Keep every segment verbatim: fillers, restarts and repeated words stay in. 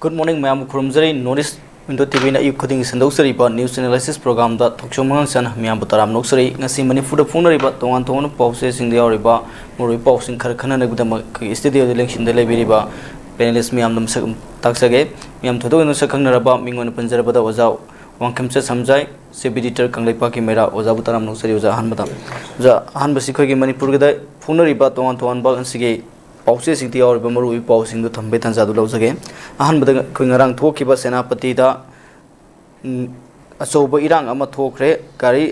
Good morning, ꯃꯌꯥꯝꯕꯨ ꯈꯨꯔꯨꯝꯖꯔꯤ꯫ North East Window T V ꯅ ꯑꯌꯨꯛ ꯈꯨꯗꯤꯡꯒꯤ ꯁꯟꯗꯣꯛꯆꯔꯤꯕ news analysis program ꯗ ꯊꯣꯛꯆꯣꯝ ꯃꯉꯥꯡꯆꯟ ꯃꯌꯥꯝꯕꯨ ꯇꯔꯥꯝꯅ ꯑꯣꯛꯆꯔꯤ꯫ ꯉꯁꯤ ꯃꯅꯤꯄꯨꯔꯗ ꯐꯣꯡꯅꯔꯤꯕ ꯇꯣꯉꯥꯟ ꯇꯣꯉꯥꯟꯕ ꯄꯥꯎꯆꯦꯁꯤꯡꯗ ꯌꯥꯎꯔꯤꯕ ꯃꯔꯨꯑꯣꯏꯕ ꯄꯥꯎꯁꯤꯡ ꯈꯔ ꯈꯟꯅꯅꯕꯒꯤꯗꯃꯛ ꯑꯩꯈꯣꯏꯒꯤ studio ꯗ ꯂꯦꯡꯁꯤꯟꯗ ꯂꯩꯕꯤꯔꯤꯕ panelist ꯃꯌꯥꯝꯗ ꯃꯁꯛ ꯇꯥꯛꯆꯒꯦ꯫ ꯃꯌꯥꯝ ꯊꯣꯏꯗꯣꯛꯅ ꯁꯛ ꯈꯪꯅꯔꯕ ꯃꯤꯡ ꯑꯣꯏꯅ ꯄꯟꯖꯔꯕꯗ ꯑꯣꯖꯥ ꯋꯥꯡꯈꯦꯝꯆꯠ ꯁꯝꯖꯥꯏ, ꯁꯦꯕꯤꯗꯤꯇꯔ ꯀꯪꯂꯩꯄꯥꯛꯀꯤ ꯃꯩꯔꯥ꯫ ꯑꯣꯖꯥꯕꯨ ꯇꯔꯥꯝꯅ ꯑꯣꯛꯆꯔꯤ ꯑꯣꯖꯥ꯫ ꯑꯍꯥꯟꯕꯗ ꯑꯣꯖꯥ, ꯑꯍꯥꯟꯕꯁꯤ ꯑꯩꯈꯣꯏꯒꯤ ꯃꯅꯤꯄꯨꯔꯒꯤꯗ ꯐꯣꯡꯅꯔꯤꯕ ꯇꯣꯉꯥꯟ ꯇꯣꯉꯥꯟꯕ ꯉꯁꯤꯒꯤ ꯄꯥꯎꯆꯦꯁꯤꯡꯗ ꯌꯥꯎꯔꯤꯕ ꯃꯔꯨꯑꯣꯏꯕ ꯄꯥꯎꯁꯤꯡꯗꯨ ꯊꯝꯕꯒꯤ ꯇꯥꯟꯖꯥꯗꯨ ꯂꯧꯖꯒꯦ꯫ ꯑꯍꯥꯟꯕꯗ ꯑꯩꯈꯣꯏ ꯉꯔꯥꯡ ꯊꯣꯛꯈꯤꯕ ꯁꯦꯅꯥꯄꯇꯤꯗ, ꯎꯝ, ꯑꯆꯧꯕ ꯏꯔꯥꯡ ꯑꯃ ꯊꯣꯛꯈ꯭ꯔꯦ꯫ ꯒꯥꯔꯤ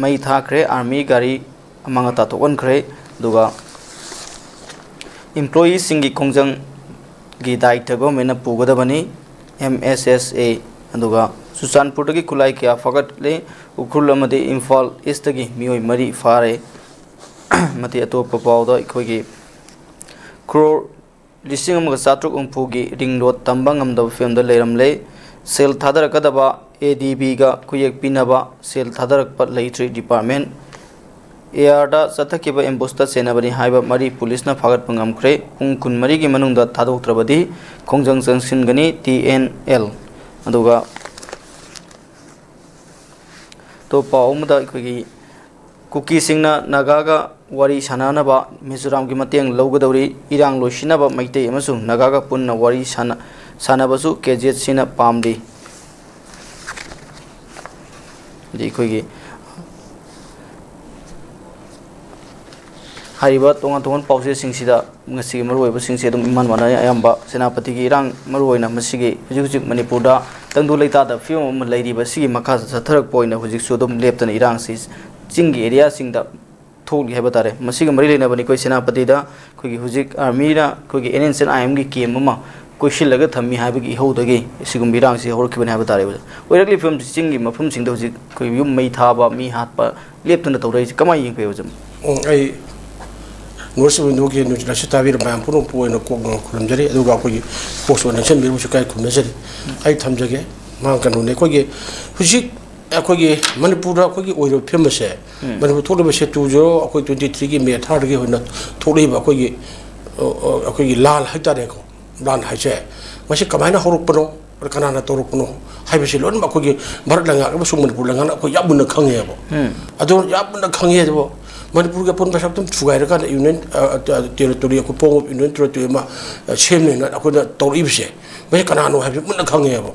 ꯃꯩ ꯊꯥꯈ꯭ꯔꯦ, army ꯒꯥꯔꯤ ꯑꯃꯥꯡ ꯑꯇꯥ ꯊꯣꯛꯍꯟꯈ꯭ꯔꯦ꯫ ꯑꯗꯨꯒ employee ꯁꯤꯡꯒꯤ ꯈꯣꯡꯖꯪꯒꯤ ꯗꯥꯏꯇ government ꯅ ꯄꯨꯒꯗꯕꯅꯤ, M S S A꯫ ꯑꯗꯨꯒ ꯆꯨꯔꯆꯥꯟꯄꯨꯔꯗꯒꯤ ꯈꯨꯠꯂꯥꯏ ꯀꯌꯥ ꯐꯥꯒꯠꯂꯦ꯫ ꯎꯈ꯭ꯔꯨꯜ ꯑꯃꯗꯤ ꯏꯝꯐꯥꯜ ꯏꯁꯇꯒꯤ ꯃꯤꯑꯣꯏ ꯃꯔꯤ ꯐꯥꯔꯦ꯫ ꯑꯃꯗꯤ ꯑꯇꯣꯞꯄ ꯄꯥꯎꯗ ꯑꯩꯈꯣꯏꯒꯤ ꯀ꯭ꯔꯣꯔ ꯂꯤꯁꯤꯡ ꯑꯃꯒ ꯆꯥꯇ꯭ꯔꯨꯛ ꯍꯨꯝꯐꯨꯒꯤ ring road ꯇꯝꯕ ꯉꯝꯗꯕ ꯐꯤꯕꯝꯗ ꯂꯩꯔꯝꯂꯦ꯫ ꯁꯦꯜ ꯊꯥꯗꯔꯛꯀꯗꯕ A D B ꯒ ꯈꯨꯌꯦꯛ ꯄꯤꯅꯕ ꯁꯦꯜ ꯊꯥꯗꯔꯛꯄ ꯂꯩꯇ꯭ꯔꯤ꯫ Department A R the ꯆꯠꯊꯈꯤꯕ ambush ꯇ ꯁꯦꯟꯅꯕꯅꯤ ꯍꯥꯏꯕ ꯃꯔꯤ ꯄꯨꯂꯤꯁꯅ ꯐꯥꯒꯠꯄ ꯉꯝꯈ꯭ꯔꯦ꯫ ꯄꯨꯡ ꯀꯨꯟꯃꯔꯤꯒꯤ ꯃꯅꯨꯡꯗ ꯊꯥꯗꯣꯛꯇ꯭ꯔꯕꯗꯤ ꯈꯣꯡꯖꯪ ꯆꯪꯁꯤꯟꯒꯅꯤ, T N L꯫ ꯑꯗꯨꯒ ꯑꯇꯣꯞꯄ ꯄꯥꯎ ꯑꯃꯗ ꯑꯩꯈꯣꯏꯒꯤ ꯀꯨꯀꯤꯁꯤꯡꯅ ꯅꯥꯒꯥꯒ ꯋꯥꯔꯤ ꯁꯥꯟꯅꯅꯕ ꯃꯤꯖꯣꯔꯥꯝꯒꯤ ꯃꯇꯦꯡ ꯂꯧꯒꯗꯧꯔꯤ꯫ ꯏꯔꯥꯡ ꯂꯣꯏꯁꯤꯟꯅꯕ ꯃꯩꯇꯩ ꯑꯃꯁꯨꯡ ꯅꯥꯒꯥꯒ ꯄꯨꯟꯅ ꯋꯥꯔꯤ ꯁꯥꯟꯅ-, ꯁꯥꯟꯅꯕꯁꯨ K Z C ꯅ ꯄꯥꯝꯂꯤ꯫ ꯑꯗꯩ ꯑꯩꯈꯣꯏꯒꯤ ꯍꯥꯏꯔꯤꯕ ꯇꯣꯉꯥꯟ ꯇꯣꯉꯥꯟꯕ ꯄꯥꯎꯆꯦꯁꯤꯡꯁꯤꯗ ꯉꯁꯤꯒꯤ ꯃꯔꯨꯑꯣꯏꯕꯁꯤꯡꯁꯤ ꯑꯗꯨꯝ ꯏꯃꯥꯟ ꯃꯥꯟꯅꯩ꯫ ꯑꯌꯥꯝꯕ ꯁꯦꯅꯥꯄꯇꯤꯒꯤ ꯏꯔꯥꯡ, ꯃꯔꯨꯑꯣꯏꯅ ꯃꯁꯤꯒꯤ ꯍꯧꯖꯤꯛ ꯍꯧꯖꯤꯛ ꯃꯅꯤꯄꯨꯔꯗ ꯇꯪꯗꯨ ꯂꯩꯇꯥꯗꯕ ꯐꯤꯕꯝ ꯑꯃ ꯂꯩꯔꯤꯕ ꯑꯁꯤꯒꯤ ꯃꯈꯥ ꯆꯠꯊꯔꯛꯄ ꯑꯣꯏꯅ ꯍꯧꯖꯤꯛꯁꯨ ꯑꯗꯨꯝ ꯂꯦꯞꯇꯅ ꯏꯔꯥꯡꯁꯤ ꯆꯤꯡꯒꯤ area ꯁꯤꯡꯗ ꯊꯣꯛꯂꯤ ꯍꯥꯏꯕ ꯇꯥꯔꯦ꯫ ꯃꯁꯤꯒ ꯃꯔꯤ ꯂꯩꯅꯕꯅꯤ ꯑꯩꯈꯣꯏ ꯁꯦꯅꯥꯄꯇꯤꯗ ꯑꯩꯈꯣꯏꯒꯤ ꯍꯧꯖꯤꯛ army ꯅ ꯑꯩꯈꯣꯏꯒꯤ N S C N I M ꯒꯤ camp ꯑꯃ ꯀꯣꯏꯁꯤꯜꯂꯒ ꯊꯝꯃꯤ ꯍꯥꯏꯕꯒꯤ ꯏꯍꯧꯗꯒꯤ ꯁꯤꯒꯨꯝꯕ ꯏꯔꯥꯡꯁꯤ ꯍꯧꯔꯛꯈꯤꯕꯅꯤ ꯍꯥꯏꯕ ꯇꯥꯔꯦ꯫ ꯑꯣꯏꯔꯛꯂꯤꯕ ꯐꯤꯕꯝꯁꯤ ꯆꯤꯡꯒꯤ ꯃꯐꯝꯁꯤꯡꯗ ꯍꯧꯖꯤꯛ ꯑꯩꯈꯣꯏ ꯌꯨꯝ ꯃꯩ ꯊꯥꯕ, ꯃꯤ ꯍꯥꯠꯄ ꯂꯦꯞꯇꯅ ꯇꯧꯔꯛꯏꯁꯤ ꯀꯃꯥꯏꯅ ꯌꯦꯡꯕꯤꯕ, ꯑꯣꯖꯥ? ꯎꯝ, ꯑꯩ North East Window ꯒꯤ news analysis ꯇꯥꯕꯤꯔꯤꯕ ꯃꯌꯥꯝ ꯄꯨꯝꯅꯃꯛꯄꯨ ꯑꯣꯏꯅ ꯀꯣꯛꯅ ꯈꯨꯔꯨꯝꯖꯔꯤ, ꯑꯗꯨꯒ ꯑꯩꯈꯣꯏꯒꯤ post ꯑꯣꯏꯅ ꯂꯦꯡꯁꯤꯟꯕꯤꯔꯕꯁꯨ ꯀꯥꯏ ꯈꯨꯔꯨꯝꯖꯔꯤ꯫ ꯑꯩ ꯊꯝꯖꯒꯦ꯫ ꯃꯍꯥꯛ ꯀꯩꯅꯣꯅꯦ, ꯑꯩꯈꯣꯏꯒꯤ ꯍꯧꯖꯤꯛ ꯑꯩꯈꯣꯏꯒꯤ ꯃꯅꯤꯄꯨꯔꯗ ꯑꯩꯈꯣꯏꯒꯤ ꯑꯣꯏꯔꯤꯕ ꯐꯤꯕꯝ ꯑꯁꯦ, ꯎꯝ꯫ ꯃꯅꯤꯄꯨꯔ ꯊꯣꯛꯂꯤꯕ ꯁꯦ two zero, ꯑꯩꯈꯣꯏ twenty three ꯒꯤ May ꯊꯥꯗꯒꯤ ꯍꯧꯅ ꯊꯣꯛꯂꯛꯏꯕ ꯑꯩꯈꯣꯏꯒꯤ, ꯑ, ꯑ, ꯑꯩꯈꯣꯏꯒꯤ ꯂꯥꯟ ꯍꯥꯏꯇꯥꯔꯦꯀꯣ, ꯂꯥꯟ ꯍꯥꯏꯁꯦ ꯃꯁꯤ ꯀꯃꯥꯏꯅ ꯍꯧꯔꯛꯄꯅꯣ, ꯀꯅꯥꯅ ꯇꯧꯔꯛꯄꯅꯣ ꯍꯥꯏꯕꯁꯤ ꯂꯣꯏꯅꯃꯛ ꯑꯩꯈꯣꯏꯒꯤ ꯚꯥꯔꯠ ꯂꯩꯉꯥꯛ ꯑꯃꯁꯨꯡ ꯃꯅꯤꯄꯨꯔ ꯂꯩꯉꯥꯛꯅ ꯑꯩꯈꯣꯏ ꯌꯥꯝ ꯃꯨꯟꯅ ꯈꯪꯉꯦꯕ꯫ ꯑꯗꯨ ꯌꯥꯝ ꯃꯨꯟꯅ ꯈꯪꯉꯦ꯫ ꯑꯗꯨꯕꯨ ꯃꯅꯤꯄꯨꯔꯒꯤ ꯑꯄꯨꯟꯕ ꯁꯛꯇꯝ ꯊꯨꯒꯥꯏꯔꯀꯥꯟꯗ ꯌꯨꯅꯤꯌꯟ, ꯑ, ꯑ, ꯇꯦꯔꯤꯇꯣꯔꯤ, ꯑꯩꯈꯣꯏ ꯐꯣꯔꯝ ꯑꯣꯐ ꯌꯨꯅꯤꯌꯟ ꯇꯦꯔꯤꯇꯣꯔꯤ ꯑꯃ, ꯑ, ꯁꯦꯝꯅꯦꯅ ꯑꯩꯈꯣꯏꯅ ꯇꯧꯔꯛꯏꯕꯁꯦ, ꯃꯁꯤ ꯀꯅꯥꯅꯣ ꯍꯥꯏꯕꯁꯤ ꯃꯨꯟꯅ ꯈꯪꯉꯦꯕ꯫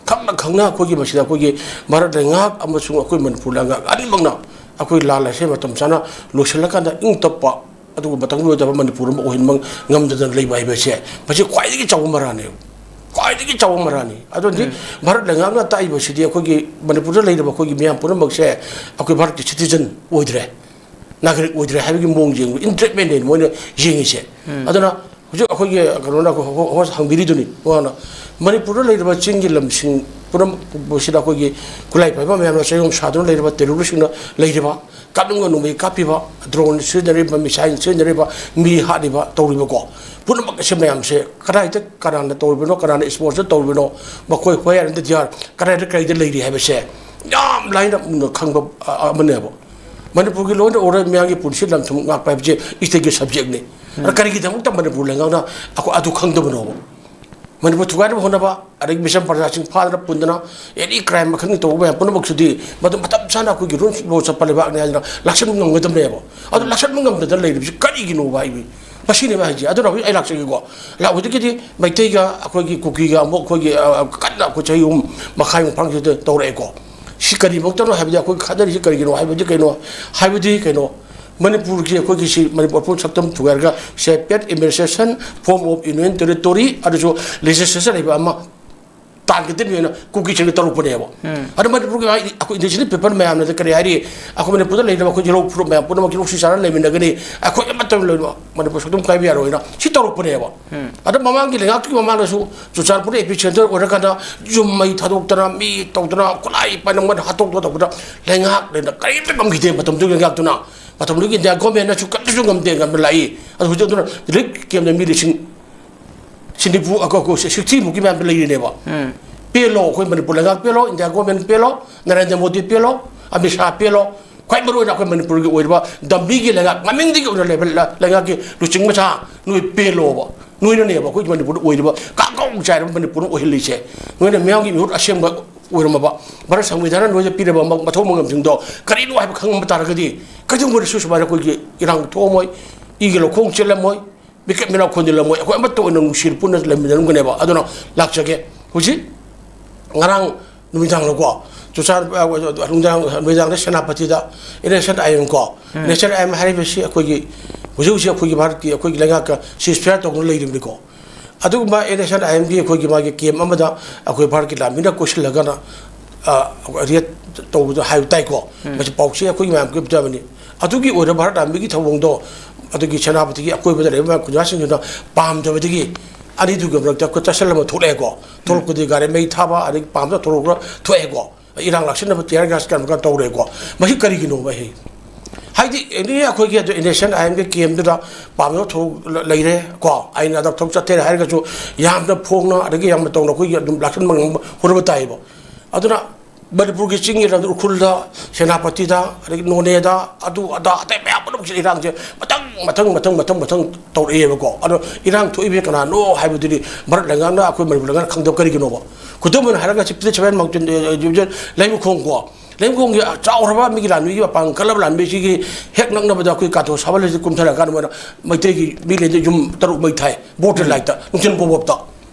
ꯈꯪꯅ ꯈꯪꯅ ꯑꯩꯈꯣꯏꯒꯤ ꯃꯁꯤꯗ ꯑꯩꯈꯣꯏꯒꯤ ꯚꯥꯔꯠ ꯂꯩꯉꯥꯛ ꯑꯃꯁꯨꯡ ꯑꯩꯈꯣꯏ ꯃꯅꯤꯄꯨꯔ ꯂꯩꯉꯥꯛ ꯑꯅꯤꯃꯛꯅ ꯑꯩꯈꯣꯏ ꯂꯥꯟ ꯑꯁꯦ ꯃꯇꯝ ꯆꯥꯅ ꯂꯣꯏꯁꯤꯜꯂꯀꯥꯟꯗ ꯏꯪ ꯇꯞꯄ, ꯑꯗꯨꯒ ꯃꯇꯝꯗꯨꯗ ꯃꯅꯤꯄꯨꯔ ꯑꯃ ꯑꯣꯏꯍꯟꯕ ꯉꯝꯗꯗꯅ ꯂꯩꯕ ꯍꯥꯏꯕꯁꯦ, ꯃꯁꯤ ꯈ꯭ꯋꯥꯏꯗꯒꯤ ꯆꯥꯎꯕ ꯃꯔꯥꯜꯅꯦꯕ꯫ ꯈ꯭ꯋꯥꯏꯗꯒꯤ ꯆꯥꯎꯕ ꯃꯔꯥꯜꯅꯤ꯫ ꯑꯗꯨꯗꯤ ꯎꯝ꯫ ꯚꯥꯔꯠ ꯂꯩꯉꯥꯛꯅ ꯇꯥꯛꯏꯕꯁꯤꯗꯤ ꯑꯩꯈꯣꯏꯒꯤ ꯃꯅꯤꯄꯨꯔꯗ ꯂꯩꯔꯤꯕ ꯑꯩꯈꯣꯏꯒꯤ ꯃꯤꯌꯥꯝ ꯄꯨꯝꯅꯃꯛꯁꯦ ꯑꯩꯈꯣꯏ ꯚꯥꯔꯠꯀꯤ ꯁꯤꯇꯤꯖꯟ ꯑꯣꯏꯗ꯭ꯔꯦ, ꯅꯥꯒꯔꯤꯛ ꯑꯣꯏꯗ꯭ꯔꯦ ꯍꯥꯏꯕꯒꯤ ꯃꯑꯣꯡ ꯌꯦꯡꯕ, ꯏꯟ ꯇ꯭ꯔꯤꯠꯃꯦꯟꯅꯦ ꯃꯣꯏꯅ ꯌꯦꯡꯉꯤꯁꯦ꯫ ꯎꯝ꯫ ꯑꯗꯨꯅ ꯍꯧꯖꯤꯛ ꯑꯩꯈꯣꯏꯒꯤ ꯀꯩꯅꯣꯅ ꯍꯣ-, ꯍꯣ-, ꯍꯪꯕꯤꯔꯤꯗꯨꯅꯤ, ꯋꯥꯅ ꯃꯅꯤꯄꯨꯔꯗ ꯂꯩꯔꯤꯕ ꯆꯤꯡꯒꯤ ꯂꯝꯁꯤꯡ ꯄꯨꯝꯅꯃꯛꯁꯤꯗ ꯑꯩꯈꯣꯏꯒꯤ ꯈꯨꯠꯂꯥꯏ ꯄꯥꯏꯕ ꯃꯌꯥꯝꯅ ꯆꯌꯣꯝ ꯁꯥꯗꯨꯅ ꯂꯩꯔꯤꯕ, ꯇꯦꯔꯣꯔꯤꯁꯁꯤꯡꯅ ꯂꯩꯔꯤꯕ, ꯀꯥꯞꯅꯤꯡꯕ ꯅꯣꯡꯃꯩ ꯀꯥꯞꯄꯤꯕ, ꯗ꯭ꯔꯣꯟ ꯁꯤꯖꯤꯟꯅꯔꯤꯕ, ꯃꯤꯁꯥꯏꯜ ꯁꯤꯖꯤꯟꯅꯔꯤꯕ, ꯃꯤ ꯍꯥꯠꯂꯤꯕ, ꯇꯧꯔꯤꯕꯀꯣ ꯄꯨꯝꯅꯃꯛ ꯑꯁꯤ ꯃꯌꯥꯝꯁꯦ ꯀꯗꯥꯏꯗ ꯀꯅꯥꯅ ꯇꯧꯔꯤꯕꯅꯣ, ꯀꯅꯥꯅ ꯏꯁꯄꯣꯟꯁꯔ ꯇꯧꯔꯤꯕꯅꯣ, ꯃꯈꯣꯏ where in the jar, ꯀꯗꯥꯏꯗ ꯀꯔꯤꯗ ꯂꯩꯔꯤ ꯍꯥꯏꯕꯁꯦ ꯌꯥꯝ ꯂꯥꯏꯅ ꯃꯨꯟꯅ ꯈꯪꯕ, ꯑ, ꯑꯃꯅꯦꯕ꯫ ꯃꯅꯤꯄꯨꯔꯒꯤ law and order, ꯃꯤꯌꯥꯝꯒꯤ ꯄꯨꯟꯁꯤ ꯂꯟ ꯊꯨꯝ ꯉꯥꯛꯄ ꯍꯥꯏꯕꯁꯦ ꯏꯁꯇꯦꯠꯀꯤ ꯁꯕꯖꯦꯛꯅꯤ꯫ ꯑꯗ ꯀꯔꯤꯒꯤꯗꯃꯛꯇ ꯃꯅꯤꯄꯨꯔ ꯂꯩꯉꯥꯛꯅ ꯑꯩꯈꯣꯏ ꯑꯗꯨ ꯈꯪꯗꯕꯅꯣꯕ? ꯃꯅꯤꯄꯨꯔ ꯊꯨꯒꯥꯏꯅꯕ ꯍꯣꯠꯅꯕ, ꯑꯗꯒꯤ ꯃꯤꯆꯝ ꯄ꯭ꯔꯖꯥꯁꯤꯡ ꯐꯥꯗꯅ ꯄꯨꯟꯗꯅ, ꯑꯦꯅꯤ ꯀ꯭ꯔꯥꯏꯝ ꯃꯈꯜꯒꯤ ꯇꯧꯕ ꯃꯌꯥꯝ ꯄꯨꯝꯅꯃꯛꯁꯤꯗꯤ ꯃꯗꯨ ꯃꯇꯝ ꯆꯥꯅ ꯑꯩꯈꯣꯏꯒꯤ ꯔꯨꯜ ꯂꯣ ꯆꯠꯄ ꯂꯩꯕꯥꯛꯅꯤ ꯍꯥꯏꯗꯅ ꯂꯥꯛꯁꯟꯕ ꯉꯝꯒꯗꯕꯅꯦꯕ꯫ ꯑꯗꯨ ꯂꯥꯛꯁꯟꯕ ꯉꯝꯗꯗꯅ ꯂꯩꯔꯤꯕꯁꯤ ꯀꯔꯤꯒꯤꯅꯣꯕ ꯍꯥꯏꯕ? ꯃꯁꯤꯅꯦꯕ ꯍꯥꯏꯁꯦ꯫ ꯑꯗꯨꯅ ꯍꯧꯖꯤꯛ ꯑꯩ ꯂꯥꯛꯆꯒꯦꯀꯣ꯫ ꯂꯥꯛ-, ꯍꯧꯖꯤꯛꯀꯤꯗꯤ ꯃꯩꯇꯩꯒ ꯑꯩꯈꯣꯏꯒꯤ ꯀꯨꯀꯤꯒ ꯑꯃꯨꯛ ꯑꯩꯈꯣꯏꯒꯤ, ꯑ, ꯀꯟꯅ ꯑꯩꯈꯣꯏ ꯆꯍꯤ ꯑꯍꯨꯝ ꯃꯈꯥꯏꯃꯨꯛ ꯐꯥꯡꯁꯤꯗ ꯇꯧꯔꯛꯑꯦꯀꯣ꯫ ꯁꯤ ꯀꯔꯤꯃꯛꯇꯅꯣ ꯍꯥꯏꯕꯗꯤ ꯑꯩꯈꯣꯏ ꯈꯠꯅꯔꯤꯁꯤ ꯀꯔꯤꯒꯤꯅꯣ ꯍꯥꯏꯕꯗꯤ ꯀꯩꯅꯣ? ꯍꯥꯏꯕꯗꯤ ꯀꯩꯅꯣ? ꯃꯅꯤꯄꯨꯔꯒꯤ ꯑꯩꯈꯣꯏꯒꯤ ꯁꯤ ꯃꯅꯤꯄꯨꯔ ꯑꯄꯨꯟ ꯁꯛꯇꯝ ꯊꯨꯒꯥꯏꯔꯒ separate administration, form of union territory, ꯑꯗꯨꯁꯨ legislation ꯍꯥꯏꯕ ꯑꯃ ꯇꯥꯟꯒꯗꯕꯅꯦꯅ ꯀꯨꯀꯤꯁꯤꯡꯅ ꯇꯧꯔꯛꯄꯅꯦꯕ꯫ ꯎꯝ꯫ ꯑꯗꯣ ꯃꯅꯤꯄꯨꯔꯒꯤ ꯍꯥꯏꯗꯤ ꯑꯩꯈꯣꯏ indigenous people ꯃꯌꯥꯝꯅꯗꯤ ꯀꯔꯤ ꯍꯥꯏꯔꯤ? ꯑꯩꯈꯣꯏ ꯃꯅꯤꯄꯨꯔꯗ ꯂꯩꯔꯤꯕ ꯑꯩꯈꯣꯏꯒꯤ ꯂꯧ ꯐꯨꯔꯨꯞ ꯃꯌꯥꯝ ꯄꯨꯝꯅꯃꯛꯀꯤ ꯅꯨꯡꯁꯤ ꯆꯥꯟꯅꯅ ꯂꯩꯃꯤꯟꯅꯒꯅꯤ, ꯑꯩꯈꯣꯏ ꯑꯃꯠꯇ ꯂꯣꯏꯅꯃꯛ ꯃꯅꯤꯄꯨꯔ ꯁꯛꯇꯝ ꯀꯥꯏꯕ ꯌꯥꯔꯣꯏꯅ ꯁꯤ ꯇꯧꯔꯛꯄꯅꯦꯕ꯫ ꯎꯝ꯫ ꯑꯗꯣ ꯃꯃꯥꯡꯒꯤ ꯂꯩꯉꯥꯛꯀꯤ ꯃꯃꯥꯡꯗꯁꯨ ꯆꯨꯔꯆꯥꯟꯄꯨꯔ epicenter ꯑꯣꯏꯔꯀꯥꯟꯗ ꯌꯨꯝ ꯃꯩ ꯊꯥꯗꯣꯛꯇꯅ, ꯃꯤ ꯇꯧꯗꯅ, ꯈꯨꯠꯂꯥꯏ ꯄꯥꯏꯅ ꯃꯣꯏꯅ ꯍꯥꯠꯇꯣꯛꯇꯅ ꯇꯧꯕꯗ ꯂꯩꯉꯥꯛꯅ ꯀꯔꯤꯝꯇ ꯉꯝꯈꯤꯗꯦ ꯃꯇꯝꯗꯨꯒꯤ ꯂꯩꯉꯥꯛꯇꯨꯅ꯫ ꯃꯇꯝꯗꯨꯒꯤ ꯏꯟꯗꯤꯌꯥ ꯒꯣꯔꯃꯦꯟꯅꯁꯨ ꯀꯔꯤꯁꯨ ꯉꯝꯗꯦ, ꯉꯝꯅ ꯂꯥꯛꯏ꯫ ꯑꯗꯣ ꯍꯧꯖꯤꯛ ꯑꯗꯨꯅ relief camp ꯗ ꯃꯤ ꯂꯤꯁꯤꯡ ꯁꯤꯅꯤꯐꯨ, ꯑ, ꯀꯣ-, ꯀꯣ-, sixty ꯃꯨꯛꯀꯤ ꯃꯌꯥꯝꯗꯣ ꯂꯩꯔꯤꯅꯦꯕ꯫ ꯎꯝ꯫ ꯄꯦꯜꯂꯣ, ꯑꯩꯈꯣꯏ ꯃꯅꯤꯄꯨꯔ ꯂꯩꯉꯥꯛ ꯄꯦꯜꯂꯣ, ꯏꯟꯗꯤꯌꯥ ꯒꯣꯔꯃꯦꯟ ꯄꯦꯜꯂꯣ, ꯅꯔꯦꯟꯗ꯭ꯔ ꯃꯣꯗꯤ ꯄꯦꯜꯂꯣ, ꯑꯃꯤꯠ ꯁꯥꯍ ꯄꯦꯜꯂꯣ, ꯈ꯭ꯋꯥꯏ ꯃꯔꯨꯑꯣꯏꯅ ꯑꯩꯈꯣꯏ ꯃꯅꯤꯄꯨꯔꯒꯤ ꯑꯣꯏꯔꯤꯕ ꯗꯝꯃꯤꯒꯤ ꯂꯩꯉꯥꯛ, ꯃꯃꯤꯡꯗꯒꯤ ꯑꯣꯏꯅ ꯂꯩꯕ ꯂ-, ꯂꯩꯉꯥꯛꯀꯤ ꯂꯨꯆꯤꯡ ꯃꯆꯥ ꯅꯣꯏ ꯄꯦꯜꯂꯣꯕ꯫ ꯅꯣꯏꯅꯅꯦꯕ ꯑꯩꯈꯣꯏꯒꯤ ꯃꯅꯤꯄꯨꯔꯗ ꯑꯣꯏꯔꯤꯕ ꯀꯥꯡꯒꯧ ꯆꯥꯏꯔꯕ ꯃꯅꯤꯄꯨꯔ ꯑꯃ ꯑꯣꯏꯍꯜꯂꯤꯁꯦ꯫ ꯅꯣꯏꯅ ꯃꯤꯌꯥꯝꯒꯤ ꯃꯤꯍꯨꯠ ꯑꯁꯦꯡꯕ ꯑꯣꯏꯔꯝꯃꯕ, ꯚꯥꯔꯠ ꯁꯪꯕꯤꯙꯥꯟꯅ ꯅꯣꯏꯗ ꯄꯤꯔꯕ ꯃ-, ꯃꯊꯧ ꯃꯉꯝꯁꯤꯡꯗꯣ ꯀꯔꯤꯅꯣ ꯍꯥꯏꯕ ꯈꯪꯉꯝꯕ ꯇꯥꯔꯒꯗꯤ ꯀꯩꯗꯧꯉꯩꯗꯁꯨ ꯁꯨꯃꯥꯏꯅ ꯑꯩꯈꯣꯏꯒꯤ ꯏꯔꯥꯡ ꯊꯣꯛꯑꯝꯃꯣꯏ, ꯏꯒꯤ ꯂꯧꯈꯣꯡ ꯆꯦꯜꯂꯝꯃꯣꯏ, ꯃꯤꯀꯞ ꯃꯤꯔꯥꯎ ꯈꯣꯟꯖꯤꯜꯂꯝꯃꯣꯏ, ꯑꯩꯈꯣꯏ ꯑꯃꯠꯇ ꯑꯣꯏꯅ ꯅꯨꯡꯁꯤꯅ ꯄꯨꯟꯅ ꯂꯩꯃꯤꯟꯅꯔꯝꯒꯅꯦꯕ꯫ ꯑꯗꯨꯅ ꯂꯥꯛꯆꯒꯦ꯫ ꯍꯧꯖꯤꯛ ꯉꯔꯥꯡ ꯅꯨꯃꯤꯗꯥꯡꯗꯀꯣ, ꯆꯨꯔꯆꯥꯟ-, ꯑ, ꯅꯨꯃꯤꯗꯥꯡ, ꯅꯨꯃꯤꯗꯥꯡꯗ ꯁꯦꯅꯥꯄꯇꯤꯗ N S N I M ꯀꯣ, ꯎꯝ꯫ N S N I M ꯍꯥꯏꯔꯤꯕꯁꯤ ꯑꯩꯈꯣꯏꯒꯤ ꯍꯧꯖꯤꯛ ꯍꯧꯖꯤꯛ ꯑꯩꯈꯣꯏꯒꯤ ꯚꯥꯔꯠꯀꯤ, ꯑꯩꯈꯣꯏꯒꯤ ꯂꯩꯉꯥꯛꯀ ceasefire ꯇꯧꯗꯨꯅ ꯂꯩꯔꯤꯕꯅꯤꯀꯣ꯫ ꯑꯗꯨꯒꯨꯝꯕ ꯑꯦꯟ ꯑꯦꯁ ꯑꯦꯟ ꯑꯥꯏ ꯑꯦꯝꯒꯤ ꯑꯩꯈꯣꯏꯒꯤ ꯃꯥꯒꯤ ꯀꯦꯝ ꯑꯃꯗ ꯑꯩꯈꯣꯏ ꯚꯥꯔꯠꯀꯤ ꯂꯥꯟꯃꯤꯅ ꯀꯣꯏꯁꯤꯜꯂꯒꯅ, ꯑ, ꯔꯦꯠ ꯇꯧꯕꯗ ꯍꯥꯏꯕ ꯇꯥꯏꯀꯣ꯫ ꯎꯝ꯫ ꯃꯁꯤ ꯄꯥꯎꯆꯦ ꯑꯩꯈꯣꯏꯒꯤ ꯃꯌꯥꯝ ꯄꯤꯕꯅꯤ꯫ ꯑꯗꯨꯒꯤ ꯑꯣꯏꯅ ꯚꯥꯔꯠ ꯂꯥꯟꯃꯤꯒꯤ ꯊꯧꯑꯣꯡꯗꯣ ꯑꯗꯨꯒꯤ ꯁꯦꯅꯥꯄꯇꯤꯒꯤ ꯑꯀꯣꯏꯕꯗ ꯂꯩꯔꯤꯕ ꯈꯨꯟꯖꯥꯁꯤꯡꯗꯨꯅ ꯄꯥꯝꯗꯕꯗꯒꯤ ꯑꯅꯤꯗꯨꯒꯤ ꯃꯔꯛꯇ ꯆꯠꯁꯤꯜ ꯑꯃ ꯊꯣꯛꯂꯛꯑꯦꯀꯣ꯫ ꯎꯝ꯫ ꯊꯣꯛꯂꯛꯄꯗꯤ ꯒꯥꯔꯤ ꯃꯩ ꯊꯥꯕ, ꯑꯗꯒꯤ ꯄꯥꯝꯗ ꯊꯣꯛꯂꯛꯄ ꯊꯣꯛꯑꯦꯀꯣ꯫ ꯏꯔꯥꯡ ꯂꯥꯛꯁꯤꯟꯅꯕ tear gas ꯀꯩꯅꯣ ꯇꯧꯔꯦꯀꯣ꯫ ꯃꯁꯤ ꯀꯔꯤꯒꯤꯅꯣꯕ? ꯑꯩ ꯍꯥꯏꯗꯤ ꯑꯦꯅꯤ ꯑꯩꯈꯣꯏꯒꯤ ꯑꯗꯨ ꯑꯦꯟ ꯑꯦꯁ ꯑꯦꯟ ꯑꯥꯏ ꯑꯦꯝꯒꯤ ꯀꯦꯝꯗꯨꯗ ꯄꯥꯝꯗꯕ ꯊꯣꯛ ꯂꯩꯔꯦ ꯀꯣ, ꯑꯩꯅ ꯑꯗ ꯊꯕꯛ ꯆꯠꯊꯔꯦ ꯍꯥꯏꯔꯒꯁꯨ ꯌꯥꯝꯅ ꯐꯣꯡꯅ ꯑꯗꯒꯤ ꯌꯥꯝꯅ ꯇꯧꯅ ꯑꯩꯈꯣꯏꯒꯤ ꯑꯗꯨꯝ ꯂꯥꯛꯁꯤꯟꯕ ꯉꯝꯕ ꯍꯣꯠꯅꯕ ꯇꯥꯏꯌꯦꯕ꯫ ꯑꯗꯨꯅ ꯃꯅꯤꯄꯨꯔꯒꯤ ꯆꯤꯡꯒꯤ ꯂꯝꯗ ꯎꯈ꯭ꯔꯨꯜꯗ, ꯁꯦꯅꯥꯄꯇꯤꯗ, ꯑꯗꯒꯤ ꯅꯣꯅꯦꯗ, ꯑꯗꯨ ꯑꯗꯥ ꯑꯇꯩ ꯃꯌꯥꯝ ꯄꯨꯝꯅꯃꯛꯁꯦ ꯏꯔꯥꯡꯁꯦ ꯃꯊꯪ ꯃꯊꯪ ꯃꯊꯪ ꯃꯊꯪ ꯃꯊꯪ ꯇꯧꯔꯛꯑꯦꯕꯀꯣ꯫ ꯑꯗꯣ ꯏꯔꯥꯡ ꯊꯣꯛꯏꯕꯁꯦ ꯀꯅꯥꯅꯣ ꯍꯥꯏꯕꯗꯨꯗꯤ ꯚꯥꯔꯠ ꯂꯩꯉꯥꯛꯅ ꯑꯩꯈꯣꯏ ꯃꯅꯤꯄꯨꯔ ꯂꯩꯉꯥꯛꯅ ꯈꯪꯗꯕ ꯀꯔꯤꯒꯤꯅꯣꯕ? ꯈꯨꯗꯝ ꯑꯣꯏꯅ ꯍꯥꯏꯔꯒ ꯆꯤꯞꯇ ꯁꯚꯦꯟ ꯃꯥꯎꯟꯇꯦꯟ ꯗꯤꯚꯤꯖꯟ ꯂꯩꯃꯈꯣꯡꯀꯣ, ꯂꯩꯃꯈꯣꯡꯒꯤ ꯆꯥꯎꯔꯕ ꯃꯤꯒꯤ ꯂꯥꯟꯃꯤꯒꯤ ꯃꯄꯥꯡ ꯀꯜꯂꯕ ꯂꯥꯟꯃꯤꯁꯤꯒꯤ ꯍꯦꯛ ꯅꯛꯅꯕꯗ ꯑꯩꯈꯣꯏ ꯀꯥꯇꯣ ꯁꯥꯕ ꯂꯩꯁꯤ ꯀꯨꯝꯊꯔꯀꯥꯟꯗ ꯃꯣꯏꯅ ꯃꯩꯇꯩꯒꯤ ꯃꯤ ꯂꯩꯗ ꯌꯨꯝ ꯇꯔꯨꯛ ꯃꯩ ꯊꯥꯏ, ꯕꯣꯔꯗꯔ ꯂꯥꯏꯠꯇ, ꯅꯨꯡꯊꯤꯜ ꯄꯣꯕꯣꯞꯇ꯫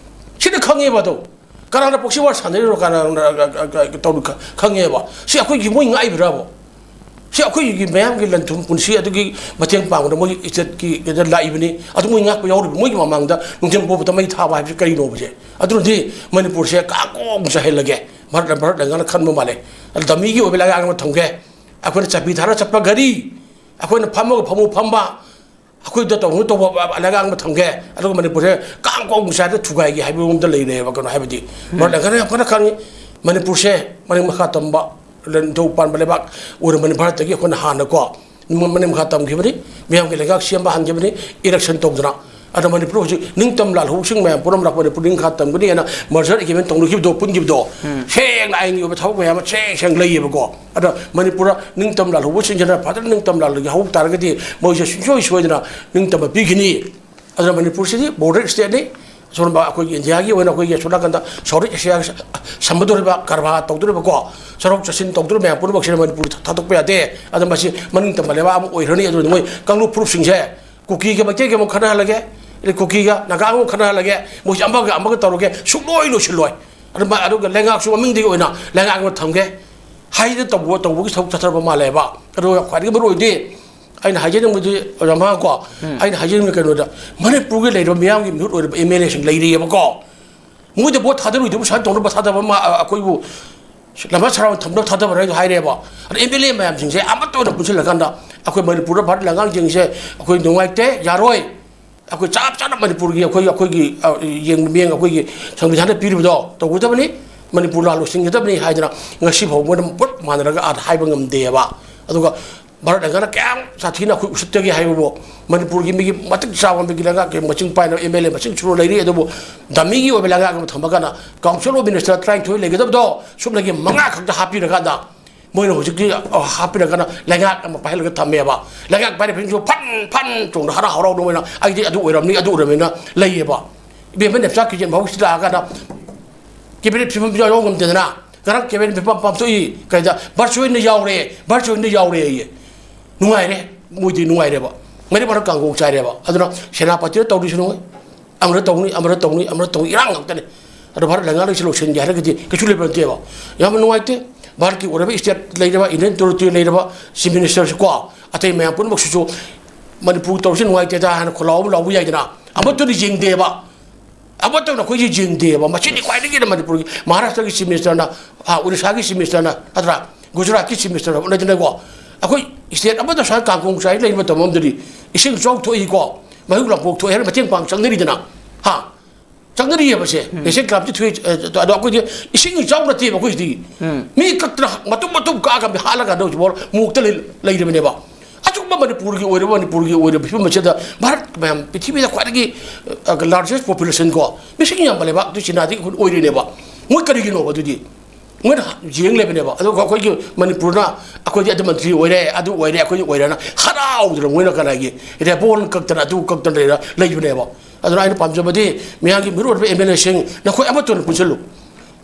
ꯁꯤꯗ ꯈꯪꯉꯦꯕ ꯑꯗꯣ꯫ ꯀꯅꯥꯅ proxy war ꯁꯥꯟꯅꯔꯤꯅꯣ, ꯀꯅꯥꯅ, ꯑ, ꯑ, ꯑ, ꯇꯧꯔꯤ ꯈ-, ꯈꯪꯉꯦꯕ꯫ ꯁꯤ ꯑꯩꯈꯣꯏꯒꯤ ꯃꯣꯏ ꯉꯥꯛꯏꯕ꯭ꯔꯥꯕ? ꯁꯤ ꯑꯩꯈꯣꯏꯒꯤ ꯃꯌꯥꯝꯒꯤ ꯂꯟ ꯊꯨꯝ ꯄꯨꯟꯁꯤ ꯑꯗꯨꯒꯤ ꯃꯇꯦꯡ ꯄꯥꯡꯕꯗ ꯃꯣꯏꯒꯤ ꯏꯖꯠꯀꯤ ꯀꯩꯗ ꯂꯥꯛꯏꯕꯅꯤ꯫ ꯑꯗꯨ ꯃꯣꯏ ꯉꯥꯛꯄ ꯌꯥꯎꯔꯤꯕ, ꯃꯣꯏꯒꯤ ꯃꯃꯥꯡꯗ ꯅꯨꯡꯊꯤꯜ ꯄꯣꯕꯣꯞꯇ ꯃꯩ ꯊꯥꯕ ꯍꯥꯏꯕꯁꯤ ꯀꯔꯤꯅꯣꯕꯁꯦ? ꯑꯗꯨꯅꯗꯤ ꯃꯅꯤꯄꯨꯔꯁꯦ ꯀꯥꯡꯒꯣꯡ ꯆꯥꯏꯍꯜꯂꯒꯦ꯫ ꯚꯥꯔꯠ, ꯚꯥꯔꯠ ꯂꯩꯉꯥꯛꯅ ꯈꯟꯕ ꯃꯥꯜꯂꯦ꯫ ꯑꯗ ꯗꯃꯤꯒꯤ ꯑꯣꯏꯕ ꯂꯩꯉꯥꯛ ꯑꯃ ꯊꯝꯒꯦ꯫ ꯑꯩꯈꯣꯏꯅ ꯆꯥꯕꯤ ꯊꯥꯔ ꯆꯠꯄ ꯒꯥꯔꯤ, ꯑꯩꯈꯣꯏꯅ ꯐꯝꯃꯒ ꯐꯝꯃꯨ ꯐꯝꯕ, ꯑꯩꯈꯣꯏꯗ ꯇꯧꯅꯨ ꯇꯧꯕ ꯂꯩꯉꯥꯛ ꯑꯃ ꯊꯝꯒꯦ꯫ ꯑꯗꯨꯒ ꯃꯅꯤꯄꯨꯔꯁꯦ ꯀꯥꯡꯒꯣꯡ ꯆꯥꯏꯔꯒ ꯊꯨꯒꯥꯏꯒꯦ ꯍꯥꯏꯕ ꯃꯑꯣꯡꯗ ꯂꯩꯔꯦꯕ꯫ ꯀꯩꯅꯣ ꯍꯥꯏꯕꯗꯤ ꯎꯝ꯫ ꯚꯥꯔꯠ ꯂꯩꯉꯥꯛꯅ ꯌꯥꯝ ꯀꯟꯅ ꯈꯪꯉꯤ꯫ ꯃꯅꯤꯄꯨꯔꯁꯦ ꯃꯅꯤꯡ ꯃꯈꯥ ꯇꯝꯕ, ꯅꯤꯡꯊꯧ ꯄꯥꯟꯕ ꯂꯩꯕꯥꯛ ꯑꯣꯏꯔꯕꯅꯤ ꯚꯥꯔꯠꯇꯒꯤ ꯑꯩꯈꯣꯏꯅ ꯍꯥꯟꯅꯀꯣ꯫ ꯃꯅꯤꯡ ꯃꯈꯥ ꯇꯝꯈꯤꯕꯅꯤ, ꯃꯤꯌꯥꯝꯒꯤ ꯂꯩꯉꯥꯛ ꯁꯦꯝꯕ ꯍꯥꯟꯈꯤꯕꯅꯤ, election ꯇꯧꯗꯅ꯫ ꯑꯗꯣ ꯃꯅꯤꯄꯨꯔ ꯍꯧꯖꯤꯛ ꯅꯤꯡꯇꯝ ꯂꯥꯜꯍꯧꯕꯁꯤꯡ ꯃꯌꯥꯝ ꯄꯨꯝꯅꯃꯛ ꯃꯅꯤꯄꯨꯔ ꯅꯤꯡꯈꯥ ꯇꯝꯒꯅꯤ ꯍꯥꯏꯅ merger agreement ꯇꯧꯅꯈꯤꯕꯗꯣ, ꯄꯨꯟꯈꯤꯕꯗꯣ, ꯎꯝ꯫ ꯁꯦꯡꯅ ꯑꯥꯏꯟꯒꯤ ꯑꯣꯏꯕ ꯊꯕꯛ ꯃꯌꯥꯝ ꯑꯃ ꯁꯦꯡ ꯁꯦꯡ ꯂꯩꯌꯦꯕꯀꯣ꯫ ꯑꯗꯣ ꯃꯅꯤꯄꯨꯔꯗ ꯅꯤꯡꯇꯝ ꯂꯥꯜꯍꯧꯕꯁꯤꯡꯁꯤꯅ ꯐꯖꯅ ꯅꯤꯡꯇꯝ ꯂꯥꯜꯍꯧ ꯇꯥꯔꯒꯗꯤ ꯃꯣꯏꯁꯦ ꯁꯨꯡꯁꯣꯏ ꯁꯣꯏꯗꯅ ꯅꯤꯡꯇꯝꯕ ꯄꯤꯒꯅꯤ꯫ ꯑꯗꯨꯅ ꯃꯅꯤꯄꯨꯔꯁꯤꯗꯤ ꯕꯣꯔꯗꯔ ꯏꯁꯇꯦꯠꯅꯤ꯫ ꯑꯁꯣꯝꯗ ꯑꯩꯈꯣꯏꯒꯤ ꯏꯟꯗꯤꯌꯥꯒꯤ ꯑꯣꯏꯅ ꯑꯩꯈꯣꯏꯒꯤ ꯑꯁꯣꯝ ꯅꯥꯀꯟꯗ ꯁꯥꯎꯠ ꯏꯁ ꯑꯦꯁꯤꯌꯥꯒꯤ ꯁ-, ꯁꯝꯕꯗꯧꯔꯤꯕ ꯀꯔꯕꯥꯔ ꯇꯧꯗꯧꯔꯤꯕꯀꯣ, ꯆꯠꯊꯣꯛ ꯆꯠꯁꯤꯟ ꯇꯧꯗꯧꯔꯤꯕ ꯃꯌꯥꯝ ꯄꯨꯝꯅꯃꯛꯁꯤꯅ ꯃꯅꯤꯄꯨꯔꯗ ꯊꯥꯗꯣꯛꯄ ꯌꯥꯗꯦ꯫ ꯑꯗꯨ ꯃꯁꯤ ꯃꯅꯤꯡ ꯇꯝꯕ ꯂꯩꯕꯥꯛ ꯑꯃ ꯑꯣꯏꯈ꯭ꯔꯅꯤ꯫ ꯑꯗꯨꯅ ꯃꯣꯏ ꯀꯥꯡꯂꯨꯞ ꯐꯨꯔꯨꯞꯁꯤꯡꯁꯦ ꯀꯨꯀꯤꯒ ꯃꯩꯇꯩꯒ ꯑꯃꯨꯛ ꯈꯠꯅꯍꯜꯂꯒꯦ, ꯑꯗꯩ ꯀꯨꯀꯤꯒ ꯅꯥꯒꯥꯒ ꯑꯃꯨꯛ ꯈꯠꯅꯍꯜꯂꯒꯦ, ꯃꯣꯏꯁꯦ ꯑꯃꯒ ꯑꯃꯒ ꯇꯧꯔꯒꯦ ꯁꯨꯡꯂꯣꯏ ꯂꯣꯏꯁꯤꯜꯂꯣꯏ꯫ ꯑꯗꯨ ꯃ-, ꯑꯗꯨꯒ ꯂꯩꯉꯥꯛꯁꯨ ꯃꯃꯤꯡꯗꯒꯤ ꯑꯣꯏꯅ ꯂꯩꯉꯥꯛ ꯑꯃ ꯊꯝꯒꯦ ꯍꯥꯏꯗꯅ ꯇꯧꯕ, ꯇꯧꯕꯒꯤ ꯊꯕꯛ ꯆꯠꯊꯔꯛꯄ ꯃꯥꯜꯂꯦꯕ꯫ ꯑꯗꯨꯒ ꯈ꯭ꯋꯥꯏꯗꯒꯤ ꯃꯔꯨ ꯑꯣꯏꯗꯤ ꯑꯩꯅ ꯍꯥꯏꯖꯅꯤꯡꯕꯗꯤ, ꯑꯣꯖꯥ ꯃꯍꯥꯛ ꯀꯣ, ꯎꯝ꯫ ꯑꯩꯅ ꯍꯥꯏꯖꯅꯤꯡꯕ ꯀꯩꯅꯣꯗ, ꯃꯅꯤꯄꯨꯔꯒꯤ ꯂꯩꯔꯤꯕ ꯃꯤꯌꯥꯝꯒꯤ ꯃꯤꯍꯨꯠ ꯑꯣꯏꯔꯤꯕ ꯑꯦꯝ ꯑꯦꯜ ꯑꯦꯁꯤꯡ ꯂꯩꯔꯤꯑꯕꯀꯣ, ꯃꯣꯏꯗ ꯚꯣꯠ ꯊꯥꯗꯔꯣꯏꯗꯕꯨ ꯁꯨꯃꯥꯏꯅ ꯇꯧꯅꯕ ꯊꯥꯗꯕ ꯑꯃ, ꯑ, ꯑꯩꯈꯣꯏꯕꯨ ꯂꯝꯕꯥ ꯁꯔꯥꯎ ꯊꯝꯅꯕ ꯊꯥꯗꯕ꯭ꯔꯥ ꯍꯥꯏꯗꯣ ꯍꯥꯏꯔꯦꯕ꯫ ꯑꯗ ꯑꯦꯝ ꯑꯦꯜ ꯑꯦ ꯃꯌꯥꯝꯁꯤꯡꯁꯦ ꯑꯃꯠꯇ ꯑꯣꯏꯅ ꯄꯨꯟꯁꯤꯜꯂꯀꯥꯟꯗ ꯑꯩꯈꯣꯏ ꯃꯅꯤꯄꯨꯔꯗ ꯚꯥꯔꯠ ꯂꯩꯉꯥꯛꯁꯤꯡꯁꯦ ꯑꯩꯈꯣꯏ ꯅꯨꯡꯉꯥꯏꯇꯦ, ꯌꯥꯔꯣꯏ, ꯑꯩꯈꯣꯏ ꯆꯞ ꯆꯥꯅ ꯃꯅꯤꯄꯨꯔꯒꯤ ꯑꯩꯈꯣꯏ, ꯑꯩꯈꯣꯏꯒꯤ, ꯑ, ꯌꯦꯡꯕ ꯃꯤꯠꯌꯦꯡ ꯑꯩꯈꯣꯏꯒꯤ ꯁꯪꯕꯤꯙꯥꯟꯅ ꯄꯤꯔꯤꯕꯗꯣ ꯇꯧꯒꯗꯕꯅꯤ, ꯃꯅꯤꯄꯨꯔ ꯂꯥꯜ ꯂꯣꯏꯁꯤꯟꯒꯗꯕꯅꯤ ꯍꯥꯏꯗꯅ ꯉꯁꯤ ꯐꯥꯎꯕ ꯃꯣꯏꯅ ꯄꯨꯂꯞ ꯃꯥꯟꯅꯔꯒ ꯑꯥꯗ ꯍꯥꯏꯕ ꯉꯝꯗꯦꯕ꯫ ꯑꯗꯨꯒ ꯚꯥꯔꯠ ꯂꯩꯉꯥꯛꯅ ꯀꯌꯥꯝ ꯁꯥꯊꯤꯅ ꯑꯩꯈꯣꯏ ꯎꯁꯤꯠꯇꯒꯦ ꯍꯥꯏꯕꯕꯨ, ꯃꯅꯤꯄꯨꯔꯒꯤ ꯃꯤꯒꯤ ꯃꯇꯤꯛ ꯆꯥꯕ ꯃꯤꯒꯤ ꯂꯩꯉꯥꯛꯀꯤ ꯃꯁꯤꯡ ꯄꯥꯏꯅꯕ ꯑꯦꯝ ꯑꯦꯜ ꯑꯦ ꯃꯁꯤꯡ ꯁꯨꯔ ꯂꯩꯔꯤ, ꯑꯗꯨꯕꯨ ꯗꯃꯤꯒꯤ ꯑꯣꯏꯕ ꯂꯩꯉꯥꯛ ꯑꯃ ꯊꯝꯃꯀꯥꯟꯗ ꯀꯥꯎꯟꯁꯤꯜ ꯑꯣꯐ ꯃꯤꯅꯤꯁꯇꯔ ꯇꯔꯥꯅꯤꯊꯣꯏ ꯂꯩꯒꯗꯕꯗꯣ ꯁꯨꯞꯅꯒꯤ ꯃꯉꯥ ꯈꯛꯇ ꯍꯥꯞꯄꯤꯔꯀꯥꯟꯗ ꯃꯣꯏꯅ ꯍꯧꯖꯤꯛꯇꯤ, ꯑ, ꯍꯥꯞꯄꯤꯔꯒꯅ ꯂꯩꯉꯥꯛ ꯑꯃ ꯄꯥꯏꯍꯜꯂꯒ ꯊꯝꯃꯦꯕ꯫ ꯂꯩꯉꯥꯛ ꯄꯥꯏꯔꯤꯕꯁꯤꯡꯁꯨ ꯐꯟ ꯐꯟ ꯆꯣꯡꯗ ꯍꯔꯥꯎ ꯍꯔꯥꯎꯅ ꯃꯣꯏꯅ ꯑꯩꯗꯤ ꯑꯗꯨ ꯑꯣꯏꯔꯝꯅꯤ, ꯑꯗꯨ ꯑꯣꯏꯔꯝꯅꯤꯅ ꯂꯩꯌꯦꯕ꯫ ꯏꯕꯦꯝꯃ ꯅꯦꯞꯆꯥ ꯀꯤꯖꯦꯟ ꯐꯥꯎ ꯁꯤ ꯂꯥꯛꯑꯀꯥꯟꯗ ꯀꯦꯕꯤꯅꯦꯠ ꯐꯤꯕꯝ ꯌꯥꯎ ꯉꯝꯗꯦꯗꯅ꯫ ꯉꯔꯥꯡ ꯀꯦꯕꯤꯅꯦꯠ ꯐꯤꯕꯝ ꯄꯥꯝꯊꯣꯛꯏ ꯀꯩꯗ ꯚꯔꯆꯨꯋꯦꯜꯅ ꯌꯥꯎꯔꯦ, ꯚꯔꯆꯨꯋꯦꯜꯅ ꯌꯥꯎꯔꯦ ꯑꯩꯌꯦ꯫ ꯅꯨꯡꯉꯥꯏꯔꯦ, ꯃꯣꯏꯗꯤ ꯅꯨꯡꯉꯥꯏꯔꯦꯕ꯫ ꯃꯔꯤ ꯃꯔꯛ ꯀꯥꯡꯒꯣꯡ ꯆꯥꯏꯔꯦꯕ꯫ ꯑꯗꯨꯅ ꯁꯦꯅꯥꯄꯇꯤꯗ ꯇꯧꯔꯤꯁꯤ ꯅꯣꯏ꯫ ꯑꯃꯅ ꯇꯧꯅꯤ, ꯑꯃꯅ ꯇꯧꯅꯤ, ꯑꯃꯅ ꯇꯧꯅꯤ, ꯏꯔꯥꯡ ꯉꯥꯛꯇꯅꯤ꯫ ꯑꯗꯣ ꯚꯥꯔꯠ ꯂꯩꯉꯥꯛꯅ ꯁꯤ ꯂꯣꯏꯁꯤꯟꯒꯦ ꯍꯥꯏꯔꯒꯗꯤ ꯀꯩꯁꯨ ꯂꯩꯕ ꯅꯠꯇꯦꯕ꯫ ꯌꯥꯝꯅ ꯅꯨꯡꯉꯥꯏꯇꯦ꯫ ꯚꯥꯔꯠꯀꯤ ꯑꯣꯏꯔꯕ ꯏꯁꯇꯦꯠ ꯂꯩꯔꯕ, ꯏꯟꯗꯤꯌꯟ ꯇꯦꯔꯤꯇꯣꯔꯤ ꯂꯩꯔꯕ ꯆꯤꯐ ꯃꯤꯅꯤꯁꯇꯔꯁꯨ ꯀꯣ, ꯑꯇꯩ ꯃꯌꯥꯝ ꯄꯨꯝꯅꯃꯛꯁꯤꯁꯨ ꯃꯅꯤꯄꯨꯔ ꯇꯧꯔꯤꯁꯤ ꯅꯨꯡꯉꯥꯏꯇꯦꯗ ꯍꯥꯏꯅ ꯈꯣꯜꯂꯥꯎ ꯑꯃ ꯂꯥꯎꯕ ꯌꯥꯏꯗꯅ꯫ ꯑꯃꯠꯇꯅ ꯌꯦꯡꯗꯦꯕ꯫ ꯑꯃꯠꯇꯅ ꯑꯩꯈꯣꯏꯁꯦ ꯌꯦꯡꯗꯦꯕ꯫ ꯃꯁꯤꯗꯤ ꯈ꯭ꯋꯥꯏꯗꯒꯤ ꯃꯅꯤꯄꯨꯔꯒꯤ, ꯃꯍꯥꯔꯥꯁꯇ꯭ꯔꯒꯤ ꯆꯤꯐ ꯃꯤꯅꯤꯁꯇꯔꯅ, ꯑꯥ, ꯑꯣꯔꯤꯁꯥꯒꯤ ꯆꯤꯐ ꯃꯤꯅꯤꯁꯇꯔꯅ, ꯅꯠꯇ꯭ꯔꯥ? ꯒꯨꯖꯔꯥꯠꯀꯤ ꯆꯤꯐ ꯃꯤꯅꯤꯁꯇꯔ ꯎꯅꯗꯅꯀꯣ꯫ ꯑꯩꯈꯣꯏ ꯏꯁꯇꯦꯠ ꯑꯃꯠꯇ ꯁꯨꯃꯥꯏꯅ ꯀꯥꯡꯈꯣꯡ ꯆꯥꯏ ꯂꯩꯕ ꯃꯇꯝ ꯑꯃꯗꯗꯤ ꯏꯁꯤꯡ ꯏꯆꯥꯎ ꯊꯣꯛꯏꯀꯣ, ꯃꯍꯤꯛ ꯂꯥꯡꯄꯣꯛ ꯊꯣꯛꯑꯦ ꯍꯥꯏꯅ ꯃꯇꯦꯡ ꯄꯥꯡ ꯆꯪꯅꯔꯤꯗꯅ꯫ ꯍꯥ? ꯆꯪꯅꯔꯤꯑꯕꯁꯦ꯫ ꯎꯝ꯫ ꯅꯦꯁꯅꯦꯜ ꯀ꯭ꯂꯕꯇꯤ ꯊꯣꯛꯑꯦ, ꯑ, ꯑꯗꯣ ꯑꯩꯈꯣꯏꯗꯤ ꯏꯁꯤꯡ ꯏꯆꯥꯎ ꯅꯠꯇꯦꯕ ꯑꯩꯈꯣꯏꯁꯤꯗꯤ꯫ ꯎꯝ꯫ ꯃꯤ ꯀꯛꯇꯅ ꯃꯇꯨꯝ ꯃꯇꯨꯝ ꯀꯛꯑꯒ ꯃꯤ ꯍꯥꯠꯂꯒ ꯍꯧꯖꯤꯛꯐꯥꯎ ꯃꯣꯛꯇ ꯂꯩ-, ꯂꯩꯔꯤꯕꯅꯦꯕ꯫ ꯑꯆꯨꯝꯕ ꯃꯅꯤꯄꯨꯔꯒꯤ ꯑꯣꯏꯔꯤꯕ, ꯃꯅꯤꯄꯨꯔꯒꯤ ꯑꯣꯏꯔꯤꯕ ꯐꯤꯕꯝ ꯑꯁꯤꯗ ꯚꯥꯔꯠ ꯃꯌꯥꯝ ꯄ꯭ꯔꯤꯊꯤꯕꯤꯗ ꯈ꯭ꯋꯥꯏꯗꯒꯤ, ꯑ, ꯂꯥꯔꯖꯦꯁ ꯄꯣꯄꯨꯂꯦꯁꯟ ꯀꯣ, ꯃꯤꯁꯤꯡ ꯌꯥꯝꯕ ꯂꯩꯕꯥꯛꯇꯨ ꯆꯤꯅꯥꯗꯒꯤ ꯑꯩꯈꯣꯏ ꯑꯣꯏꯔꯤꯅꯦꯕ꯫ ꯃꯣꯏ ꯀꯔꯤꯒꯤꯅꯣꯕ ꯑꯗꯨꯗꯤ? ꯃꯣꯏꯅ ꯌꯦꯡ ꯂꯩꯕꯅꯦꯕ꯫ ꯑꯗꯨꯒ ꯑꯩꯈꯣꯏꯒꯤ ꯃꯅꯤꯄꯨꯔꯅ "ꯑꯩꯈꯣꯏꯗꯤ ꯑꯗꯨ ꯃꯟꯇ꯭ꯔꯤ ꯑꯣꯏꯔꯦ, ꯑꯗꯨ ꯑꯣꯏꯔꯦ, ꯑꯩꯈꯣꯏꯗꯤ ꯑꯣꯏꯔꯦꯅ" ꯍꯔꯥꯎꯗꯅ ꯃꯣꯏꯅ ꯀꯅꯥꯒꯤ ꯔꯦꯕꯣꯟ ꯀꯛꯇꯅ, ꯑꯗꯨ ꯀꯛꯇꯅ ꯂꯩꯔ ꯂꯩꯕꯅꯦꯕ꯫ ꯑꯗꯨꯅ ꯑꯩꯅ ꯄꯥꯝꯖꯕꯗꯤ, ꯃꯌꯥꯝꯒꯤ ꯃꯔꯨ ꯑꯣꯏꯕ ꯑꯦꯝ ꯑꯦꯜ ꯑꯦꯁꯤꯡ, ꯅꯈꯣꯏ ꯑꯃꯠꯇ ꯑꯣꯏꯅ ꯄꯨꯟꯁꯤꯜꯂꯨ꯫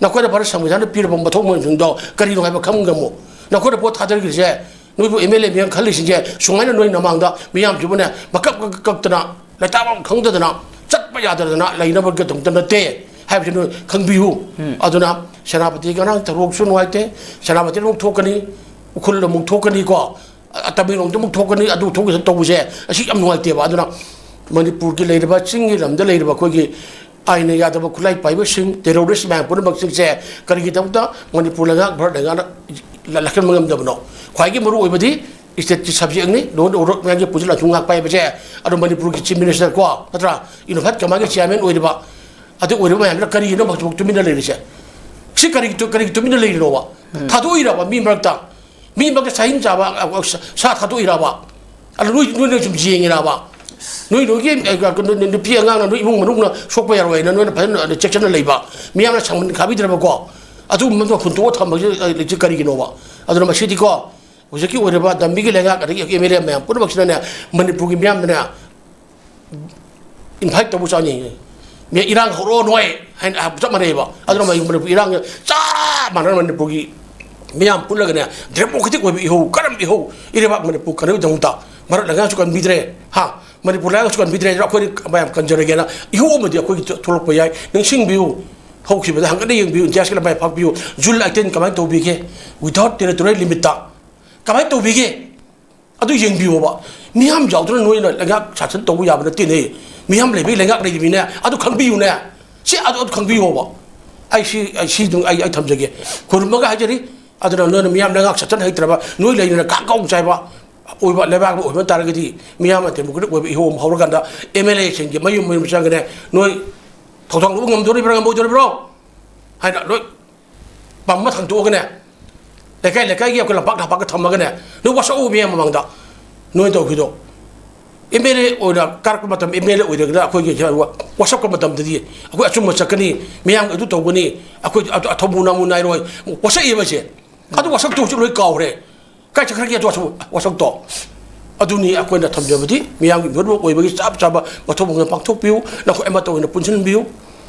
ꯅꯈꯣꯏꯅ ꯚꯥꯔꯠ ꯁꯪꯕꯤꯙꯥꯟꯗ ꯄꯤꯔꯕ ꯃꯊꯧ ꯃꯟꯁꯤꯡꯗꯣ ꯀꯔꯤꯅꯣ ꯍꯥꯏꯕ ꯈꯪꯉꯝꯃꯨ꯫ ꯅꯈꯣꯏꯅ ꯚꯣꯠ ꯊꯥꯗꯔꯤꯁꯦ, ꯅꯣꯏꯕꯨ ꯑꯦꯝ ꯑꯦꯜ ꯑꯦ ꯃꯌꯥꯝ ꯈꯜꯂꯤꯁꯤꯡꯁꯦ, ꯁꯨꯃꯥꯏꯅ ꯅꯣꯏ ꯅꯃꯥꯡꯗ ꯃꯤꯌꯥꯝꯁꯤꯕꯨꯅꯦ, ꯃꯀꯛ ꯃꯀꯛ ꯀꯛꯇꯅ, ꯂꯩꯇꯥꯐꯝ ꯈꯪꯗꯗꯅ, ꯆꯠꯄ ꯌꯥꯗꯗꯅ ꯂꯩꯅꯕꯒꯤꯗꯃꯛꯇ ꯅꯠꯇꯦ ꯍꯥꯏꯕꯁꯤ ꯅꯣꯏ ꯈꯪꯕꯤꯌꯨ꯫ ꯎꯝ꯫ ꯑꯗꯨꯅ ꯁꯦꯅꯥꯄꯇꯤꯒꯤ ꯑꯉꯥꯡ ꯊꯧꯗꯣꯛꯁꯨ ꯅꯨꯡꯉꯥꯏꯇꯦ꯫ ꯁꯦꯅꯥꯄꯇꯤꯗ ꯑꯃꯨꯛ ꯊꯣꯛꯀꯅꯤ, ꯎꯈ꯭ꯔꯨꯜꯗ ꯑꯃꯨꯛ ꯊꯣꯛꯀꯅꯤꯀꯣ, ꯑ, ꯇꯃꯦꯡꯂꯣꯡꯗ ꯑꯃꯨꯛ ꯊꯣꯛꯀꯅꯤ, ꯑꯗꯨ ꯊꯣꯛꯀꯅꯤ ꯇꯧꯕꯁꯦ, ꯑꯁꯤ ꯌꯥꯝ ꯅꯨꯡꯉꯥꯏꯇꯦꯕ꯫ ꯑꯗꯨꯅ ꯃꯅꯤꯄꯨꯔꯒꯤ ꯂꯩꯔꯤꯕ ꯆꯤꯡꯒꯤ ꯂꯝꯗ ꯂꯩꯔꯤꯕ ꯑꯩꯈꯣꯏꯒꯤ ꯑꯥꯏꯟꯅ ꯌꯥꯗꯕ ꯈꯨꯠꯂꯥꯏ ꯄꯥꯏꯕꯁꯤꯡ, ꯇꯦꯔꯣꯔꯤꯁ ꯃꯌꯥꯝ ꯄꯨꯝꯅꯃꯛꯁꯤꯡꯁꯦ ꯀꯔꯤꯒꯤꯗꯃꯛꯇ ꯃꯅꯤꯄꯨꯔ ꯂꯩꯉꯥꯛ, ꯚꯥꯔꯠ ꯂꯩꯉꯥꯛꯅ ꯂ-, ꯂꯥꯛꯍꯟꯕ ꯉꯝꯗꯕꯅꯣ? ꯈ꯭ꯋꯥꯏꯒꯤ ꯃꯔꯨ ꯑꯣꯏꯕꯗꯤ ꯁ꯭ꯇꯦꯠꯀꯤ ꯁꯕꯖꯦꯛꯅꯤ, ꯂꯣ ꯑꯦꯟ ꯑꯣꯔꯗꯔ ꯃꯌꯥꯝꯒꯤ ꯄꯨꯟꯁꯤꯜꯂ ꯑꯁꯨꯝ ꯉꯥꯛꯄ ꯍꯥꯏꯕꯁꯦ꯫ ꯑꯗꯣ ꯃꯅꯤꯄꯨꯔꯒꯤ ꯆꯤꯐ ꯃꯤꯅꯤꯁꯇꯔ ꯀꯣ, ꯅꯠꯇ꯭ꯔꯥ, ꯌꯨꯅꯤꯐꯥꯏꯠ ꯀꯃꯥꯟꯒꯤ ꯆꯤꯌꯥꯔꯃꯦꯟ ꯑꯣꯏꯔꯤꯕ, ꯑꯗꯨ ꯑꯣꯏꯔꯤꯕ ꯃꯌꯥꯝꯁꯤꯅ ꯀꯔꯤꯒꯤꯅꯣ ꯍꯧꯖꯤꯛꯐꯥꯎ ꯇꯨꯃꯤꯟꯅ ꯂꯩꯔꯤꯁꯦ? ꯁꯤ ꯀꯔꯤꯒꯤ ꯇꯨ-, ꯀꯔꯤꯒꯤ ꯇꯨꯃꯤꯟꯅ ꯂꯩꯔꯤꯅꯣꯕ? ꯎꯝ꯫ ꯊꯥꯗꯣꯛꯏꯔꯕ ꯃꯤ ꯃꯔꯛꯇ? ꯃꯤ ꯃꯔꯛꯇ ꯁꯥꯍꯤꯟ ꯆꯥꯕ, ꯑ, ꯑ, ꯁꯥ, ꯁꯥ ꯊꯥꯗꯣꯛꯏꯔꯕ? ꯑꯗꯣ ꯅꯣꯏ, ꯅꯣꯏꯅ ꯁꯨꯝ ꯌꯦꯡꯉꯤꯔꯕ? ꯅꯣꯏ, ꯅꯣꯏꯒꯤ, ꯑ, ꯀꯩꯅꯣ, ꯅꯨꯄꯤ ꯑꯉꯥꯡꯅ, ꯅꯣꯏ ꯏꯃꯨꯡ ꯃꯅꯨꯡꯅ ꯁꯣꯛꯄ ꯌꯥꯔꯣꯏ ꯍꯥꯏꯅ ꯅꯣꯏꯅ ꯐꯖꯅ ꯆꯦꯛꯁꯤꯟꯅ ꯂꯩꯕ, ꯃꯤꯌꯥꯝꯅ ꯁꯥꯡꯃꯟ ꯈꯥꯕꯤꯗ꯭ꯔꯕꯀꯣ? ꯑꯗꯨꯒꯨꯝꯕꯗꯣ ꯍꯨꯟꯗꯣꯛꯑ ꯊꯝꯕꯁꯤ, ꯑ, ꯂꯩꯁꯤ ꯀꯔꯤꯒꯤꯅꯣꯕ? ꯑꯗꯨꯅ ꯃꯁꯤꯗꯤꯀꯣ, ꯍꯧꯖꯤꯛꯀꯤ ꯑꯣꯏꯔꯤꯕ ꯗꯝꯕꯤꯒꯤ ꯂꯩꯉꯥꯛ, ꯑꯗꯒꯤ ꯑꯦꯝ ꯑꯦꯜ ꯑꯦ ꯃꯌꯥꯝ ꯄꯨꯝꯅꯃꯛꯁꯤꯅꯅꯦ, ꯃꯅꯤꯄꯨꯔꯒꯤ ꯃꯤꯌꯥꯝꯅꯅꯦ, ꯏꯟꯚꯥꯏꯠ ꯇꯧꯕ ꯆꯥꯅꯤꯡꯉꯤ꯫ ꯃꯤ ꯏꯔꯥꯡ ꯍꯧꯔꯛꯑꯣ ꯅꯣꯏ ꯍꯥꯏꯅ ꯍꯥꯏꯕ ꯆꯞ ꯃꯥꯟꯅꯩꯕ꯫ ꯑꯗꯨꯅ ꯃꯅꯤꯄꯨꯔ ꯏꯔꯥꯡ ꯆꯞ ꯃꯥꯟꯅꯅ ꯃꯅꯤꯄꯨꯔꯒꯤ ꯃꯤꯌꯥꯝ ꯄꯨꯜꯂꯒꯅꯦ, ꯗꯦꯃꯣꯀ꯭ꯔꯦꯇꯤꯛ ꯑꯣꯏꯕ ꯏꯍꯧ, ꯀꯔꯝꯕ ꯏꯍꯧ? ꯏꯔꯩꯕꯥꯛ ꯃꯅꯤꯄꯨꯔ ꯀꯟꯅꯕꯒꯤꯗꯃꯛꯇ ꯃꯔꯛ ꯂꯩꯉꯥꯛꯁꯨ ꯀꯟꯕꯤꯗ꯭ꯔꯦ, ꯍꯥ? ꯃꯅꯤꯄꯨꯔ ꯂꯩꯉꯥꯛꯁꯨ ꯀꯟꯕꯤꯗ꯭ꯔꯦ, ꯑꯩꯈꯣꯏꯗꯤ ꯃꯌꯥꯝ ꯀꯟꯖꯔꯒꯦꯅ ꯏꯍꯧ ꯑꯃꯗꯤ ꯑꯩꯈꯣꯏꯒꯤ ꯊꯣꯛꯂꯛꯄ ꯌꯥꯏ꯫ ꯅꯤꯡꯁꯤꯡꯕꯤꯌꯨ, ꯍꯧꯈꯤꯕꯗ ꯍꯟꯒꯠꯅ ꯌꯦꯡꯕꯤꯌꯨ, ꯏꯟꯗꯤꯌꯥꯁꯀꯤ ꯂꯝꯕꯥꯏ ꯐꯥꯛꯄꯤꯌꯨ꯫ ꯖꯨꯟ ꯑꯥꯏꯇꯤꯟ ꯀꯃꯥꯏꯅ ꯇꯧꯕꯤꯒꯦ? Without territorial limit ꯇ ꯀꯃꯥꯏꯅ ꯇꯧꯕꯤꯒꯦ? ꯑꯗꯨ ꯌꯦꯡꯕꯤꯌꯣꯕ꯫ ꯃꯤꯌꯥꯝ ꯌꯥꯎꯗꯅ ꯅꯣꯏꯅ ꯂꯩꯉꯥꯛ ꯁꯥꯁꯟ ꯇꯧꯕ ꯌꯥꯕ ꯅꯠꯇꯦꯅꯦ꯫ ꯃꯤꯌꯥꯝ ꯂꯩꯕꯒꯤ ꯂꯩꯉꯥꯛ ꯂꯩꯔꯤꯃꯤꯅꯦ꯫ ꯑꯗꯨ ꯈꯪꯕꯤꯌꯨꯅꯦ꯫ ꯁꯤ ꯑꯗꯨ, ꯑꯗꯨ ꯈꯪꯕꯤꯌꯣꯕ꯫ ꯑꯩ ꯁꯤ, ꯑꯩ ꯁꯤ ꯑꯗꯨꯝ ꯑꯩ, ꯑꯩ ꯊꯝꯖꯒꯦ꯫ ꯈꯨꯔꯨꯝꯃꯒ ꯍꯥꯏꯖꯔꯤ꯫ ꯑꯗꯨꯅ ꯅꯣꯏꯅ ꯃꯤꯌꯥꯝ ꯂꯩꯉꯥꯛ ꯁꯥꯁꯟ ꯍꯩꯇ꯭ꯔꯕ, ꯅꯣꯏ ꯂꯩꯗꯅ ꯀꯥꯡ ꯀꯥꯎ ꯆꯥꯏꯕ ꯑꯣꯏꯕ ꯂꯩꯕꯥꯛ ꯑꯃ ꯑꯣꯏꯕ ꯇꯥꯔꯒꯗꯤ, ꯃꯤꯌꯥꯝꯅ ꯗꯦꯃꯣꯀ꯭ꯔꯦꯇꯤꯛ ꯑꯣꯏꯕ ꯏꯍꯧ ꯑꯃ ꯍꯧꯔꯀꯥꯟꯗ ꯑꯦꯝ ꯑꯦꯜ ꯑꯦꯁꯤꯡꯒꯤ ꯃꯌꯨꯝ ꯃꯌꯨꯝ ꯆꯪꯒꯅꯦ꯫ ꯅꯣꯏ ꯊꯧꯗꯥꯡ ꯂꯧꯕ ꯉꯝꯗꯣꯔꯤꯕ꯭ꯔꯥ ꯉꯝꯃꯣꯏꯗꯣꯔꯤꯕ꯭ꯔꯣ ꯍꯥꯏꯅ ꯂꯣꯏ ꯄꯝ ꯑꯃ ꯊꯥꯡꯇꯣꯛꯑꯒꯅꯦ, ꯂꯩꯀꯥꯏ ꯂꯩꯀꯥꯏꯒꯤ ꯑꯩꯈꯣꯏ ꯂꯝꯄꯥꯛ ꯂꯝꯄꯥꯛꯇ ꯊꯝꯃꯒꯅꯦ, ꯅꯣꯏ ꯋꯥꯁꯛꯎ ꯃꯤꯌꯥꯝ ꯃꯃꯥꯡꯗ ꯅꯣꯏ ꯇꯧꯈꯤꯗꯣ꯫ ꯑꯦꯝ ꯑꯦꯜ ꯑꯦ ꯑꯣꯏꯅ ꯀꯥꯔꯛꯄ ꯃꯇꯝ, ꯑꯦꯝ ꯑꯦꯜ ꯑꯦ ꯑꯣꯏꯔꯒꯅ ꯑꯩꯈꯣꯏꯒꯤ ꯋꯥꯁꯛꯄ ꯃꯇꯝꯗꯗꯤ ꯑꯩꯈꯣꯏ ꯑꯆꯨꯝꯕ ꯆꯠꯀꯅꯤ, ꯃꯤꯌꯥꯝꯒꯤ ꯑꯗꯨ ꯇꯧꯒꯅꯤ, ꯑꯩꯈꯣꯏ ꯑꯊꯧꯕ ꯅꯥꯃꯨ ꯅꯥꯏꯔꯣꯏ, ꯋꯥꯁꯛꯏꯕꯁꯦ꯫ ꯑꯗꯨ ꯋꯥꯁꯛꯇꯣ ꯍꯧꯖꯤꯛ ꯂꯣꯏ ꯀꯥꯎꯈ꯭ꯔꯦ꯫ ꯀꯥꯏ ꯆꯠꯈ꯭ꯔꯒꯦ ꯑꯗꯨ ꯋꯥꯁꯛ-, ꯋꯥꯁꯛꯇꯣ? ꯑꯗꯨꯅꯤ ꯑꯩꯈꯣꯏꯅ ꯊꯝꯖꯕꯗꯤ, ꯃꯤꯌꯥꯝꯒꯤ ꯃꯤꯍꯨꯠ ꯑꯣꯏꯕꯒꯤ ꯆꯞ ꯆꯥꯕ ꯃꯊꯧ ꯃꯉꯝ ꯄꯥꯡꯊꯣꯛꯄꯤꯌꯨ, ꯅꯈꯣꯏ ꯑꯃꯠꯇ ꯑꯣꯏꯅ ꯄꯨꯟꯁꯤꯟꯕꯤꯌꯨ꯫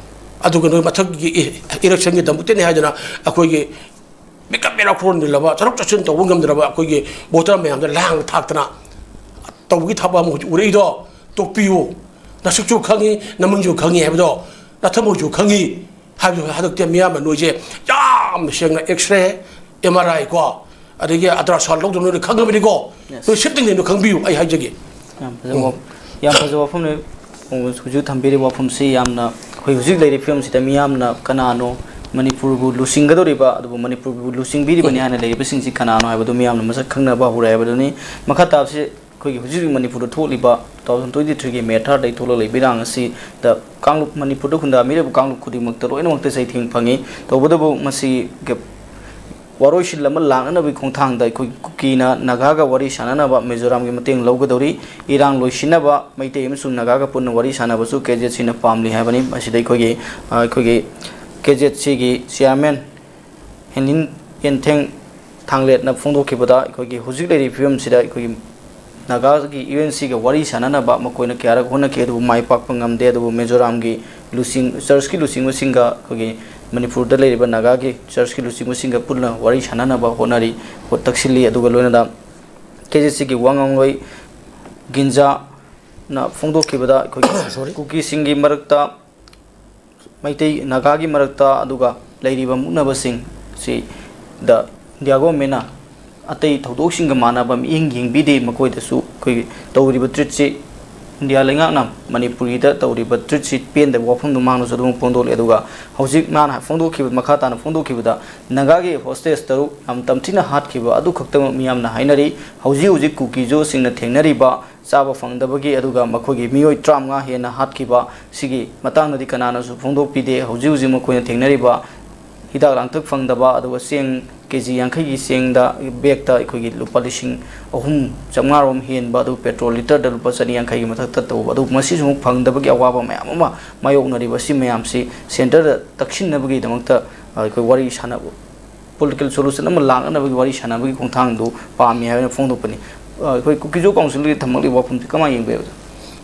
ꯑꯗꯨꯒ ꯅꯣꯏ ꯃꯊꯪꯒꯤ ꯏ-, ꯏꯂꯦꯛꯁꯟꯒꯤꯗꯃꯛꯇꯅꯤ ꯍꯥꯏꯗꯅ ꯑꯩꯈꯣꯏꯒꯤ ꯃꯤꯀꯞ ꯃꯤꯔꯥꯎ ꯈꯣꯟꯕꯤꯜꯂꯕ, ꯆꯠꯊꯣꯛ ꯆꯠꯁꯤꯟ ꯇꯧꯕ ꯉꯝꯗ꯭ꯔꯕ ꯑꯩꯈꯣꯏꯒꯤ ꯚꯣꯇꯔ ꯃꯌꯥꯝꯗ ꯂꯥꯡꯅ ꯊꯥꯛꯇꯅ ꯇꯧꯕꯒꯤ ꯊꯕꯛ ꯑꯃ ꯍꯧꯖꯤꯛ ꯎꯔꯛꯏꯗꯣ ꯇꯣꯛꯄꯤꯌꯨ꯫ ꯅꯁꯛꯁꯨ ꯈꯪꯉꯤ, ꯅꯃꯤꯡꯁꯨ ꯈꯪꯉꯤ ꯍꯥꯏꯕꯗꯣ, ꯅꯊꯃꯣꯏꯁꯨ ꯈꯪꯉꯤ ꯍꯥꯏꯕꯗꯣ꯫ ꯍꯟꯗꯛꯇꯤ ꯃꯤꯌꯥꯝꯅ ꯅꯣꯏꯁꯦ ꯌꯥꯝ ꯁꯦꯡꯅ X-ray, M R I ꯀꯣ, ꯑꯗꯒꯤ ultrasound ꯂꯧꯗꯕ ꯅꯣꯏꯅ ꯈꯪꯉꯕꯅꯤꯀꯣ꯫ Yes. ꯅꯣꯏ ꯁꯤꯠꯇꯤꯡꯗꯩꯗꯣ ꯈꯪꯕꯤꯌꯨ, ꯑꯩ ꯍꯥꯏꯖꯒꯦ꯫ ꯌꯥꯝ ꯐꯖꯕ ꯎꯝ꯫ ꯋꯥ-, ꯌꯥꯝ ꯐꯖꯕ ꯋꯥꯐꯝꯅꯤ꯫ ꯍꯧꯖꯤꯛ ꯊꯝꯕꯤꯔꯤꯕ ꯋꯥꯐꯝꯁꯤ ꯌꯥꯝꯅ, ꯑꯩꯈꯣꯏ ꯍꯧꯖꯤꯛ ꯂꯩꯔꯤꯕ ꯐꯤꯕꯝꯁꯤꯗ ꯃꯤꯌꯥꯝꯅ ꯀꯅꯥꯅꯣ ꯃꯅꯤꯄꯨꯔꯕꯨ ꯂꯨꯆꯤꯡꯒꯗꯧꯔꯤꯕ, ꯑꯗꯨꯕꯨ ꯃꯅꯤꯄꯨꯔꯕꯨ ꯂꯨꯆꯤꯡꯕꯤꯔꯤꯕꯅꯤ ꯍꯥꯏꯅ ꯂꯩꯔꯤꯕꯁꯤꯡꯁꯤ ꯀꯅꯥꯅꯣ ꯍꯥꯏꯕꯗꯨ ꯃꯤꯌꯥꯝꯅ ꯃꯁꯛ ꯈꯪꯅꯕ ꯍꯧꯔꯦ ꯍꯥꯏꯕꯗꯨꯅꯤ꯫ ꯃꯈꯥ ꯇꯥꯕꯁꯤ ꯑꯩꯈꯣꯏꯒꯤ ꯍꯧꯖꯤꯛ ꯍꯧꯖꯤꯛ ꯃꯅꯤꯄꯨꯔꯗ ꯊꯣꯛꯂꯤꯕ two thousand twenty-threeꯒꯤ May third ꯊꯣꯛꯂꯛꯂꯤꯕ ꯏꯔꯥꯡ ꯑꯁꯤꯗ ꯀꯥꯡꯂꯨꯞ, ꯃꯅꯤꯄꯨꯔꯗ ꯈꯨꯟꯗꯥꯃꯤꯔꯤꯕ ꯀꯥꯡꯂꯨꯞ ꯈꯨꯗꯤꯡꯃꯛꯇ ꯂꯣꯏꯅꯃꯛꯇ ꯆꯩꯊꯦꯡ ꯐꯪꯉꯤ꯫ ꯇꯧꯕꯇꯕꯨ ꯃꯁꯤ ꯋꯥꯔꯣꯏꯁꯤꯟ ꯑꯃ ꯂꯥꯛꯅꯅꯕꯒꯤ ꯈꯣꯡꯊꯥꯡꯗ ꯑꯩꯈꯣꯏ ꯀꯨꯀꯤꯅ ꯅꯥꯒꯥꯒ ꯋꯥꯔꯤ ꯁꯥꯟꯅꯅꯕ ꯃꯤꯖꯣꯔꯥꯝꯒꯤ ꯃꯇꯦꯡ ꯂꯧꯒꯗꯧꯔꯤ꯫ ꯏꯔꯥꯡ ꯂꯣꯏꯁꯤꯟꯅꯕ ꯃꯩꯇꯩ ꯑꯃꯁꯨꯡ ꯅꯥꯒꯥꯒ ꯄꯨꯟꯅ ꯋꯥꯔꯤ ꯁꯥꯟꯅꯕꯁꯨ KZCꯅ ꯄꯥꯝꯂꯤ ꯍꯥꯏꯕꯅꯤ꯫ ꯃꯁꯤꯗ ꯑꯩꯈꯣꯏꯒꯤ, ꯑ, ꯑꯩꯈꯣꯏꯒꯤ KZCꯒꯤ chairman ꯍꯦꯟꯂꯤꯟ ꯌꯦꯟꯊꯦꯡ ꯊꯥꯡꯂꯦꯠꯅ ꯐꯣꯡꯗꯣꯛꯈꯤꯕꯗ, ꯑꯩꯈꯣꯏꯒꯤ ꯍꯧꯖꯤꯛ ꯂꯩꯔꯤꯕ ꯐꯤꯕꯝꯁꯤꯗ ꯑꯩꯈꯣꯏꯒꯤ ꯅꯥꯒꯥꯒꯤ UNCꯒ ꯋꯥꯔꯤ ꯁꯥꯟꯅꯅꯕ ꯃꯈꯣꯏꯅ ꯀꯌꯥꯔꯛ ꯍꯣꯠꯅꯈꯤ, ꯑꯗꯨꯕꯨ ꯃꯥꯏ ꯄꯥꯛꯄ ꯉꯝꯗꯦ꯫ ꯑꯗꯨꯕꯨ ꯃꯤꯖꯣꯔꯥꯝꯒꯤ ꯂꯨꯆꯤꯡ-, churchꯀꯤ ꯂꯨꯆꯤꯡꯕꯁꯤꯡꯒ, ꯑꯩꯈꯣꯏꯒꯤ ꯃꯅꯤꯄꯨꯔꯗ ꯂꯩꯔꯤꯕ ꯅꯥꯒꯥꯒꯤ churchꯀꯤ ꯂꯨꯆꯤꯡꯕꯁꯤꯡꯒ ꯄꯨꯟꯅ ꯋꯥꯔꯤ ꯁꯥꯟꯅꯅꯕ ꯍꯣꯠꯅꯔꯤ, ꯍꯣꯠ-, ꯇꯛꯁꯤꯜꯂꯤ꯫ ꯑꯗꯨꯒ ꯂꯣꯏꯅꯅ KZCꯒꯤ ꯋꯥ ꯉꯥꯡꯂꯣꯏ ꯒꯤꯟꯖꯥꯅ ꯐꯣꯡꯗꯣꯛꯈꯤꯕꯗ, ꯑꯩꯈꯣꯏꯒꯤ Sorry꯫ ꯀꯨꯀꯤꯁꯤꯡꯒꯤ ꯃꯔꯛꯇ ꯃꯩꯇꯩ ꯅꯥꯒꯥꯒꯤ ꯃꯔꯛꯇ ꯑꯗꯨꯒ ꯂꯩꯔꯤꯕ ꯃꯨꯛꯅꯕꯁꯤꯡꯁꯤꯗ ꯏꯟꯗꯤꯌꯥ ꯒꯣꯔꯃꯦꯟꯅ ꯑꯇꯩ ꯊꯧꯗꯣꯛꯁꯤꯡꯒ ꯃꯥꯟꯅꯕ ꯃꯤꯠꯌꯦꯡ ꯌꯦꯡꯕꯤꯗꯦ꯫ ꯃꯈꯣꯏꯗꯁꯨ ꯑꯩꯈꯣꯏꯒꯤ ꯇꯧꯔꯤꯕ treatꯁꯤ, ꯏꯟꯗꯤꯌꯥ ꯂꯩꯉꯥꯛꯅ ꯃꯅꯤꯄꯨꯔꯤꯗ ꯇꯧꯔꯤꯕ treatꯁꯤ ꯄꯦꯟꯗꯕ ꯋꯥꯐꯝꯗꯨ ꯃꯥꯡꯗꯁꯨ ꯑꯗꯨꯝ ꯐꯣꯡꯗꯣꯛꯂꯤ꯫ ꯑꯗꯨꯒ ꯍꯧꯖꯤꯛ ꯃꯥꯅ ꯐꯣꯡꯗꯣꯛꯈꯤꯕ, ꯃꯈꯥ ꯇꯥꯅ ꯐꯣꯡꯗꯣꯛꯈꯤꯕꯗ, ꯅꯥꯒꯥꯒꯤ hostage ꯇꯔꯨꯛ ꯌꯥꯝ ꯇꯝꯊꯤꯅ ꯍꯥꯠꯈꯤꯕ ꯑꯗꯨ ꯈꯛꯇꯃꯛ ꯃꯤꯌꯥꯝꯅ ꯍꯥꯏꯅꯔꯤ꯫ ꯍꯧꯖꯤꯛ ꯍꯧꯖꯤꯛ ꯀꯨꯀꯤꯖꯣꯁꯤꯡꯅ ꯊꯦꯡꯅꯔꯤꯕ ꯆꯥꯕ ꯐꯪꯗꯕꯒꯤ, ꯑꯗꯨꯒ ꯃꯈꯣꯏꯒꯤ ꯃꯤꯑꯣꯏ ꯇꯔꯥꯃꯉꯥ ꯍꯦꯟꯅ ꯍꯥꯠꯈꯤꯕ ꯁꯤꯒꯤ ꯃꯇꯥꯡꯗꯗꯤ ꯀꯅꯥꯅꯁꯨ ꯐꯣꯡꯗꯣꯛꯄꯤꯗꯦ꯫ ꯍꯧꯖꯤꯛ ꯍꯧꯖꯤꯛ ꯃꯈꯣꯏꯅ ꯊꯦꯡꯅꯔꯤꯕ ꯍꯤꯗꯥꯛ ꯂꯥꯡꯊꯛ ꯐꯪꯗꯕ, ꯑꯗꯨꯒ ꯆꯦꯡ ꯀꯦ ꯖꯤ ꯌꯥꯡꯈꯩꯒꯤ ꯆꯦꯡꯗ, ꯕꯦꯛꯇ ꯑꯩꯈꯣꯏꯒꯤ ꯂꯨꯄꯥ ꯂꯤꯁꯤꯡ ꯑꯍꯨꯝ ꯆꯥꯝꯃꯉꯥꯔꯣꯝ ꯍꯦꯟꯕ, ꯑꯗꯨ ꯄꯦꯇ꯭ꯔꯣꯜ ꯂꯤꯇꯔꯗ ꯂꯨꯄꯥ ꯆꯅꯤ ꯌꯥꯡꯈꯩꯒꯤ ꯃꯊꯛꯇ ꯇꯧꯕ, ꯑꯗꯨ ꯃꯁꯤꯁꯨ ꯑꯃꯨꯛ ꯐꯪꯗꯕꯒꯤ ꯑꯋꯥꯕ ꯃꯌꯥꯝ ꯑꯃ ꯃꯥꯌꯣꯛꯅꯔꯤꯕ, ꯁꯤ ꯃꯌꯥꯝꯁꯤ ꯁꯦꯟꯇꯔꯗ ꯇꯛꯁꯤꯟꯅꯕꯒꯤꯗꯃꯛꯇ ꯑꯩꯈꯣꯏ ꯋꯥꯔꯤ ꯁꯥꯟꯅꯕ, ꯄꯣꯂꯤꯇꯤꯀꯦꯜ ꯁꯣꯂꯨꯁꯟ ꯑꯃ ꯂꯥꯛꯅꯅꯕꯒꯤ ꯋꯥꯔꯤ ꯁꯥꯟꯅꯕꯒꯤ ꯈꯣꯡꯊꯥꯡꯗꯨ ꯄꯥꯝꯃꯤ ꯍꯥꯏꯅ ꯐꯣꯡꯗꯣꯛꯄꯅꯤ꯫ ꯑ, ꯑꯩꯈꯣꯏ ꯀꯨꯀꯤꯖꯣ ꯀꯥꯎꯟꯁꯤꯜꯒꯤ ꯊꯝꯂꯛꯂꯤꯕ ꯋꯥꯐꯝꯁꯤ ꯀꯃꯥꯏꯅ ꯌꯦꯡꯕ ꯌꯥꯏ, ꯑꯣꯖꯥ?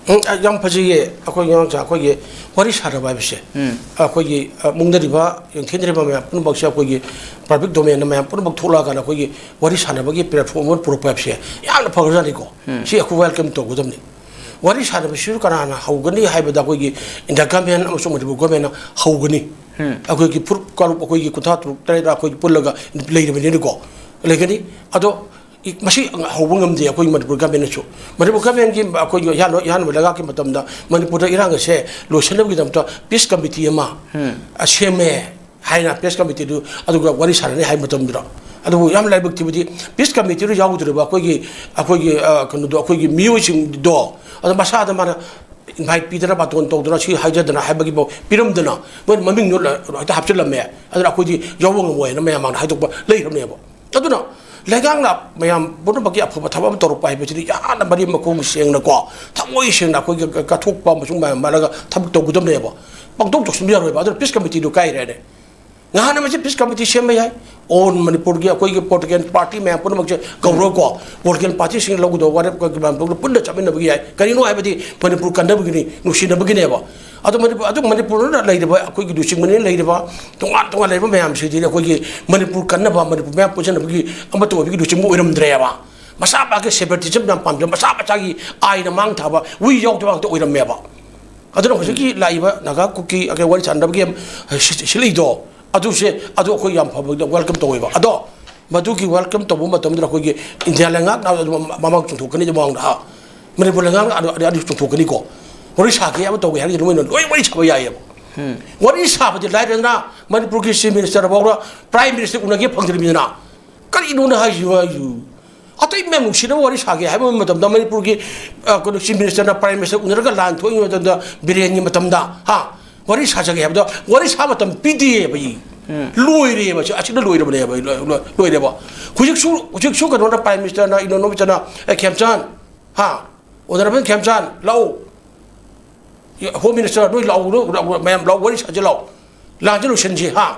ꯎꯝ, ꯑ, ꯌꯥꯝ ꯐꯖꯩꯌꯦ꯫ ꯑꯩꯈꯣꯏꯒꯤ ꯑꯉꯥꯡꯁꯦ, ꯑꯩꯈꯣꯏꯒꯤ ꯋꯥꯔꯤ ꯁꯥꯟꯅꯕ ꯍꯥꯏꯕꯁꯦ, ꯎꯝ꯫ ꯑꯩꯈꯣꯏꯒꯤ, ꯑ, ꯃꯨꯡꯗꯔꯤꯕ, ꯌꯦꯡꯊꯤꯟꯗ꯭ꯔꯤꯕ ꯃꯌꯥꯝ ꯄꯨꯝꯅꯃꯛꯁꯦ ꯑꯩꯈꯣꯏꯒꯤ ꯄꯕ꯭ꯂꯤꯛ ꯗꯣꯃꯦꯟꯗ ꯃꯌꯥꯝ ꯄꯨꯝꯅꯃꯛ ꯊꯣꯛꯂꯛꯑꯀꯥꯟꯗ ꯑꯩꯈꯣꯏꯒꯤ ꯋꯥꯔꯤ ꯁꯥꯟꯅꯕꯒꯤ ꯄ꯭ꯂꯦꯠꯐꯣꯔꯝ ꯑꯃ ꯄꯨꯔꯛꯄ ꯍꯥꯏꯕꯁꯦ ꯌꯥꯝꯅ ꯐꯈ꯭ꯔꯖꯥꯠꯅꯤꯀꯣ꯫ ꯎꯝ꯫ ꯁꯤ ꯑꯩꯈꯣꯏ ꯋꯦꯜꯀꯝ ꯇꯧꯒꯗꯕꯅꯤ꯫ ꯋꯥꯔꯤ ꯁꯥꯟꯅꯕꯁꯤꯁꯨ ꯀꯅꯥꯅ ꯍꯧꯒꯅꯤ ꯍꯥꯏꯕꯗ ꯑꯩꯈꯣꯏꯒꯤ ꯏꯟꯗꯤꯌꯥ ꯒꯃꯦꯟ ꯑꯃꯁꯨꯡ ꯃꯅꯤꯄꯨꯔ ꯒꯃꯦꯟꯅ ꯍꯧꯒꯅꯤ꯫ ꯎꯝ꯫ ꯑꯩꯈꯣꯏꯒꯤ ꯐꯨꯔꯨꯞ ꯀꯥꯡꯂꯨꯞ ꯑꯩꯈꯣꯏꯒꯤ ꯀꯨꯟꯊ꯭ꯔꯥ ꯇꯔꯨꯛ ꯇꯔꯦꯠ ꯑꯩꯈꯣꯏ ꯄꯨꯜꯂꯒ ꯂꯩꯔꯕꯅꯤꯅꯀꯣ, ꯂꯩꯒꯅꯤ꯫ ꯑꯗꯣ ꯏ-, ꯃꯁꯤ ꯍꯧꯕ ꯉꯝꯗꯦ ꯑꯩꯈꯣꯏ ꯃꯅꯤꯄꯨꯔ ꯒꯃꯦꯟꯅꯁꯨ꯫ ꯃꯅꯤꯄꯨꯔ ꯒꯃꯦꯟꯒꯤ ꯑꯩꯈꯣꯏꯒꯤ ꯏꯍꯥꯟ-, ꯏꯍꯥꯟꯕ ꯂꯩꯉꯥꯛꯀꯤ ꯃꯇꯝꯗ ꯃꯅꯤꯄꯨꯔꯗ ꯏꯔꯥꯡ ꯑꯁꯦ ꯂꯣꯏꯁꯤꯟꯅꯕꯒꯤꯗꯃꯛꯇ ꯄꯤꯁ ꯀꯃꯤꯇꯤ ꯑꯃ, ꯎꯝ꯫ ꯑ, ꯁꯦꯝꯃꯦ ꯍꯥꯏꯅ ꯄꯤꯁ ꯀꯃꯤꯇꯤꯗꯨ ꯑꯗꯨꯒ ꯋꯥꯔꯤ ꯁꯥꯟꯅꯅꯤ ꯍꯥꯏꯕ ꯃꯇꯝꯗꯨꯗ꯫ ꯑꯗꯨꯕꯨ ꯌꯥꯝ ꯂꯥꯏꯕꯛ ꯊꯤꯕꯗꯤ ꯄꯤꯁ ꯀꯃꯤꯇꯤꯗꯨ ꯌꯥꯎꯗ꯭ꯔꯤꯕ ꯑꯩꯈꯣꯏꯒꯤ, ꯑꯩꯈꯣꯏꯒꯤ, ꯑ, ꯀꯩꯅꯣꯗꯣ, ꯑꯩꯈꯣꯏꯒꯤ ꯃꯤꯑꯣꯏꯁꯤꯡꯗꯣ ꯑꯗꯣ ꯃꯁꯥꯗ ꯃꯥꯅ ꯏꯟꯚꯥꯏꯠ ꯄꯤꯗꯅ, ꯕꯥꯇꯣꯟ ꯇꯧꯗꯅ, ꯁꯤ ꯍꯥꯏꯖꯗꯅ ꯍꯥꯏꯕꯒꯤꯐꯥꯎ ꯄꯤꯔꯝꯗꯅ ꯃꯣꯏꯅ ꯃꯃꯤꯡꯗꯣ ꯂ-, ꯍꯦꯛꯇ ꯍꯥꯞꯆꯤꯜꯂꯝꯃꯦ꯫ ꯑꯗꯨꯅ ꯑꯩꯈꯣꯏꯗꯤ ꯌꯥꯎꯕ ꯉꯝꯃꯣꯏ ꯍꯥꯏꯅ ꯃꯌꯥꯝ ꯃꯥꯡꯗ ꯍꯥꯏꯗꯣꯛꯄ ꯂꯩꯈ꯭ꯔꯕꯅꯦꯕ꯫ ꯑꯗꯨꯅ ꯂꯩꯉꯥꯛꯅ ꯃꯌꯥꯝ ꯄꯨꯝꯅꯃꯛꯀꯤ ꯑꯐꯕ ꯊꯕꯛ ꯑꯃ ꯇꯧꯔꯛꯄ ꯍꯥꯏꯕꯁꯤꯗꯤ ꯌꯥꯝꯅ ꯃꯔꯤ ꯃꯈꯣꯡ ꯁꯦꯡꯅꯀꯣ, ꯊꯃꯣꯏ ꯁꯦꯡꯅ ꯑꯩꯈꯣꯏꯒꯤ ꯀ-, ꯀꯠꯊꯣꯛꯄ ꯑꯃꯁꯨꯡ ꯃꯌꯥꯝ ꯃꯥꯟꯅꯒ ꯊꯕꯛ ꯇꯧꯒꯗꯕꯅꯦꯕ꯫ ꯄꯪꯇꯧ ꯇꯧꯁꯤꯟꯕ ꯌꯥꯔꯣꯏꯕ꯫ ꯑꯗꯨꯅ ꯄꯤꯁ ꯀꯃꯤꯇꯤꯗꯨ ꯀꯥꯏꯔꯦꯅꯦ꯫ ꯉꯍꯥꯟ ꯑꯃꯁꯦ ꯄꯤꯁ ꯀꯃꯤꯇꯤ ꯁꯦꯝꯕ ꯌꯥꯏ꯫ ꯑꯣꯜ ꯃꯅꯤꯄꯨꯔꯒꯤ ꯑꯩꯈꯣꯏꯒꯤ ꯄꯣꯂꯤꯇꯤꯀꯦꯜ ꯄꯥꯔꯇꯤ ꯃꯌꯥꯝ ꯄꯨꯝꯅꯃꯛꯁꯦ ꯀꯧꯔꯒꯀꯣ, ꯄꯣꯂꯤꯇꯤꯀꯦꯜ ꯄꯥꯔꯇꯤꯁꯤꯡꯅ ꯂꯧꯒꯗꯧꯕ ꯋꯥꯔꯦꯞ ꯀ-, ꯃꯌꯥꯝꯗꯣ ꯄꯨꯟꯅ ꯆꯠꯃꯤꯟꯅꯕ ꯌꯥꯏ꯫ ꯀꯔꯤꯅꯣ ꯍꯥꯏꯕꯗꯤ ꯃꯅꯤꯄꯨꯔ ꯀꯟꯅꯕꯒꯤꯅꯤ, ꯅꯨꯡꯁꯤꯅꯕꯒꯤꯅꯦꯕ꯫ ꯑꯗꯣ ꯃꯅꯤꯄꯨꯔ, ꯑꯗꯨ ꯃꯅꯤꯄꯨꯔꯗ ꯂꯩꯔꯤꯕ ꯑꯩꯈꯣꯏꯒꯤ ꯂꯨꯆꯤꯡꯕꯅꯦꯅ ꯂꯩꯔꯤꯕ ꯇꯣꯉꯥꯟ ꯇꯣꯉꯥꯟ ꯂꯩꯔꯤꯕ ꯃꯌꯥꯝꯁꯤꯗꯤ ꯑꯩꯈꯣꯏꯒꯤ ꯃꯅꯤꯄꯨꯔ ꯀꯟꯅꯕ, ꯃꯅꯤꯄꯨꯔ ꯃꯌꯥꯝ ꯄꯨꯟꯁꯤꯟꯅꯕꯒꯤ ꯑꯃꯠꯇ ꯑꯣꯏꯕꯒꯤ ꯂꯨꯆꯤꯡꯕ ꯑꯣꯏꯔꯝꯗ꯭ꯔꯦꯕ꯫ ꯃꯁꯥ ꯃꯥꯒꯤ ꯁꯦꯄꯔꯦꯇꯤꯖꯝ ꯌꯥꯝ ꯄꯥꯝꯖꯕ, ꯃꯁꯥ ꯃꯁꯥꯒꯤ ꯑꯥꯏꯅ ꯃꯥꯡ ꯊꯥꯕ, ꯋꯤ ꯌꯥꯎꯗꯕ ꯉꯥꯛꯇ ꯑꯣꯏꯔꯝꯃꯦꯕ꯫ ꯑꯗꯨꯅ ꯍꯧꯖꯤꯛꯀꯤ ꯂꯥꯛꯏꯕ ꯅꯥꯒꯥ ꯀꯨꯀꯤ ꯑꯩꯈꯣꯏ ꯋꯥꯔꯤ ꯁꯥꯟꯅꯕꯒꯤ ꯁꯤ-, ꯁꯤꯜꯂꯛꯏꯗꯣ, ꯑꯗꯨꯁꯦ, ꯑꯗꯨ ꯑꯩꯈꯣꯏ ꯌꯥꯝ ꯐꯕ ꯋꯦꯜꯀꯝ ꯇꯧꯋꯦꯕ꯫ ꯑꯗꯣ ꯃꯗꯨꯒꯤ ꯋꯦꯜꯀꯝ ꯇꯧꯕ ꯃꯇꯝꯗ ꯑꯩꯈꯣꯏꯒꯤ ꯏꯟꯗꯤꯌꯥ ꯂꯩꯉꯥꯛꯅ ꯑꯗꯨꯝ ꯃꯃꯥꯡ ꯆꯣꯡꯊꯣꯛꯀꯅꯤ, ꯃꯃꯥꯡꯗ, ꯍꯥ, ꯃꯅꯤꯄꯨꯔ ꯂꯩꯉꯥꯛꯅ ꯑꯗꯨ, ꯑꯗꯨ, ꯑꯗꯨ ꯆꯣꯡꯊꯣꯛꯀꯅꯤꯀꯣ꯫ ꯋꯥꯔꯤ ꯁꯥꯒꯦ ꯑꯃ ꯇꯧꯒꯦ ꯍꯥꯏꯔꯒꯗꯤ ꯃꯣꯏꯅ ꯂꯣꯏ ꯋꯥꯔꯤ ꯁꯥꯕ ꯌꯥꯏꯑꯕ꯫ ꯎꯝ꯫ ꯋꯥꯔꯤ ꯁꯥꯕꯗꯤ ꯂꯥꯏꯔꯗꯅ ꯃꯅꯤꯄꯨꯔꯒꯤ ꯆꯤꯐ ꯃꯤꯅꯤꯁꯇꯔ ꯐꯥꯎꯗ ꯄ꯭ꯔꯥꯏꯝ ꯃꯤꯅꯤꯁꯇꯔ ꯎꯅꯒꯦ ꯐꯪꯗ꯭ꯔꯤꯕꯅꯤꯅ꯫ ꯀꯔꯤꯅꯣꯅ ꯍꯥꯏꯁꯤꯕꯣ, ꯍꯥꯏꯁꯤꯕꯣ? ꯑꯇꯩ ꯃꯌꯥꯝ ꯅꯨꯡꯁꯤꯅꯕ ꯋꯥꯔꯤ ꯁꯥꯒꯦ ꯍꯥꯏꯕ ꯃꯇꯝꯗ ꯃꯅꯤꯄꯨꯔꯒꯤ, ꯑ, ꯀꯩꯅꯣ, ꯆꯤꯐ ꯃꯤꯅꯤꯁꯇꯔꯅ ꯄ꯭ꯔꯥꯏꯝ ꯃꯤꯅꯤꯁꯇꯔ ꯎꯅꯔꯒ ꯂꯥꯟ ꯊꯣꯛꯏꯉꯩ ꯃꯇꯝꯗ, ꯕꯤꯔꯦꯟꯒꯤ ꯃꯇꯝꯗ, ꯍꯥ, ꯋꯥꯔꯤ ꯁꯥꯖꯒꯦ ꯍꯥꯏꯕꯗ ꯋꯥꯔꯤ ꯁꯥꯕ ꯃꯇꯝ ꯄꯤꯗꯦꯕ꯫ ꯂꯣꯏꯔꯦꯕ, ꯑꯁꯤ-, ꯑꯁꯤꯅ ꯂꯣꯏꯔꯕꯅꯦꯕ, ꯂꯣꯏ-, ꯂꯣꯏ-, ꯂꯣꯏꯔꯦꯕ꯫ ꯍꯧꯖꯤꯛꯁꯨ, ꯍꯧꯖꯤꯛꯁꯨ ꯀꯩꯅꯣꯅ, Prime Minister ꯅ, Economic Minister ꯅ, "ꯑꯦ, ꯈꯦꯝꯆꯥꯟ, ꯍꯥ, Honourable ꯈꯦꯝꯆꯥꯟ, ꯂꯥꯛꯑꯣ, Home Minister, ꯅꯣꯏ ꯂꯥꯛꯑꯣ, ꯂꯥꯛꯑꯣ, ꯂꯥꯛꯑꯣ, ꯃꯌꯥꯝ ꯂꯥꯛꯑꯣ, ꯋꯥꯔꯤ ꯁꯥꯁꯤ ꯂꯥꯛꯑꯣ, ꯂꯥꯟꯁꯦ ꯂꯣꯏꯁꯤꯟꯁꯤ, ꯍꯥ,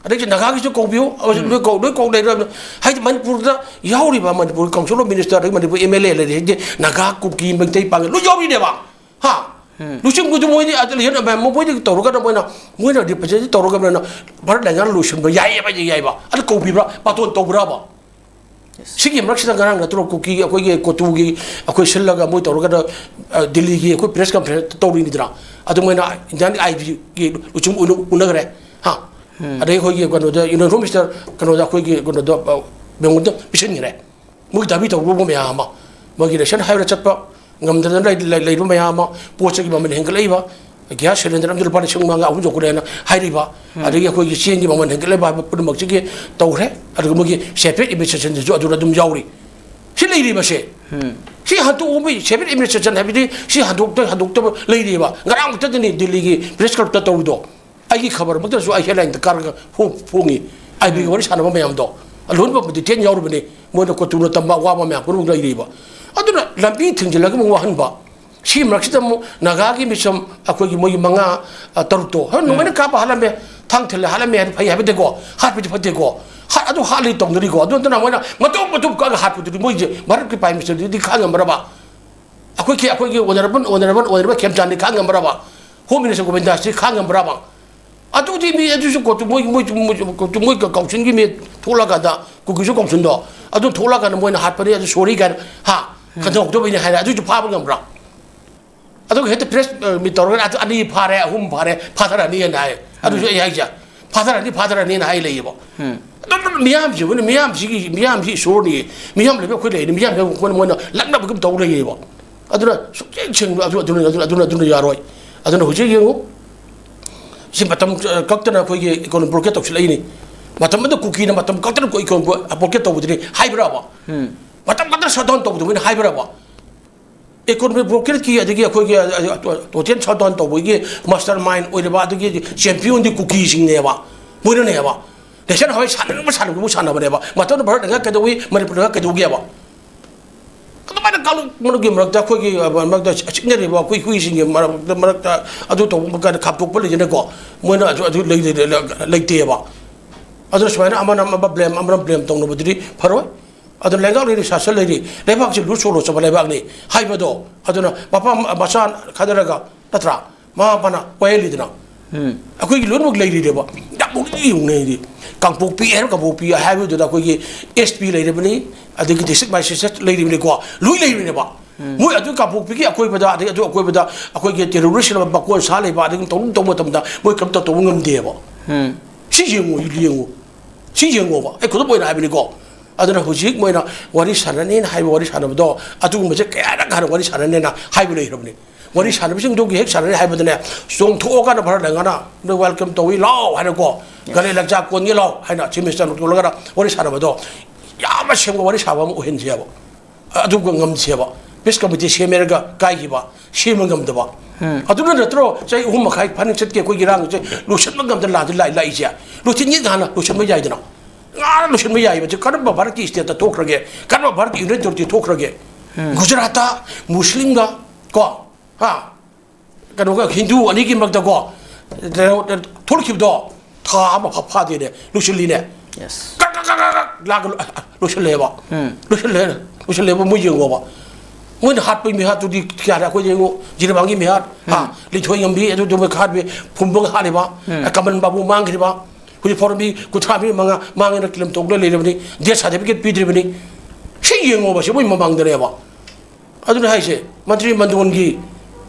ꯑꯗꯒꯤ ꯅꯥꯒꯥꯒꯤꯁꯨ ꯀꯧꯕꯤꯌꯨ, ꯑꯃꯁꯨ ꯂꯣꯏ ꯀꯧ-, ꯂꯣꯏ ꯀꯧ ꯂꯩꯔꯕꯅꯤ"꯫ ꯍꯥꯏꯗꯤ ꯃꯅꯤꯄꯨꯔꯗ ꯌꯥꯎꯔꯤꯕ ꯃꯅꯤꯄꯨꯔ Council of Minister, ꯑꯗꯒꯤ ꯃꯅꯤꯄꯨꯔ M L A ꯂꯩꯔꯤꯁꯤꯡꯁꯦ ꯅꯥꯒꯥ, ꯀꯨꯀꯤ, ꯃꯩꯇꯩ, ꯄꯥꯡꯒꯜ ꯂꯣꯏ ꯌꯥꯎꯔꯤꯅꯦꯕ꯫ ꯍꯥ? ꯎꯝ꯫ ꯂꯨꯆꯤꯡꯕꯗꯨ ꯃꯣꯏꯗꯤ ꯑꯗ ꯂꯩꯍꯟ-, ꯃꯣꯏꯗꯤ ꯇꯧꯔꯒꯅ ꯃꯣꯏꯅ, ꯃꯣꯏꯅ represent ꯇꯧꯔꯒꯅ ꯚꯥꯔꯠ ꯂꯩꯉꯥꯛꯅ ꯂꯣꯏꯁꯤꯟꯕ ꯌꯥꯏꯌꯦꯕ, ꯌꯥꯏꯌꯦꯕ꯫ ꯑꯗꯨ ꯀꯧꯕꯤꯕ꯭ꯔꯥ? ꯕꯥꯇꯣꯟ ꯇꯧꯕ꯭ꯔꯕ? Yes꯫ ꯁꯤꯒꯤ ꯃꯔꯛꯁꯤꯗ ꯉꯔꯥꯡ ꯅꯠꯇ꯭ꯔꯣ ꯀꯨꯀꯤ ꯑꯩꯈꯣꯏꯒꯤ ꯀꯣꯇꯨꯒꯤ ꯑꯩꯈꯣꯏ ꯁꯤꯜꯂꯒ ꯃꯣꯏ ꯇꯧꯔꯒꯅ, ꯑ, ꯗꯤꯜꯂꯤꯒꯤ ꯑꯩꯈꯣꯏ press conference ꯇꯧꯔꯤꯅꯤꯗꯅ? ꯑꯗꯨ ꯃꯣꯏꯅ Indian I B ꯒꯤ ꯂꯨꯆꯤꯡꯕ ꯎꯅ-, ꯎꯅꯈ꯭ꯔꯦ꯫ ꯍꯥ? ꯎꯝ꯫ ꯑꯗꯩ ꯑꯩꯈꯣꯏꯒꯤ ꯀꯩꯅꯣꯗ, Union Home Minister ꯀꯩꯅꯣꯗ ꯑꯩꯈꯣꯏꯒꯤ ꯀꯩꯅꯣꯗ, ꯑ, ꯃꯦꯃꯣꯔꯦꯟꯗꯝ ꯄꯤꯁꯤꯟꯈ꯭ꯔꯦ꯫ ꯃꯣꯏ ꯗꯥꯕꯤ ꯇꯧꯔꯨꯕ ꯃꯌꯥꯝ ꯑꯃ, ꯃꯣꯏꯒꯤ ration ꯍꯥꯏꯕꯗ ꯆꯠꯄ ꯉꯝꯗꯗꯅ ꯂꯩ-, ꯂꯩ-, ꯂꯩꯔꯤꯕ ꯃꯌꯥꯝ ꯑꯃ, ꯄꯣꯠ ꯆꯩꯒꯤ ꯃꯃꯜ ꯍꯦꯟꯒꯠꯂꯛꯏꯕ, gas cylinder ꯑꯃꯗ ꯂꯨꯄꯥ ꯂꯤꯁꯤꯡ ꯃꯉꯥ, ꯑꯍꯨꯝ ꯌꯧꯈꯠꯂꯦꯅ ꯍꯥꯏꯔꯤꯕ, ꯎꯝ꯫ ꯑꯗꯒꯤ ꯑꯩꯈꯣꯏꯒꯤ ꯆꯦꯡꯒꯤ ꯃꯃꯜ ꯍꯦꯟꯒꯠꯂꯛꯏꯕ ꯍꯥꯏꯕ ꯄꯨꯝꯅꯃꯛꯁꯤꯒꯤ ꯇꯧꯈ꯭ꯔꯦ꯫ ꯑꯗꯨꯒ ꯃꯣꯏꯒꯤ separate administrationꯗꯁꯨ ꯑꯗꯨꯗ ꯑꯗꯨꯝ ꯌꯥꯎꯔꯤ꯫ ꯁꯤ ꯂꯩꯔꯤꯕꯁꯦ꯫ ꯎꯝ꯫ ꯁꯤ ꯍꯟꯗꯣꯛꯑꯣ, ꯃꯣꯏ separate administration ꯍꯥꯏꯕꯗꯤ ꯁꯤ ꯍꯟꯗꯣꯛꯇ-, ꯍꯟꯗꯣꯛꯇꯕ ꯂꯩꯔꯤꯕ꯫ ꯉꯔꯥꯡ ꯈꯛꯇꯗꯅꯤ ꯗꯤꯜꯂꯤꯒꯤ press clubꯇ ꯇꯧꯔꯤꯗꯣ꯫ ꯑꯩꯒꯤ ꯈꯕꯔꯃꯛꯇꯁꯨ ꯑꯩ headlineꯗ ꯀꯥꯔꯒ ꯐꯣꯡ-, ꯐꯣꯡꯉꯤ꯫ IBꯒ ꯎꯝ꯫ ꯋꯥꯔꯤ ꯁꯥꯟꯅꯕ ꯃꯌꯥꯝꯗꯣ꯫ ꯑꯂꯣꯟꯕ detail ꯌꯥꯎꯔꯤꯕꯅꯤ꯫ ꯃꯣꯏꯅ ꯀꯣꯇꯨꯅ ꯇꯝꯕ ꯑꯋꯥꯕ ꯃꯌꯥꯝ ꯄꯨꯝꯅꯃꯛ ꯂꯩꯔꯤꯕ꯫ ꯑꯗꯨꯅ ꯂꯝꯕꯤ ꯊꯤꯡꯖꯤꯜꯂꯒ ꯑꯃꯨꯛ ꯋꯥꯍꯟꯕ꯫ ꯁꯤ ꯃꯔꯛꯁꯤꯗ ꯑꯃꯨꯛ ꯅꯥꯒꯥꯒꯤ ꯃꯤꯁꯝ ꯑꯩꯈꯣꯏꯒꯤ ꯃꯣꯏꯒꯤ ꯃꯉꯥ, ꯑ, ꯇꯔꯨꯛꯇꯣ, ꯍꯣꯏ, ꯎꯝ꯫ ꯅꯣꯡꯃꯩꯅ ꯀꯥꯞꯄ ꯍꯥꯠꯂꯝꯃꯦ, ꯊꯥꯡ ꯊꯤꯜꯂ ꯍꯥꯠꯂꯝꯃꯦ ꯍꯥꯏꯗꯤ ꯐꯩ ꯍꯥꯏꯕ ꯅꯠꯇꯦꯀꯣ, ꯍꯥꯠꯄꯗꯤ ꯐꯠꯇꯦꯀꯣ꯫ ꯍꯥꯠ-, ꯑꯗꯨ ꯍꯥꯠꯂꯤ ꯇꯧꯅꯔꯤꯀꯣ꯫ ꯑꯗꯨ ꯅꯠꯇꯅ ꯃꯣꯏꯅ ꯃꯇꯨꯞ ꯃꯇꯨꯞ ꯀꯛꯑꯒ ꯍꯥꯠꯄꯗꯨꯗꯤ ꯃꯣꯏꯁꯦ ꯚꯥꯔꯠꯀꯤ Prime Ministerꯗꯨꯗꯤ ꯈꯥꯡ ꯉꯝꯃꯔꯕ? ꯑꯩꯈꯣꯏꯒꯤ, ꯑꯩꯈꯣꯏꯒꯤ honourable, honourable, honourable ꯈꯦꯝꯆꯥꯟꯗꯤ ꯈꯥꯡ ꯉꯝꯕ꯭ꯔꯕ? Home Minister ꯒꯣꯕꯤꯟꯗꯥꯁꯇꯤ ꯈꯥꯡ ꯉꯝꯕ꯭ꯔꯕ? ꯑꯗꯨꯗꯤ ꯃꯤ ꯑꯗꯨꯁꯨ ꯀꯣ-, ꯃꯣꯏ, ꯃꯣꯏ, ꯃꯣꯏ, ꯃꯣꯏ councilꯒꯤ ꯃꯤ ꯊꯣꯛꯂꯛꯑꯀꯥꯟꯗ, ꯀꯨꯀꯤꯁꯨ councilꯗꯣ, ꯑꯗꯨ ꯊꯣꯛꯂꯛꯑꯀꯥꯟꯗ ꯃꯣꯏꯅ ꯍꯥꯠꯄꯅꯤ, ꯑꯗꯨ sorry ꯀꯥꯏꯅ, ꯍꯥ? ꯎꯝ꯫ ꯈꯟꯗꯣꯛꯇꯕꯩꯅꯦ ꯍꯥꯏꯔꯦ, ꯑꯗꯨꯁꯨ ꯐꯥꯕ ꯉꯝꯕ꯭ꯔꯥ? ꯑꯗꯨꯒ ꯍꯦꯛꯇ press, ꯑ, meet ꯇꯧꯔꯒ ꯑꯗꯨ ꯑꯅꯤ ꯐꯥꯔꯦ, ꯑꯍꯨꯝ ꯐꯥꯔꯦ, ꯐꯥꯊꯔꯅꯤꯅ ꯍꯥꯏ꯫ ꯑꯗꯨꯁꯨ ꯎꯝ꯫ ꯑꯩ ꯍꯥꯏꯁꯦ, ꯐꯥꯊꯔꯅꯤ, ꯐꯥꯊꯔꯅꯤꯅ ꯍꯥꯏ ꯂꯩꯌꯦꯕ꯫ ꯎꯝ꯫ ꯑꯗꯨꯝ ꯃꯤꯌꯥꯝꯁꯤꯕꯨ, ꯃꯤꯌꯥꯝꯁꯤꯒꯤ, ꯃꯤꯌꯥꯝꯁꯤ ꯏꯁꯣꯔꯅꯤ, ꯃꯤꯌꯥꯝ ꯂꯩꯕ ꯑꯩꯈꯣꯏ ꯂꯩꯔꯤꯅꯤ, ꯃꯤꯌꯥꯝ ꯂꯩꯕ ꯑꯩꯈꯣꯏꯅ ꯃꯣꯏꯅ ꯂꯛꯅꯕꯒꯨꯝ ꯇꯧ ꯂꯩꯌꯦꯕ꯫ ꯑꯗꯨꯅ ꯁꯨꯛꯆꯦꯡ ꯁꯦꯡꯕ ꯑꯗꯨ, ꯑꯗꯨꯅ, ꯑꯗꯨꯅ, ꯑꯗꯨꯅ, ꯑꯗꯨꯅ ꯌꯥꯔꯣꯏ꯫ ꯑꯗꯨꯅ ꯍꯧꯖꯤꯛ ꯌꯦꯡꯉꯨ, ꯁꯤ ꯃꯇꯝ, ꯑ, ꯀꯛꯇꯅ ꯑꯩꯈꯣꯏꯒꯤ economic blockade ꯇꯧꯁꯤꯜꯂꯛꯏꯅꯤ꯫ ꯃꯇꯝ ꯑꯗꯨ ꯀꯨꯀꯤꯅ ꯃꯇꯝ ꯀꯛꯇꯅ ꯑꯩꯈꯣꯏ economic blockade ꯇꯧꯕꯗꯨꯅꯤ ꯍꯥꯏꯕ꯭ꯔꯕ? ꯎꯝ꯫ ꯃꯇꯝ ꯀꯛꯇꯅ shutdown ꯇꯧꯕꯗꯨ ꯃꯣꯏꯅ ꯍꯥꯏꯕ꯭ꯔꯕ? Economic blockadeꯀꯤ ꯑꯗꯒꯤ ꯑꯩꯈꯣꯏꯒꯤ, ꯑ, ꯑ, total shutdown ꯇꯧꯕꯒꯤ mastermind ꯑꯣꯏꯔꯤꯕ ꯑꯗꯒꯤ championꯗꯤ ꯀꯨꯀꯤꯁꯤꯡꯅꯦꯕ꯫ ꯃꯣꯏꯅꯅꯦꯕ ꯅꯦꯁꯟ ꯍꯥꯏꯋꯦ ꯁꯥꯟꯅꯅꯕ ꯁꯥꯟꯅꯕꯕꯨ ꯁꯥꯟꯅꯕꯅꯦꯕ꯫ ꯃꯇꯝꯗꯨꯗ ꯚꯥꯔꯠꯅ ꯉꯛꯀꯗꯧꯏ, ꯃꯅꯤꯄꯨꯔꯅ ꯉꯛꯀꯗꯧꯒꯦꯕ꯫ ꯑꯗꯨꯃꯥꯏꯅ ꯀꯥꯡꯂꯨꯞ ꯃꯔꯨꯞꯀꯤ ꯃꯔꯛꯇ, ꯑꯩꯈꯣꯏꯒꯤ, ꯑ, ꯃꯔꯛꯇ ꯆꯤꯛꯅꯔꯤꯕ ꯑꯩꯈꯣꯏ ꯍꯨꯏꯁꯤꯡꯒꯤ ꯃꯔꯛꯇ, ꯃꯔꯛꯇ ꯑꯗꯨ ꯇꯧꯕ ꯀꯥꯏꯅ ꯈꯥꯝꯇꯣꯛꯄ ꯂꯩꯗꯅꯀꯣ, ꯃꯣꯏꯅ ꯑꯗꯨ, ꯑꯗꯨ ꯂꯩ-, ꯂꯩ-, ꯂꯩ-, ꯂꯩꯇꯦꯕ꯫ ꯑꯗꯨꯅ ꯁꯨꯃꯥꯏꯅ ꯑꯃꯅ ꯑꯃ ꯕ꯭ꯂꯦꯝ, ꯑꯃꯅ ꯕ꯭ꯂꯦꯝ ꯇꯧꯅꯕꯗꯨꯗꯤ ꯐꯔꯣꯏ꯫ ꯑꯗꯨꯅ ꯂꯩꯉꯥꯛ ꯂꯩꯔꯤ, ꯁꯥꯁꯟ ꯂꯩꯔꯤ, ꯂꯩꯕꯥꯛꯁꯤ ꯂꯨꯠ ꯁꯣꯛꯂꯣꯠ ꯆꯠꯄ ꯂꯩꯕꯥꯛꯅꯤ ꯍꯥꯏꯕꯗꯣ, ꯑꯗꯨꯅ ꯃꯄꯥ ꯃꯆꯥ ꯈꯥꯗꯔꯒ, ꯅꯠꯇ꯭ꯔꯥ? ꯃꯃꯥ ꯃꯄꯥꯅ ꯋꯥꯌꯦꯜꯂꯤꯗꯅ꯫ ꯎꯝ꯫ ꯑꯩꯈꯣꯏꯒꯤ ꯂꯣꯏꯅꯃꯛ ꯂꯩꯔꯤꯅꯦꯕ꯫ ꯌꯥꯝ ꯅꯣꯛꯅꯤꯡ ꯌꯦꯡꯉꯨꯅꯦ ꯑꯩꯗꯤ꯫ ꯀꯥꯡꯄꯣꯛꯄꯤ ꯍꯥꯏꯔꯣ, ꯀꯥꯡꯄꯣꯛꯄꯤ ꯍꯥꯏꯕꯗꯨꯗ ꯑꯩꯈꯣꯏꯒꯤ ꯑꯦꯁ ꯄꯤ ꯂꯩꯔꯤꯕꯅꯤ, ꯑꯗꯒꯤ ꯗꯤꯁꯇ꯭ꯔꯤꯛ ꯃꯦꯖꯤꯁꯇ꯭ꯔꯦꯠ ꯂꯩꯔꯤꯕꯅꯤꯀꯣ, ꯂꯣꯏ ꯂꯩꯔꯤꯅꯦꯕ꯫ ꯎꯝ꯫ ꯃꯣꯏ ꯑꯗꯨ ꯀꯥꯡꯄꯣꯛꯄꯤꯒꯤ ꯑꯀꯣꯏꯕꯗ, ꯑꯗꯒꯤ ꯑꯗꯨ ꯑꯀꯣꯏꯕꯗ ꯑꯩꯈꯣꯏꯒꯤ ꯇꯦꯔꯣꯔꯤꯁ ꯑꯃ ꯃꯀꯣꯟ ꯁꯥ ꯂꯩꯕ, ꯑꯗꯒꯤ ꯇꯧꯅꯤꯡ ꯇꯧꯕ ꯃꯇꯝꯗ ꯃꯣꯏ ꯀꯔꯤꯝꯇ ꯇꯧꯕ ꯉꯝꯗꯦꯕ꯫ ꯎꯝ꯫ ꯁꯤ ꯌꯦꯡꯉꯨ, ꯌꯦꯡꯉꯨ꯫ ꯁꯤ ꯌꯦꯡꯉꯣꯕ, ꯑꯩ ꯈꯨꯗꯝ ꯑꯣꯏꯅ ꯍꯥꯏꯕꯅꯤꯀꯣ꯫ ꯑꯗꯨꯅ ꯍꯧꯖꯤꯛ ꯃꯣꯏꯅ ꯋꯥꯔꯤ ꯁꯥꯟꯅꯅꯤꯅ ꯍꯥꯏꯕ ꯋꯥꯔꯤ ꯁꯥꯟꯅꯕꯗꯣ, ꯑꯗꯨꯒꯨꯝꯕꯁꯦ ꯀꯌꯥꯔꯛ ꯍꯥꯟꯅ ꯋꯥꯔꯤ ꯁꯥꯟꯅꯅꯤꯅ ꯍꯥꯏꯕ ꯂꯩꯈ꯭ꯔꯕꯅꯤ꯫ ꯋꯥꯔꯤ ꯁꯥꯟꯅꯕꯁꯤꯡꯗꯨꯒꯤ ꯍꯦꯛ ꯁꯥꯟꯅꯅꯤ ꯍꯥꯏꯕꯗꯅꯦ, ꯆꯣꯡꯊꯣꯛꯑꯀꯥꯟꯗ ꯚꯥꯔꯠ ꯂꯩꯉꯥꯛꯅ "ꯅꯣꯏ ꯋꯦꯜꯀꯝ ꯇꯧꯏ, ꯂꯥꯎ" ꯍꯥꯏꯅꯀꯣ, ꯒꯥꯔꯤ ꯂꯪꯆꯥꯛ ꯀꯣꯟꯒꯦ ꯂꯥꯎ ꯍꯥꯏꯅ ꯆꯤꯐ ꯃꯤꯅꯤꯁꯇꯔ ꯊꯣꯛꯂꯒꯅ ꯋꯥꯔꯤ ꯁꯥꯟꯅꯕꯗꯣ ꯌꯥꯝꯅ ꯁꯦꯝꯕ ꯋꯥꯔꯤ ꯁꯥꯕ ꯑꯃ ꯑꯣꯏꯍꯟꯁꯦꯕ꯫ ꯑꯗꯨꯒ ꯉꯝꯁꯦꯕ꯫ ꯄꯤꯁ ꯀꯃꯤꯇꯤ ꯁꯦꯝꯃꯦꯔꯒ ꯀꯥꯏꯈꯤꯕ, ꯁꯦꯝꯕ ꯉꯝꯗꯕ꯫ ꯎꯝ꯫ ꯑꯗꯨꯅ ꯅꯠꯇ꯭ꯔꯣ ꯆꯍꯤ ꯑꯍꯨꯝ ꯃꯈꯥꯏ ꯐꯥꯅ ꯆꯠꯀꯦ ꯑꯩꯈꯣꯏꯒꯤ ꯏꯔꯥꯡꯁꯦ ꯂꯣꯏꯁꯤꯟꯕ ꯉꯝꯗꯅ ꯂꯥꯟꯁꯦ ꯂꯥꯛ-, ꯂꯥꯛꯏꯁꯦ? ꯂꯣꯏꯁꯤꯟꯒꯦ ꯍꯥꯟꯅ ꯂꯣꯏꯁꯤꯟꯕ ꯌꯥꯏꯗꯅ꯫ ꯉꯥꯅ ꯂꯣꯏꯁꯤꯟꯕ ꯌꯥꯏꯕꯁꯦ ꯀꯔꯝꯕ ꯚꯥꯔꯠꯀꯤ ꯁ꯭ꯇꯦꯠꯇ ꯊꯣꯛꯈ꯭ꯔꯒꯦ? ꯀꯔꯝꯕ ꯚꯥꯔꯠꯀꯤ ꯌꯨꯅꯤꯌꯟ ꯇꯦꯔꯤꯇꯣꯔꯤ ꯊꯣꯛꯈ꯭ꯔꯒꯦ? ꯎꯝ꯫ ꯒꯨꯖꯔꯥꯠꯇ ꯃꯨꯁꯂꯤꯝꯒ ꯀꯣ, ꯍꯥ? ꯀꯩꯅꯣꯒ ꯍꯤꯟꯗꯨ ꯑꯅꯤꯒꯤ ꯃꯔꯛꯇꯀꯣ, ꯀꯩꯅꯣ, ꯊꯣꯛꯂꯛꯈꯤꯕꯗꯣ ꯊꯥ ꯑꯃ ꯐꯥ-, ꯐꯥꯗꯦꯅꯦ, ꯂꯣꯏꯁꯤꯜꯂꯤꯅꯦ꯫ Yes꯫ ꯀꯛ, ꯀꯛ, ꯀꯛ, ꯀꯛ, ꯀꯛ, ꯂꯥꯛꯑꯒ ꯂꯣꯏ-, ꯂꯣꯏꯁꯤꯜꯂꯦꯕ꯫ ꯎꯝ꯫ ꯂꯣꯏꯁꯤꯜꯂꯦ, ꯂꯣꯏꯁꯤꯜꯂꯦꯕ, ꯃꯣꯏ ꯌꯦꯡꯉꯣꯕ꯫ ꯃꯣꯏꯅ ꯍꯥꯠꯄꯒꯤ ꯃꯤꯍꯥꯠꯇꯨꯗꯤ ꯀꯌꯥꯔꯦ? ꯑꯩꯈꯣꯏꯗꯤ ꯌꯦꯡꯉꯣ, ꯖꯤꯔꯤꯕꯥꯝꯒꯤ ꯃꯤꯍꯥꯠ, ꯍꯥ, ꯎꯝ꯫ ꯂꯤꯟꯊꯣꯏꯉꯝꯕꯤ, ꯑꯗꯨꯗꯨꯃ ꯍꯥꯠꯄꯤ, ꯐꯨꯝꯕꯒ ꯍꯥꯠꯂꯤꯕ, ꯎꯝ꯫ ꯀꯃꯟ ꯕꯥꯕꯨ ꯃꯥꯡꯈ꯭ꯔꯤꯕ, ꯍꯧꯖꯤꯛ ꯐꯥꯎꯔꯕꯤ ꯀꯨꯟꯊ꯭ꯔꯥ ꯃꯤ ꯃꯉꯥ ꯃꯥꯡꯉꯦꯅ ꯀ꯭ꯂꯦꯝ ꯇꯧꯗꯨꯅ ꯂꯩꯔꯕꯅꯤ, ꯗꯦꯠ ꯁꯥꯔꯇꯤꯐꯤꯀꯦꯠ ꯄꯤꯗ꯭ꯔꯤꯕꯅꯤ꯫ ꯁꯤ ꯌꯦꯡꯉꯣꯕ, ꯁꯤ ꯃꯣꯏ ꯃꯃꯥꯡꯗꯅꯦꯕ꯫ ꯑꯗꯨꯅ ꯍꯥꯏꯁꯦ, ꯃꯟꯇ꯭ꯔꯤ ꯃꯟꯗꯣꯟꯒꯤ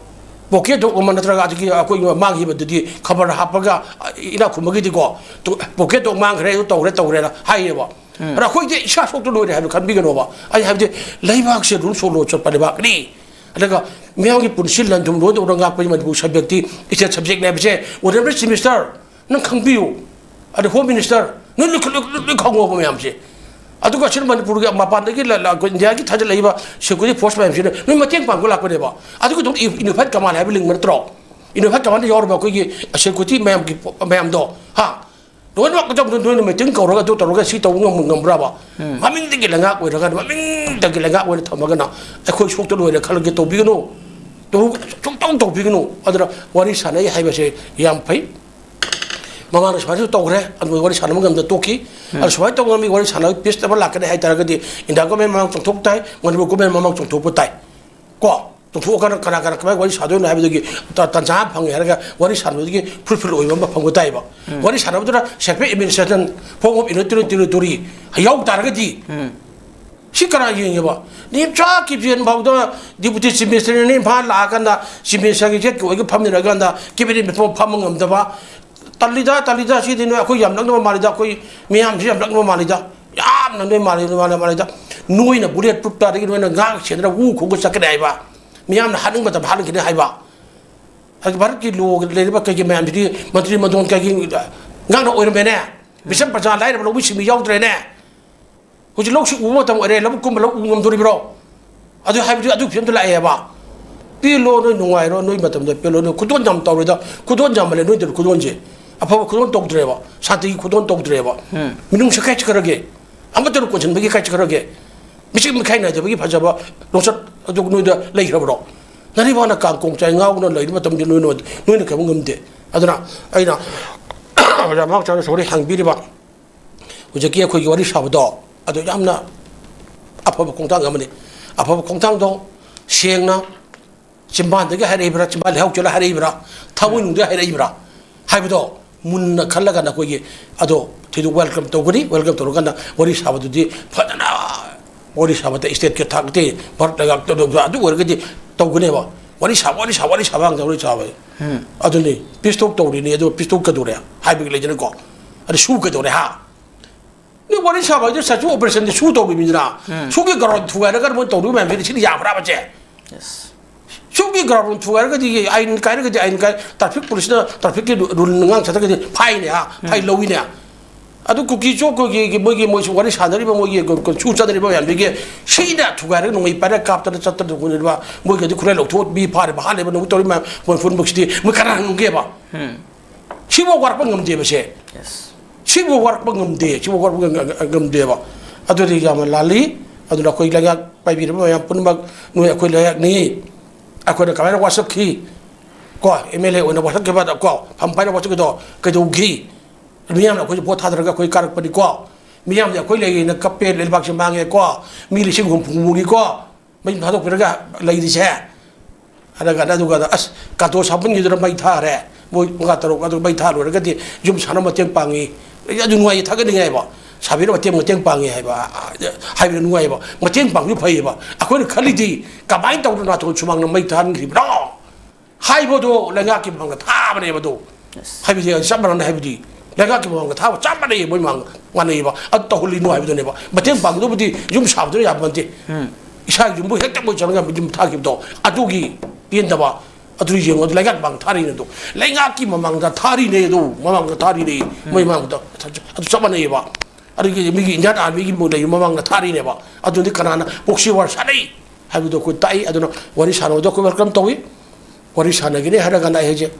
ꯄꯣꯀꯦꯠ ꯗꯣꯛ ꯑꯃ ꯅꯠꯇ꯭ꯔꯒ ꯑꯗꯒꯤ ꯑꯩꯈꯣꯏ ꯃꯥꯡꯈꯤꯕꯗꯨꯗꯤ ꯈꯕꯔ ꯍꯥꯞꯄꯒ ꯏꯅꯥꯛ ꯈꯨꯟꯕꯒꯤꯗꯤꯀꯣ, ꯇꯨ-, ꯄꯣꯀꯦꯠ ꯗꯣꯛ ꯃꯥꯡꯈ꯭ꯔꯦ, ꯑꯗꯨ ꯇꯧꯈ꯭ꯔꯦ, ꯇꯧꯈ꯭ꯔꯦꯅ ꯍꯥꯏꯌꯦꯕ꯫ ꯎꯝ꯫ ꯑꯗ ꯑꯩꯈꯣꯏꯗꯤ ꯏꯁꯥ ꯁꯣꯛꯇ ꯂꯣꯏꯔꯦ ꯍꯥꯏꯕ ꯈꯟꯕꯤꯒꯅꯣꯕ꯫ ꯑꯩ ꯍꯥꯏꯕꯗꯤ ꯂꯩꯕꯥꯛꯁꯦ ꯔꯨꯜ ꯁꯣ ꯂꯣ ꯆꯠꯄ ꯂꯩꯕꯥꯛꯅꯤ꯫ ꯑꯗꯨꯒ ꯃꯤꯌꯥꯝꯒꯤ ꯄꯨꯟꯁꯤ ꯂꯟ ꯊꯨꯝ ꯂꯣꯏ ꯇꯧꯔꯒ ꯉꯥꯛꯄꯁꯤ ꯃꯅꯤꯄꯨꯔ ꯁꯕꯖꯦꯛꯇꯤ, ꯏꯁꯇꯦꯠ ꯁꯕꯖꯦꯛꯅꯦ ꯍꯥꯏꯕꯁꯦ ꯑꯣꯅꯔꯦꯕꯜ ꯆꯤꯐ ꯃꯤꯅꯤꯁꯇꯔ ꯅꯪ ꯈꯪꯕꯤꯌꯨ꯫ ꯑꯗꯩ ꯍꯣꯝ ꯃꯤꯅꯤꯁꯇꯔ, ꯅꯣꯏ ꯂꯣꯏ, ꯂꯣꯏ, ꯂꯣꯏ, ꯂꯣꯏ ꯈꯪꯉꯣꯕ ꯃꯌꯥꯝꯁꯦ꯫ ꯑꯗꯨꯒ ꯑꯁꯤꯅ ꯃꯅꯤꯄꯨꯔꯒꯤ ꯃꯄꯥꯟꯗꯒꯤ ꯂ-, ꯂ-, ꯑꯩꯈꯣꯏ ꯏꯟꯗꯤꯌꯥꯒꯤ ꯊꯥꯖꯤꯜꯂꯛꯏꯕ ꯁꯦꯀ꯭ꯌꯨꯔꯤꯇꯤ ꯐꯣꯔꯁ ꯃꯌꯥꯝꯁꯤꯅ ꯅꯣꯏ ꯃꯇꯦꯡ ꯄꯥꯡꯕ ꯂꯥꯛꯄꯅꯦꯕ꯫ ꯑꯗꯨꯒꯤꯗꯃꯛꯇ ꯌꯨꯅꯤꯐꯥꯏꯠ ꯀꯃꯥꯟ ꯍꯥꯏꯕ ꯂꯤꯡꯕ ꯅꯠꯇ꯭ꯔꯣ? ꯌꯨꯅꯤꯐꯥꯏꯠ ꯀꯃꯥꯟꯗ ꯌꯥꯎꯔꯤꯕ ꯑꯩꯈꯣꯏꯒꯤ ꯁꯦꯀ꯭ꯌꯨꯔꯤꯇꯤ ꯃꯌꯥꯝꯒꯤ ꯄꯣ-, ꯃꯌꯥꯝꯗꯣ, ꯍꯥ? ꯂꯣꯏꯅꯃꯛ ꯑꯗꯨꯝ ꯅꯣꯏꯅ ꯃꯤꯇꯤꯡ ꯀꯧꯔꯒ ꯑꯗꯨ ꯇꯧꯔꯒ ꯁꯤ ꯇꯧꯕ ꯉꯝ-, ꯉꯝꯕ꯭ꯔꯕ? ꯎꯝ꯫ ꯃꯃꯤꯡꯗꯒꯤ ꯂꯩꯉꯥꯛ ꯑꯣꯏꯔꯒ, ꯃꯃꯤꯡꯗꯒꯤ ꯂꯩꯉꯥꯛ ꯑꯣꯏꯅ ꯊꯝꯃꯒꯅ ꯑꯩꯈꯣꯏ ꯁꯣꯛꯇ ꯂꯣꯏꯔꯦ ꯈꯜꯂꯒꯦ ꯇꯧꯕꯤꯒꯅꯨ꯫ ꯇꯧ-, ꯁꯨꯡꯇꯧ ꯇꯧꯕꯤꯒꯅꯨ꯫ ꯑꯗꯨꯅ ꯋꯥꯔꯤ ꯁꯥꯟꯅꯩ ꯍꯥꯏꯕꯁꯦ ꯌꯥꯝ ꯐꯩ꯫ ꯃꯃꯥꯡꯗ ꯁꯨꯃꯥꯏꯅꯁꯨ ꯇꯧꯈ꯭ꯔꯦ, ꯑꯗꯨ ꯋꯥꯔꯤ ꯁꯥꯟꯅꯕ ꯉꯝꯗ ꯇꯣꯛꯈꯤ꯫ ꯎꯝ꯫ ꯑꯗꯨ ꯁꯨꯃꯥꯏꯅ ꯇꯧꯕ ꯉꯝꯃꯤ, ꯋꯥꯔꯤ ꯁꯥꯟꯅꯕ peace ꯑꯃ ꯂꯥꯛꯀꯅꯤ ꯍꯥꯏ ꯇꯥꯔꯒꯗꯤ, India government ꯃꯃꯥꯡ ꯆꯣꯡꯊꯣꯛ ꯇꯥꯏ, ꯃꯅꯤꯄꯨꯔ government ꯃꯃꯥꯡ ꯆꯣꯡꯊꯣꯛꯄ ꯇꯥꯏ꯫ ꯀꯣ? ꯆꯣꯡꯊꯣꯛꯑꯀꯥꯟꯗ ꯀꯅꯥ ꯀꯅꯥ ꯀꯃꯥꯏꯅ ꯋꯥꯔꯤ ꯁꯥꯗꯣꯏꯅꯣ ꯍꯥꯏꯕꯗꯨꯒꯤ ꯇ-, ꯇꯥꯟꯖꯥ ꯑꯃ ꯐꯪꯉꯦ ꯍꯥꯏꯔꯒ ꯋꯥꯔꯤ ꯁꯥꯟꯅꯕꯗꯒꯤ fruitful ꯑꯣꯏꯕ ꯑꯃ ꯐꯪꯕ ꯇꯥꯏꯕ꯫ ꯎꯝ꯫ ꯋꯥꯔꯤ ꯁꯥꯟꯅꯕꯗꯨꯅ separate administration, form of union territory ꯌꯥꯎ ꯇꯥꯔꯒꯗꯤ, ꯎꯝ꯫ ꯁꯤ ꯀꯅꯥ ꯌꯦꯡꯉꯦꯕ? ꯅꯦꯝꯆꯥ ꯀꯤꯞꯖꯦꯟ ꯐꯥꯎꯗ Deputy Chief Minister ꯅ ꯏꯝꯐꯥꯜ ꯂꯥꯛꯑꯀꯥꯟꯗ Chief Minister ꯒꯤ jet ꯀꯤ ꯑꯣꯏꯒ ꯐꯝꯃꯤꯟꯅꯔꯀꯥꯟꯗ cabinet ꯃꯐꯝ ꯐꯝꯕ ꯉꯝꯗꯕ꯫ ꯇꯜꯂꯤꯗ, ꯇꯜꯂꯤꯗ, ꯁꯤꯗꯤ ꯅꯣꯏ ꯑꯩꯈꯣꯏ ꯌꯥꯝ ꯅꯛꯅꯕ ꯃꯥꯜꯂꯤꯗ, ꯑꯩꯈꯣꯏ ꯃꯤꯌꯥꯝꯁꯤ ꯌꯥꯝ ꯅꯛꯅꯕ ꯃꯥꯜꯂꯤꯗ, ꯌꯥꯝꯅ ꯅꯣꯏ ꯃꯥꯜꯂꯤ, ꯃꯥꯜꯂꯤ, ꯃꯥꯜꯂꯤꯗ꯫ ꯅꯣꯏꯅ bullet proof ꯇꯥꯔꯒ ꯅꯣꯏꯅ ꯉꯥꯛ ꯁꯦꯟꯗꯅ ꯋꯨ ꯈꯣꯡꯒ ꯆꯠꯀꯅꯤ ꯍꯥꯏꯕ, ꯃꯤꯌꯥꯝꯅ ꯍꯥꯠꯅꯤꯡꯕ ꯃꯇꯝ ꯍꯥꯠꯍꯟꯈꯤꯅꯤ ꯍꯥꯏꯕ꯫ ꯍꯥꯏꯗꯤ ꯚꯥꯔꯠꯀꯤ ꯂꯣꯒ ꯂꯩꯔꯤꯕ ꯀꯩꯒꯤ ꯃꯌꯥꯝꯁꯤꯗꯤ ꯃꯟꯇ꯭ꯔꯤ ꯃꯟꯗꯣꯟ ꯀꯩꯒꯤ ꯉꯥꯛꯅ ꯑꯣꯏꯔꯝꯃꯦꯅꯦ꯫ ꯃꯤꯆꯝ ꯄ꯭ꯔꯖꯥ ꯂꯥꯏꯔꯕ ꯂꯧꯃꯤ ꯁꯤꯟꯃꯤ ꯌꯥꯎꯗ꯭ꯔꯦꯅꯦ꯫ ꯍꯧꯖꯤꯛ ꯂꯧꯁꯤ ꯎꯕ ꯃꯇꯝ ꯑꯣꯏꯔꯦ, ꯂꯧꯕꯨꯛ ꯀꯨꯝꯕ ꯂꯧ ꯎ ꯉꯝꯗꯣꯔꯤꯕ꯭ꯔꯣ? ꯑꯗꯨ ꯍꯥꯏꯕꯗꯤ ꯑꯗꯨꯒꯤ ꯐꯤꯕꯝꯗ ꯂꯥꯛꯑꯦꯕ꯫ ꯄꯦꯜꯂꯣ, ꯅꯣꯏ ꯅꯨꯡꯉꯥꯏꯔꯣ, ꯅꯣꯏ ꯃꯇꯝꯗ ꯄꯦꯜꯂꯣ, ꯅꯣꯏ ꯈꯨꯗꯣꯟ ꯌꯥꯝ ꯇꯧꯔꯦꯗ, ꯈꯨꯗꯣꯟ ꯌꯥꯝꯃꯜꯂꯦ ꯅꯣꯏꯗ ꯈꯨꯗꯣꯟꯁꯦ꯫ ꯑꯐꯕ ꯈꯨꯗꯣꯟ ꯇꯧꯗ꯭ꯔꯦꯕ, ꯁꯥꯟꯇꯤꯒꯤ ꯈꯨꯗꯣꯟ ꯇꯧꯗ꯭ꯔꯦꯕ꯫ ꯎꯝ꯫ ꯃꯤꯅꯨꯡꯁꯤ ꯀꯥꯏ ꯆꯠꯈ꯭ꯔꯒꯦ? ꯑꯃꯠꯇꯅ ꯀꯣꯟꯁꯤꯟꯕꯒꯤ ꯀꯥꯏ ꯆꯠꯈ꯭ꯔꯒꯦ? ꯃꯤꯆꯤꯛ ꯃꯤꯈꯥꯏ ꯅꯥꯏꯗꯕꯒꯤ ꯐꯖꯕ ꯂꯣꯟꯆꯠ ꯑꯗꯨ ꯅꯣꯏꯗ ꯂꯩꯈ꯭ꯔꯕ꯭ꯔꯣ? ꯅꯥꯔꯤꯕꯥꯅ ꯀꯥꯡ ꯀꯣꯡ ꯆꯥꯏ ꯉꯥꯎꯅ ꯂꯩꯔꯤꯕ ꯃꯇꯝꯗ ꯅꯣꯏꯅ, ꯅꯣꯏꯅ ꯀꯩꯝ ꯉꯝꯗꯦ꯫ ꯑꯗꯨꯅ ꯑꯩꯅ ꯑꯣꯖꯥ ꯃꯍꯥꯛꯆꯥꯅ ꯁꯣꯔꯤ ꯍꯥꯡꯕꯤꯔꯤꯕ ꯍꯧꯖꯤꯛꯀꯤ ꯑꯩꯈꯣꯏꯒꯤ ꯋꯥꯔꯤ ꯁꯥꯕꯗꯣ, ꯑꯗꯨ ꯌꯥꯝꯅ ꯑꯐꯕ ꯈꯣꯡꯊꯥꯡ ꯑꯃꯅꯤ꯫ ꯑꯐꯕ ꯈꯣꯡꯊꯥꯡꯗꯣ ꯁꯦꯡꯅ ꯆꯤꯝꯕꯥꯟꯗꯒꯤ ꯍꯥꯏꯔꯛꯏꯕ꯭ꯔꯥ, ꯆꯤꯝꯕꯥꯟ ꯂꯩꯍꯥꯎ ꯆꯦꯜꯂ ꯍꯥꯏꯔꯛꯏꯕ꯭ꯔꯥ, ꯊꯃꯣꯏꯅꯨꯡꯗ ꯍꯥꯏꯔꯛꯏꯕ꯭ꯔꯥ ꯍꯥꯏꯕꯗꯣ ꯃꯨꯟꯅ ꯈꯜꯂꯒ ꯅꯈꯣꯏꯒꯤ ꯑꯗꯣ ꯊꯤꯗꯣꯛ welcome ꯇꯧꯒꯅꯤ꯫ Welcome ꯇꯧꯔꯀꯥꯟꯗ ꯋꯥꯔꯤ ꯁꯥꯕꯗꯨꯗꯤ ꯐꯖꯅ ꯋꯥꯔꯤ ꯁꯥꯕꯗ state ꯀꯤ ꯊꯥꯛꯇꯤ ꯚꯥꯔꯠ ꯂꯩꯉꯥꯛꯇ ꯑꯗꯨ ꯑꯣꯏꯔꯒꯗꯤ ꯇꯧꯒꯅꯦꯕ꯫ ꯋꯥꯔꯤ ꯁꯥꯕ, ꯋꯥꯔꯤ ꯁꯥꯕ, ꯋꯥꯔꯤ ꯁꯥꯕ ꯉꯥꯛꯇ ꯋꯥꯔꯤ ꯁꯥꯕ꯫ ꯎꯝ꯫ ꯑꯗꯨꯅꯤ peace talk ꯇꯧꯔꯤꯅꯤ, ꯑꯗꯨ peace talk ꯀꯩꯗꯧꯔꯦ ꯍꯥꯏꯕꯒꯤ ꯂꯩꯗꯅꯀꯣ꯫ ꯑꯗ ꯁꯨ ꯀꯩꯗꯧꯔꯦ ꯍꯥ? ꯅꯣꯏ ꯋꯥꯔꯤ ꯁꯥꯕ ꯍꯥꯏꯗꯣ ꯁꯆꯨ operation ꯗꯤ ꯁꯨ ꯇꯧꯔꯤꯕꯅꯤꯗꯅ꯫ ꯎꯝ꯫ ꯁꯨꯒꯤ ground ꯊꯨꯒꯥꯏꯔꯒ ꯃꯣꯏ ꯇꯧꯔꯤꯕ ꯃꯌꯥꯝꯁꯤꯗꯤ ꯁꯤꯗꯤ ꯌꯥꯕ꯭ꯔꯥꯕ ꯁꯦ? Yes꯫ ꯁꯨꯒꯤ ground ꯊꯨꯒꯥꯏꯔꯒꯗꯤ ꯑꯥꯏꯟ ꯀꯥꯏꯔꯒꯗꯤ ꯑꯥꯏꯟ ꯀꯥꯏ, traffic police ꯅ traffic ꯀꯤ ꯔꯨ-, rule ꯉꯥꯡ ꯆꯠꯇ꯭ꯔꯒꯗꯤ fine ꯅꯦ ꯍꯥ? Fine ꯎꯝ꯫ ꯂꯧꯏꯅꯦ꯫ ꯑꯗꯨ ꯀꯨꯀꯤ ꯆꯣ ꯀꯣꯏꯒꯤ ꯃꯣꯏꯒꯤ, ꯃꯣꯏꯁꯨ ꯋꯥꯔꯤ ꯁꯥꯟꯅꯔꯤꯕ ꯃꯣꯏꯒꯤ ꯀ-, ꯀ-, ꯁꯨ ꯆꯠꯅꯔꯤꯕ ꯃꯌꯥꯝꯗꯨꯒꯤ ꯁꯤꯅ ꯊꯨꯒꯥꯏꯔꯒ ꯅꯣꯡꯃꯩ ꯄꯥꯏꯔꯒ ꯀꯥꯞꯇꯅ ꯆꯠꯇꯅ ꯇꯧꯅꯔꯤꯕ ꯃꯣꯏꯒꯗꯤ ꯈꯨꯠꯂꯥꯏ ꯂꯧꯊꯣꯛ ꯃꯤ ꯐꯥꯔꯤꯕ ꯍꯥꯠꯂꯤꯕ ꯅꯧ ꯇꯧꯔꯤꯕ ꯃꯌꯥꯝ ꯃꯣꯏ ꯄꯨꯝꯅꯃꯛꯁꯤꯗꯤ ꯃꯣꯏ ꯀꯅꯥ ꯉꯝꯒꯦꯕ? ꯎꯝ꯫ ꯁꯤꯐꯥꯎ ꯋꯥꯔꯛꯄ ꯉꯝꯗꯦꯕ ꯁꯦ꯫ Yes꯫ ꯁꯤꯕꯨ ꯋꯥꯔꯛꯄ ꯉꯝꯗꯦ, ꯁꯤꯕꯨ ꯋꯥꯔꯛꯄ ꯉꯝ-, ꯉꯝꯗꯦꯕ꯫ ꯑꯗꯨꯗꯤ ꯌꯥꯝꯅ ꯂꯥꯜꯂꯤ꯫ ꯑꯗꯨꯅ ꯑꯩꯈꯣꯏ ꯂꯩꯉꯥꯛ ꯄꯥꯏꯕꯤꯔꯤꯕ ꯃꯌꯥꯝ ꯄꯨꯝꯅꯃꯛ, ꯅꯣꯏ ꯑꯩꯈꯣꯏ ꯂꯩꯉꯥꯛꯅꯤ, ꯑꯩꯈꯣꯏꯅ ꯀꯃꯥꯏꯅ ꯋꯥꯁꯛꯈꯤ ꯀꯣ, ꯑꯦꯝ ꯑꯦꯜ ꯑꯦ ꯑꯣꯏꯅ ꯋꯥꯁꯛꯈꯤꯕꯗ ꯀꯣ, ꯐꯝ ꯄꯥꯏꯅ ꯋꯥꯁꯛꯈꯤꯗꯣ ꯀꯩꯗꯧꯈꯤ? ꯃꯤꯌꯥꯝꯅ ꯑꯩꯈꯣꯏꯁꯦ ꯚꯣꯠ ꯊꯥꯗꯔꯒ ꯑꯩꯈꯣꯏ ꯀꯥꯔꯛꯄꯅꯤꯀꯣ꯫ ꯃꯤꯌꯥꯝꯗꯤ ꯑꯩꯈꯣꯏ ꯂꯩꯌꯦꯅ ꯀꯞꯄꯦ, ꯂꯩꯕꯥꯛꯁꯦ ꯃꯥꯡꯉꯦꯀꯣ꯫ ꯃꯤ ꯂꯤꯁꯤꯡ ꯍꯨꯝꯐꯨ ꯃꯨꯛꯅꯤꯀꯣ ꯃꯌꯨꯝ ꯊꯥꯗꯣꯛꯄꯤꯔꯒ ꯂꯩꯔꯤꯁꯦ꯫ ꯑꯗꯨꯒ, ꯑꯗꯨꯒ ꯑꯁ, ꯀꯥꯇꯣ ꯁꯥꯄꯟꯒꯤꯗꯨꯅ ꯃꯩ ꯊꯥꯔꯦ꯫ ꯃꯣꯏ ꯃꯉꯥ ꯇꯔꯨꯛ ꯑꯗꯨ ꯃꯩ ꯊꯥ ꯂꯣꯏꯔꯒꯗꯤ ꯌꯨꯝ ꯁꯥꯅꯕ ꯃꯇꯦꯡ ꯄꯥꯡꯉꯤ꯫ ꯑꯗꯨ ꯅꯨꯡꯉꯥꯏꯌꯦ, ꯊꯥꯒꯠꯅꯤꯡꯉꯥꯏꯕ꯫ ꯁꯥꯕꯤꯅ ꯃꯇꯦꯡ, ꯃꯇꯦꯡ ꯄꯥꯡꯉꯤ ꯍꯥꯏꯕ, ꯍꯥꯏꯕꯗ ꯅꯨꯡꯉꯥꯏꯌꯦꯕ꯫ ꯃꯇꯦꯡ ꯄꯥꯡꯕꯗꯨ ꯐꯩꯌꯦꯕ꯫ ꯑꯩꯈꯣꯏꯅ ꯈꯜꯂꯤꯗꯤ ꯀꯃꯥꯏꯅ ꯇꯧꯗꯅ ꯅꯥꯇꯣꯟ ꯁꯨꯃꯥꯡꯅ ꯃꯩ ꯊꯥꯍꯟꯈ꯭ꯔꯤꯕꯅꯣ? ꯍꯥꯏꯕꯗꯣ ꯂꯩꯉꯥꯛꯀꯤ ꯃꯃꯥꯡꯗ ꯊꯥꯕꯅꯦꯕ ꯑꯗꯣ꯫ ꯍꯥꯏꯕꯗꯤ ꯆꯞ ꯃꯥꯟꯅꯅ, ꯍꯥꯏꯕꯗꯤ ꯂꯩꯉꯥꯛꯀꯤ ꯃꯃꯥꯡꯗ ꯊꯥꯕ ꯆꯞ ꯃꯥꯟꯅꯩꯌꯦ, ꯃꯣꯏ ꯃꯃꯥꯡ ꯃꯥꯟꯅꯩꯌꯦꯕ꯫ ꯑꯗꯨ ꯇꯧꯍꯜꯂꯤꯅꯣ ꯍꯥꯏꯕꯗꯨꯅꯦꯕ꯫ ꯃꯇꯦꯡ ꯄꯥꯡꯒꯗꯕꯨꯗꯤ ꯌꯨꯝ ꯁꯥꯕꯗꯨꯅ ꯌꯥꯕ ꯅꯠꯇꯦ꯫ ꯎꯝ꯫ ꯏꯁꯥꯒꯤ ꯌꯨꯝꯕꯨ ꯍꯦꯛꯇ ꯃꯣꯏ ꯆꯠꯂꯒ ꯌꯨꯝ ꯊꯥꯈꯤꯕꯗꯣ ꯑꯗꯨꯒꯤ ꯄꯦꯟꯗꯕ꯫ ꯑꯗꯨ ꯌꯦꯡꯉꯣ, ꯑꯗꯨ ꯂꯩꯉꯥꯛ ꯃꯃꯥꯡ ꯊꯥꯔꯤꯅꯦ ꯑꯗꯣ꯫ ꯂꯩꯉꯥꯛꯀꯤ ꯃꯃꯥꯡꯗ ꯊꯥꯔꯤꯅꯦ ꯑꯗꯣ, ꯃꯃꯥꯡꯗ ꯊꯥꯔꯤꯅꯦ꯫ ꯎꯝ꯫ ꯃꯣꯏ ꯃꯃꯥꯡꯗ ꯑꯗꯨ ꯆꯞ ꯃꯥꯟꯅꯩꯌꯦꯕ꯫ ꯑꯗꯨꯒꯤ ꯃꯤꯒꯤ ꯏꯟꯗꯤꯌꯥꯟ ꯑꯥꯔꯃꯤꯒꯤ ꯃꯣꯏ ꯂꯩꯔꯤ ꯃꯃꯥꯡꯗ ꯊꯥꯔꯤꯅꯦꯕ꯫ ꯑꯗꯨꯗꯤ ꯀꯅꯥꯅ proxy war ꯁꯥꯟꯅꯩ ꯍꯥꯏꯕꯗꯣ ꯑꯩꯈꯣꯏ ꯇꯥꯛꯏ꯫ ꯑꯗꯨꯅ ꯋꯥꯔꯤ ꯁꯥꯟꯅꯕꯗꯣ ꯑꯩꯈꯣꯏ welcome ꯇꯧꯏ꯫ ꯋꯥꯔꯤ ꯁꯥꯟꯅꯒꯅꯤ ꯍꯥꯏꯔ ꯀꯥꯟꯗ ꯑꯩ ꯍꯥꯏꯁꯦ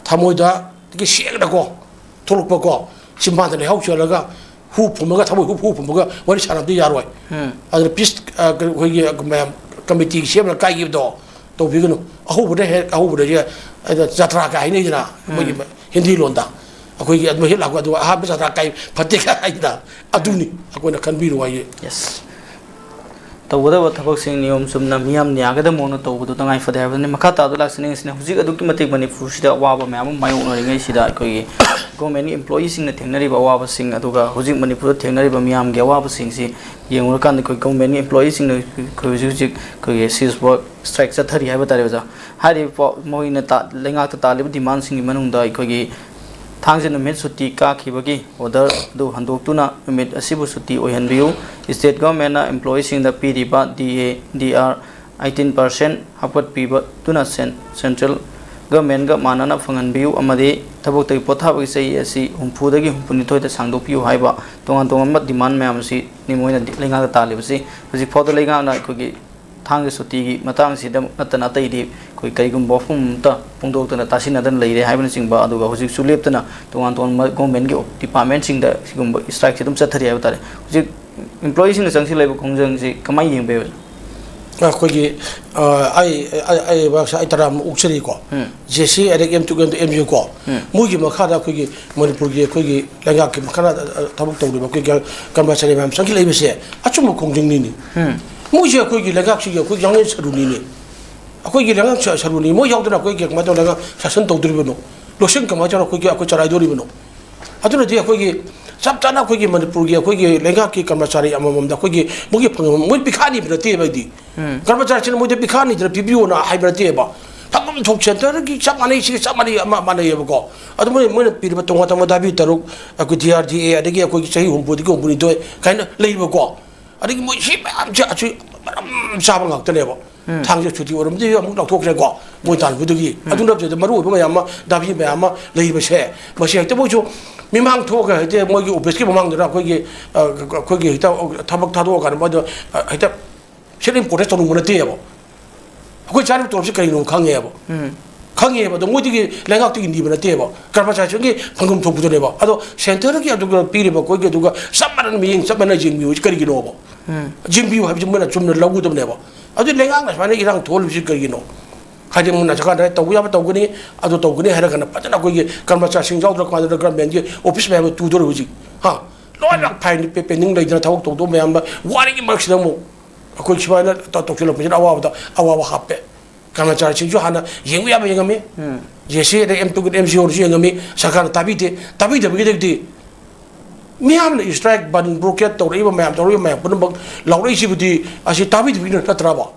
ꯊꯃꯣꯏꯗꯒꯤ ꯁꯦꯡꯅꯀꯣ ꯊꯣꯛꯂꯛꯄꯀꯣ, ꯆꯤꯝꯕꯥꯟꯗ ꯂꯩꯍꯥꯎ ꯆꯦꯜꯂꯒ ꯍꯨ ꯐꯨꯝꯃꯒ, ꯊꯃꯣꯏ ꯍꯨ, ꯍꯨ ꯐꯨꯝꯃꯒ ꯋꯥꯔꯤ ꯁꯥꯟꯅꯕꯗꯤ ꯌꯥꯔꯣꯏ꯫ ꯎꯝ꯫ ꯑꯗꯨꯅ ꯄꯤꯁ, ꯑ, ꯀꯩꯅꯣ, ꯑꯩꯈꯣꯏꯒꯤ ꯃꯌꯥꯝ ꯀꯃꯤꯇꯤ ꯁꯦꯝꯂꯒ ꯀꯥꯏꯈꯤꯕꯗꯣ ꯇꯧꯕꯤꯒꯅꯨ꯫ ꯑꯍꯧꯕꯗ ꯍꯦꯛ, ꯑꯍꯧꯕꯗ ꯍꯦꯛ, ꯑꯗ ꯖꯇ꯭ꯔꯥꯒ ꯍꯥꯏꯅꯩꯗꯅ, ꯎꯝ꯫ ꯑꯩꯈꯣꯏꯒꯤ ꯍꯤꯟꯗꯤ ꯂꯣꯟꯗ꯫ ꯑꯩꯈꯣꯏꯒꯤ ꯑꯗꯨ ꯍꯦꯛ ꯂꯥꯛꯄ, ꯑꯗꯨꯒ ꯑꯍꯥꯟꯕ ꯖꯇ꯭ꯔꯥ ꯀꯥꯏ ꯐꯠꯇꯦꯒ ꯍꯥꯏꯗꯅ, ꯑꯗꯨꯅꯤ ꯑꯩꯈꯣꯏꯅ ꯈꯟꯕꯤꯔꯨ ꯍꯥꯏꯌꯦ꯫ Yes꯫ ꯇꯧꯒꯗꯕ ꯊꯕꯛꯁꯤꯡ ꯅꯤꯌꯣꯝ ꯆꯨꯝꯅ ꯃꯤꯌꯥꯝꯅ ꯌꯥꯒꯗꯕ ꯃꯑꯣꯡꯗ ꯇꯧꯕꯗꯨ ꯇꯉꯥꯏ ꯐꯗꯦ ꯍꯥꯏꯕꯗꯨꯅꯤ꯫ ꯃꯈꯥ ꯇꯥꯕꯗ ꯂꯥꯛꯆꯅꯤꯡꯉꯤꯁꯤꯅ, ꯍꯧꯖꯤꯛ ꯑꯗꯨꯛꯀꯤ ꯃꯇꯤꯛ ꯃꯅꯤꯄꯨꯔꯁꯤꯗ ꯑꯋꯥꯕ ꯃꯌꯥꯝ ꯑꯃ ꯃꯥꯌꯣꯛꯅꯔꯤꯉꯩꯁꯤꯗ, ꯑꯩꯈꯣꯏꯒꯤ government employeeꯁꯤꯡꯅ ꯊꯦꯡꯅꯔꯤꯕ ꯑꯋꯥꯕꯁꯤꯡ, ꯑꯗꯨꯒ ꯍꯧꯖꯤꯛ ꯃꯅꯤꯄꯨꯔꯗ ꯊꯦꯡꯅꯔꯤꯕ ꯃꯤꯌꯥꯝꯒꯤ ꯑꯋꯥꯕꯁꯤꯡꯁꯤ ꯌꯦꯡꯉꯨꯔꯀꯥꯟꯗ, ꯑꯩꯈꯣꯏ government employeeꯁꯤꯡꯅ ꯑꯩꯈꯣꯏ ꯍꯧꯖꯤꯛ ꯍꯧꯖꯤꯛ ꯑꯩꯈꯣꯏꯒꯤ cease work strike ꯆꯠꯊꯔꯤ ꯍꯥꯏꯕ ꯇꯥꯔꯦ, ꯑꯣꯖꯥ꯫ ꯍꯥꯏꯔꯤꯕ ꯄꯥꯎ-, ꯃꯈꯣꯏꯅ ꯇꯥ-, ꯂꯩꯉꯥꯛꯇ ꯇꯥꯜꯂꯤꯕ demandꯁꯤꯡꯒꯤ ꯃꯅꯨꯡꯗ ꯑꯩꯈꯣꯏꯒꯤ ꯊꯥꯡꯖ ꯅꯨꯃꯤꯠ ꯁꯨꯇꯤ ꯀꯥꯈꯤꯕꯒꯤ order ꯑꯗꯨ ꯍꯟꯗꯣꯛꯇꯨꯅ ꯅꯨꯃꯤꯠ ꯑꯁꯤꯕꯨ ꯁꯨꯇꯤ ꯑꯣꯏꯍꯟꯕꯤꯌꯨ꯫ State governmentꯅ employeeꯁꯤꯡꯗ ꯄꯤꯔꯤꯕ D A, D R eighteen percent ꯍꯥꯞꯀꯠꯄꯤꯕꯗꯨꯅ cen-, central governmentꯒ ꯃꯥꯟꯅꯅ ꯐꯪꯍꯟꯕꯤꯌꯨ ꯑꯃꯗꯤ ꯊꯕꯛꯇꯒꯤ ꯄꯣꯊꯥꯕꯒꯤ ꯆꯍꯤ ꯑꯁꯤ ꯍꯨꯝꯐꯨꯗꯒꯤ ꯍꯨꯝꯐꯨꯅꯤꯊꯣꯏꯗ ꯁꯥꯡꯗꯣꯛꯄꯤꯌꯨ ꯍꯥꯏꯕ ꯇꯣꯉꯥꯟ ꯇꯣꯉꯥꯟꯕ demand ꯃꯌꯥꯝ ꯑꯁꯤꯅꯤ ꯃꯣꯏꯅ ꯂꯩꯉꯥꯛꯇ ꯇꯥꯜꯂꯤꯕꯁꯤ꯫ ꯍꯧꯖꯤꯛ ꯐꯥꯎꯗ ꯂꯩꯉꯥꯛꯅ ꯑꯩꯈꯣꯏꯒꯤ ꯊꯥꯡꯖ ꯁꯨꯇꯤꯒꯤ ꯃꯇꯥꯡꯁꯤꯗ ꯅꯠꯇꯅ ꯑꯇꯩꯗꯤ ꯑꯩꯈꯣꯏ ꯀꯔꯤꯒꯨꯝꯕ ꯋꯥꯐꯝ ꯑꯃꯇ ꯐꯣꯡꯗꯣꯛꯇꯅ ꯇꯥꯁꯤꯟꯅꯗꯅ ꯂꯩꯔꯦ ꯍꯥꯏꯕꯅꯆꯤꯡꯕ, ꯑꯗꯨꯒ ꯍꯧꯖꯤꯛꯁꯨ ꯂꯦꯞꯇꯅ ꯇꯣꯉꯥꯟ ꯇꯣꯉꯥꯟꯕ ꯒꯣꯔꯃꯦꯟꯒꯤ ꯗꯤꯄꯥꯔꯠꯃꯦꯟꯁꯤꯡꯗ ꯁꯤꯒꯨꯝꯕ ꯏꯁꯇ꯭ꯔꯥꯏꯛꯁꯦ ꯑꯗꯨꯝ ꯆꯠꯊꯔꯤ ꯍꯥꯏꯕ ꯇꯥꯔꯦ꯫ ꯍꯧꯖꯤꯛ ꯏꯝꯄ꯭ꯂꯣꯌꯤꯁꯤꯡꯅ ꯆꯪꯁꯤꯜꯂꯛꯂꯤꯕ ꯈꯣꯡꯖꯪꯁꯤ ꯀꯃꯥꯏꯅ ꯌꯦꯡꯕ ꯌꯥꯏ? ꯑꯩꯈꯣꯏꯒꯤ, ꯑ, ꯑꯩ, ꯑꯩ, ꯑꯩ ꯚꯥꯞꯁꯦ ꯑꯩ ꯇꯔꯥ ꯑꯃ ꯑꯣꯛꯆꯔꯤꯀꯣ꯫ ꯎꯝ꯫ ꯖꯦ ꯁꯤ ꯑꯗꯒꯤ ꯑꯦꯝ ꯇꯨ ꯑꯦꯝ ꯌꯨ ꯀꯣ, ꯎꯝ꯫ ꯃꯣꯏꯒꯤ ꯃꯈꯥꯗ ꯑꯩꯈꯣꯏꯒꯤ ꯃꯅꯤꯄꯨꯔꯒꯤ ꯑꯩꯈꯣꯏꯒꯤ ꯂꯩꯉꯥꯛꯀꯤ ꯃꯈꯥꯗ, ꯑ, ꯊꯕꯛ ꯇꯧꯔꯤꯕ ꯑꯩꯈꯣꯏꯒꯤ ꯀꯔꯃꯆꯥꯔꯤ ꯃꯌꯥꯝ ꯆꯪꯁꯤꯜꯂꯛꯏꯕꯁꯦ ꯑꯆꯨꯝꯕ ꯈꯣꯡꯖꯪꯅꯤꯅꯤ꯫ ꯎꯝ꯫ ꯃꯣꯏꯁꯦ ꯑꯩꯈꯣꯏꯒꯤ ꯂꯩꯉꯥꯛꯁꯤꯒꯤ ꯑꯩꯈꯣꯏ ꯌꯥꯡꯂꯦꯟ ꯁꯔꯨꯅꯤꯅꯦ꯫ ꯑꯩꯈꯣꯏꯒꯤ ꯂꯩꯉꯥꯛ ꯁ-, ꯁꯔꯨꯅꯤ꯫ ꯃꯣꯏ ꯌꯥꯎꯗꯅ ꯑꯩꯈꯣꯏꯒꯤ ꯀꯃꯥꯏꯅ ꯇꯧꯔꯒ ꯁꯥꯁꯟ ꯇꯧꯗꯣꯔꯤꯕꯅꯣ? ꯂꯣꯏꯁꯪ ꯀꯃꯥꯏꯅ ꯇꯧꯔꯒ ꯑꯩꯈꯣꯏꯒꯤ, ꯑꯩꯈꯣꯏ ꯆꯂꯥꯏꯗꯣꯔꯤꯕꯅꯣ? ꯑꯗꯨꯅꯗꯤ ꯑꯩꯈꯣꯏꯒꯤ ꯆꯞ ꯆꯥꯅ ꯑꯩꯈꯣꯏꯒꯤ ꯃꯅꯤꯄꯨꯔꯒꯤ ꯑꯩꯈꯣꯏꯒꯤ ꯂꯩꯉꯥꯛꯀꯤ ꯀꯔꯃꯆꯥꯔꯤ ꯑꯃꯃꯝꯗ ꯑꯩꯈꯣꯏꯒꯤ ꯃꯣꯏꯒꯤ ꯐꯪꯐꯝ ꯃꯣꯏ ꯄꯤꯈꯥꯅꯤꯕ ꯅꯠꯇꯦꯕ ꯑꯩꯗꯤ꯫ ꯎꯝ꯫ ꯀꯔꯃꯆꯥꯔꯤꯁꯤꯅ ꯃꯣꯏꯗ ꯄꯤꯈꯥꯅꯤꯗꯅ ꯄꯤꯕꯤꯌꯣꯅ ꯍꯥꯏꯕ ꯅꯠꯇꯦꯕ꯫ ꯐꯪꯐꯝ ꯊꯣꯛ ꯁꯦꯟꯇꯔꯒꯤ ꯆꯞ ꯃꯥꯟꯅꯩ, ꯁꯤꯒ ꯆꯞ ꯃꯥꯟꯅꯩ, ꯑꯃ ꯃꯥꯟꯅꯩꯌꯦꯕꯀꯣ꯫ ꯑꯗꯨ ꯃꯣꯏ, ꯃꯣꯏꯅ ꯄꯤꯔꯤꯕ ꯇꯣꯉꯥꯟ ꯇꯣꯉꯥꯟꯕ ꯗꯥꯕꯤ ꯇꯔꯨꯛ, ꯑꯩꯈꯣꯏ ꯗꯤ ꯑꯥꯔ ꯗꯤ ꯑꯦ, ꯑꯗꯒꯤ ꯑꯩꯈꯣꯏꯒꯤ ꯆꯍꯤ ꯍꯨꯝꯐꯨꯗꯒꯤ ꯍꯨꯝꯐꯨꯅꯤꯊꯣꯏ ꯀꯥꯏꯅ ꯂꯩꯕꯀꯣ꯫ ꯑꯗꯒꯤ ꯃꯣꯏ ꯁꯤ ꯃꯌꯥꯝꯁꯦ ꯑꯆꯨ-, ꯃꯔꯝ ꯆꯥꯕ ꯉꯥꯛꯇꯅꯦꯕ꯫ ꯎꯝ꯫ ꯊꯥꯡꯖ ꯁꯨꯇꯤ ꯑꯣꯏꯔꯝꯗꯤ ꯑꯃꯨꯛ ꯂꯥꯎꯊꯣꯛꯈ꯭ꯔꯦꯀꯣ, ꯃꯣꯏ ꯇꯥꯟꯕꯗꯨꯒꯤ꯫ ꯎꯝ꯫ ꯑꯗꯨ ꯅꯠꯇ꯭ꯔꯗꯤ ꯃꯔꯨ ꯑꯣꯏꯕ ꯃꯌꯥꯝ ꯑꯃ, ꯗꯥꯕꯤ ꯃꯌꯥꯝ ꯑꯃ ꯂꯩꯔꯤꯕꯁꯦ, ꯃꯁꯤ ꯍꯦꯛꯇ ꯃꯣꯏꯁꯨ ꯃꯤꯃꯥꯡ ꯊꯣꯛꯑꯒ ꯍꯦꯛꯇ ꯃꯣꯏꯒꯤ ꯑꯣꯐꯤꯁꯀꯤ ꯃꯃꯥꯡꯗꯨꯗ ꯑꯩꯈꯣꯏꯒꯤ, ꯑ, ꯑꯩꯈꯣꯏꯒꯤ ꯍꯦꯛꯇ ꯊꯕꯛ ꯊꯥꯗꯣꯛꯑꯀꯥꯟꯗ ꯃꯣꯏꯗꯣ, ꯑ, ꯍꯦꯛꯇ ꯁꯤꯠ ꯏꯟ ꯄ꯭ꯔꯣꯇꯦꯁ ꯇꯧꯅꯤꯡꯕ ꯅꯠꯇꯦꯕ꯫ ꯑꯩꯈꯣꯏ ꯆꯥꯔꯤꯕ ꯇꯣꯂꯣꯞꯁꯤ ꯀꯔꯤꯅꯣ ꯈꯪꯉꯦꯕ꯫ ꯎꯝ꯫ ꯈꯪꯉꯦꯕ꯫ ꯑꯗꯣ ꯃꯣꯏꯗꯒꯤ ꯂꯩꯉꯥꯛꯇꯒꯤ ꯅꯤꯕ ꯅꯠꯇꯦꯕ, ꯀꯔꯃꯆꯥꯔꯤꯁꯤꯡꯒꯤ ꯐꯪꯐꯝ ꯊꯣꯛꯄꯗꯨꯅꯦꯕ꯫ ꯑꯗꯣ ꯁꯦꯟꯇꯔꯒꯤ ꯑꯗꯨꯒ ꯄꯤꯔꯤꯕ ꯑꯩꯈꯣꯏꯒꯤ ꯑꯗꯨꯒ ꯆꯞ ꯃꯥꯟꯅꯅ ꯃꯤꯠꯌꯦꯡ ꯆꯞ ꯃꯥꯟꯅꯅ ꯌꯦꯡꯕꯤꯌꯨ ꯍꯥꯏꯁꯤ ꯀꯔꯤꯒꯤꯅꯣꯕ? ꯎꯝ꯫ ꯌꯦꯡꯕꯤꯌꯨ ꯍꯥꯏꯕꯁꯤ ꯃꯣꯏꯅ ꯆꯨꯝꯅ ꯂꯧꯒꯗꯕꯅꯦꯕ꯫ ꯑꯗꯨ ꯂꯩꯉꯥꯛꯅ ꯁꯨꯃꯥꯏꯅ ꯏꯔꯥꯡ ꯊꯣꯛꯍꯜꯂꯤꯕꯁꯤ ꯀꯔꯤꯒꯤꯅꯣ? ꯍꯥꯏꯗꯤ ꯃꯣꯏꯅ ꯆꯠꯀꯥꯟꯗ ꯇꯧꯕ ꯌꯥꯕ ꯇꯧꯒꯅꯤ, ꯑꯗꯨ ꯇꯧꯒꯅꯤ ꯍꯥꯏꯔꯒꯅ ꯐꯖꯅ ꯑꯩꯈꯣꯏꯒꯤ ꯀꯔꯃꯆꯥꯔꯤꯁꯤꯡ ꯌꯥꯎꯗ꯭ꯔꯀꯥꯟꯗ ꯒꯚꯔꯟꯃꯦꯟꯒꯤ ꯑꯣꯐꯤꯁ ꯃꯌꯥꯝꯗꯣ ꯇꯨꯗꯣꯔꯦ ꯍꯧꯖꯤꯛ꯫ ꯍꯥ? ꯂꯣꯏꯅꯃꯛ ꯐꯥꯏꯟ ꯄꯦꯟꯗꯤꯡ ꯂꯩꯗꯅ ꯊꯕꯛ ꯇꯧꯗꯧꯕ ꯃꯌꯥꯝꯗ ꯋꯥꯔꯤꯉꯩ ꯃꯔꯛꯁꯤꯗ ꯑꯃꯨꯛ ꯑꯩꯈꯣꯏ ꯁꯨꯃꯥꯏꯅ ꯇꯧ-, ꯇꯧꯁꯤꯜꯂꯛꯄꯁꯤꯅ ꯑꯋꯥꯕꯗ ꯑꯋꯥꯕ ꯍꯥꯞꯄꯦ꯫ ꯀꯔꯃꯆꯥꯔꯤꯁꯤꯡꯁꯨ ꯍꯥꯟꯅ ꯌꯦꯡꯕ ꯌꯥꯕ ꯌꯦꯡꯉꯝꯃꯤ꯫ ꯎꯝ꯫ ꯖꯦ ꯁꯤ ꯑꯗꯩ ꯑꯦꯝ ꯇꯨ ꯑꯦꯝ ꯁꯤ ꯑꯣꯏꯔꯁꯨ ꯌꯦꯡꯉꯝꯃꯤ꯫ ꯁꯔꯀꯥꯔꯅ ꯇꯥꯕꯤꯗꯦ꯫ ꯇꯥꯕꯤꯗꯕꯒꯤꯗꯤ ꯃꯤꯌꯥꯝꯅ ꯏꯁꯇ꯭ꯔꯥꯏꯛ, ꯕꯟ, ꯕ꯭ꯂꯣꯀꯦꯠ ꯇꯧꯔꯛꯏꯕ ꯃꯌꯥꯝ, ꯇꯧꯔꯛꯏꯕ ꯃꯌꯥꯝ ꯄꯨꯝꯅꯃꯛ ꯂꯥꯎꯔꯛꯏꯁꯤꯕꯨꯗꯤ ꯑꯁꯤ ꯇꯥꯕꯤꯗꯕꯒꯤ ꯅꯠꯇ꯭ꯔꯕ?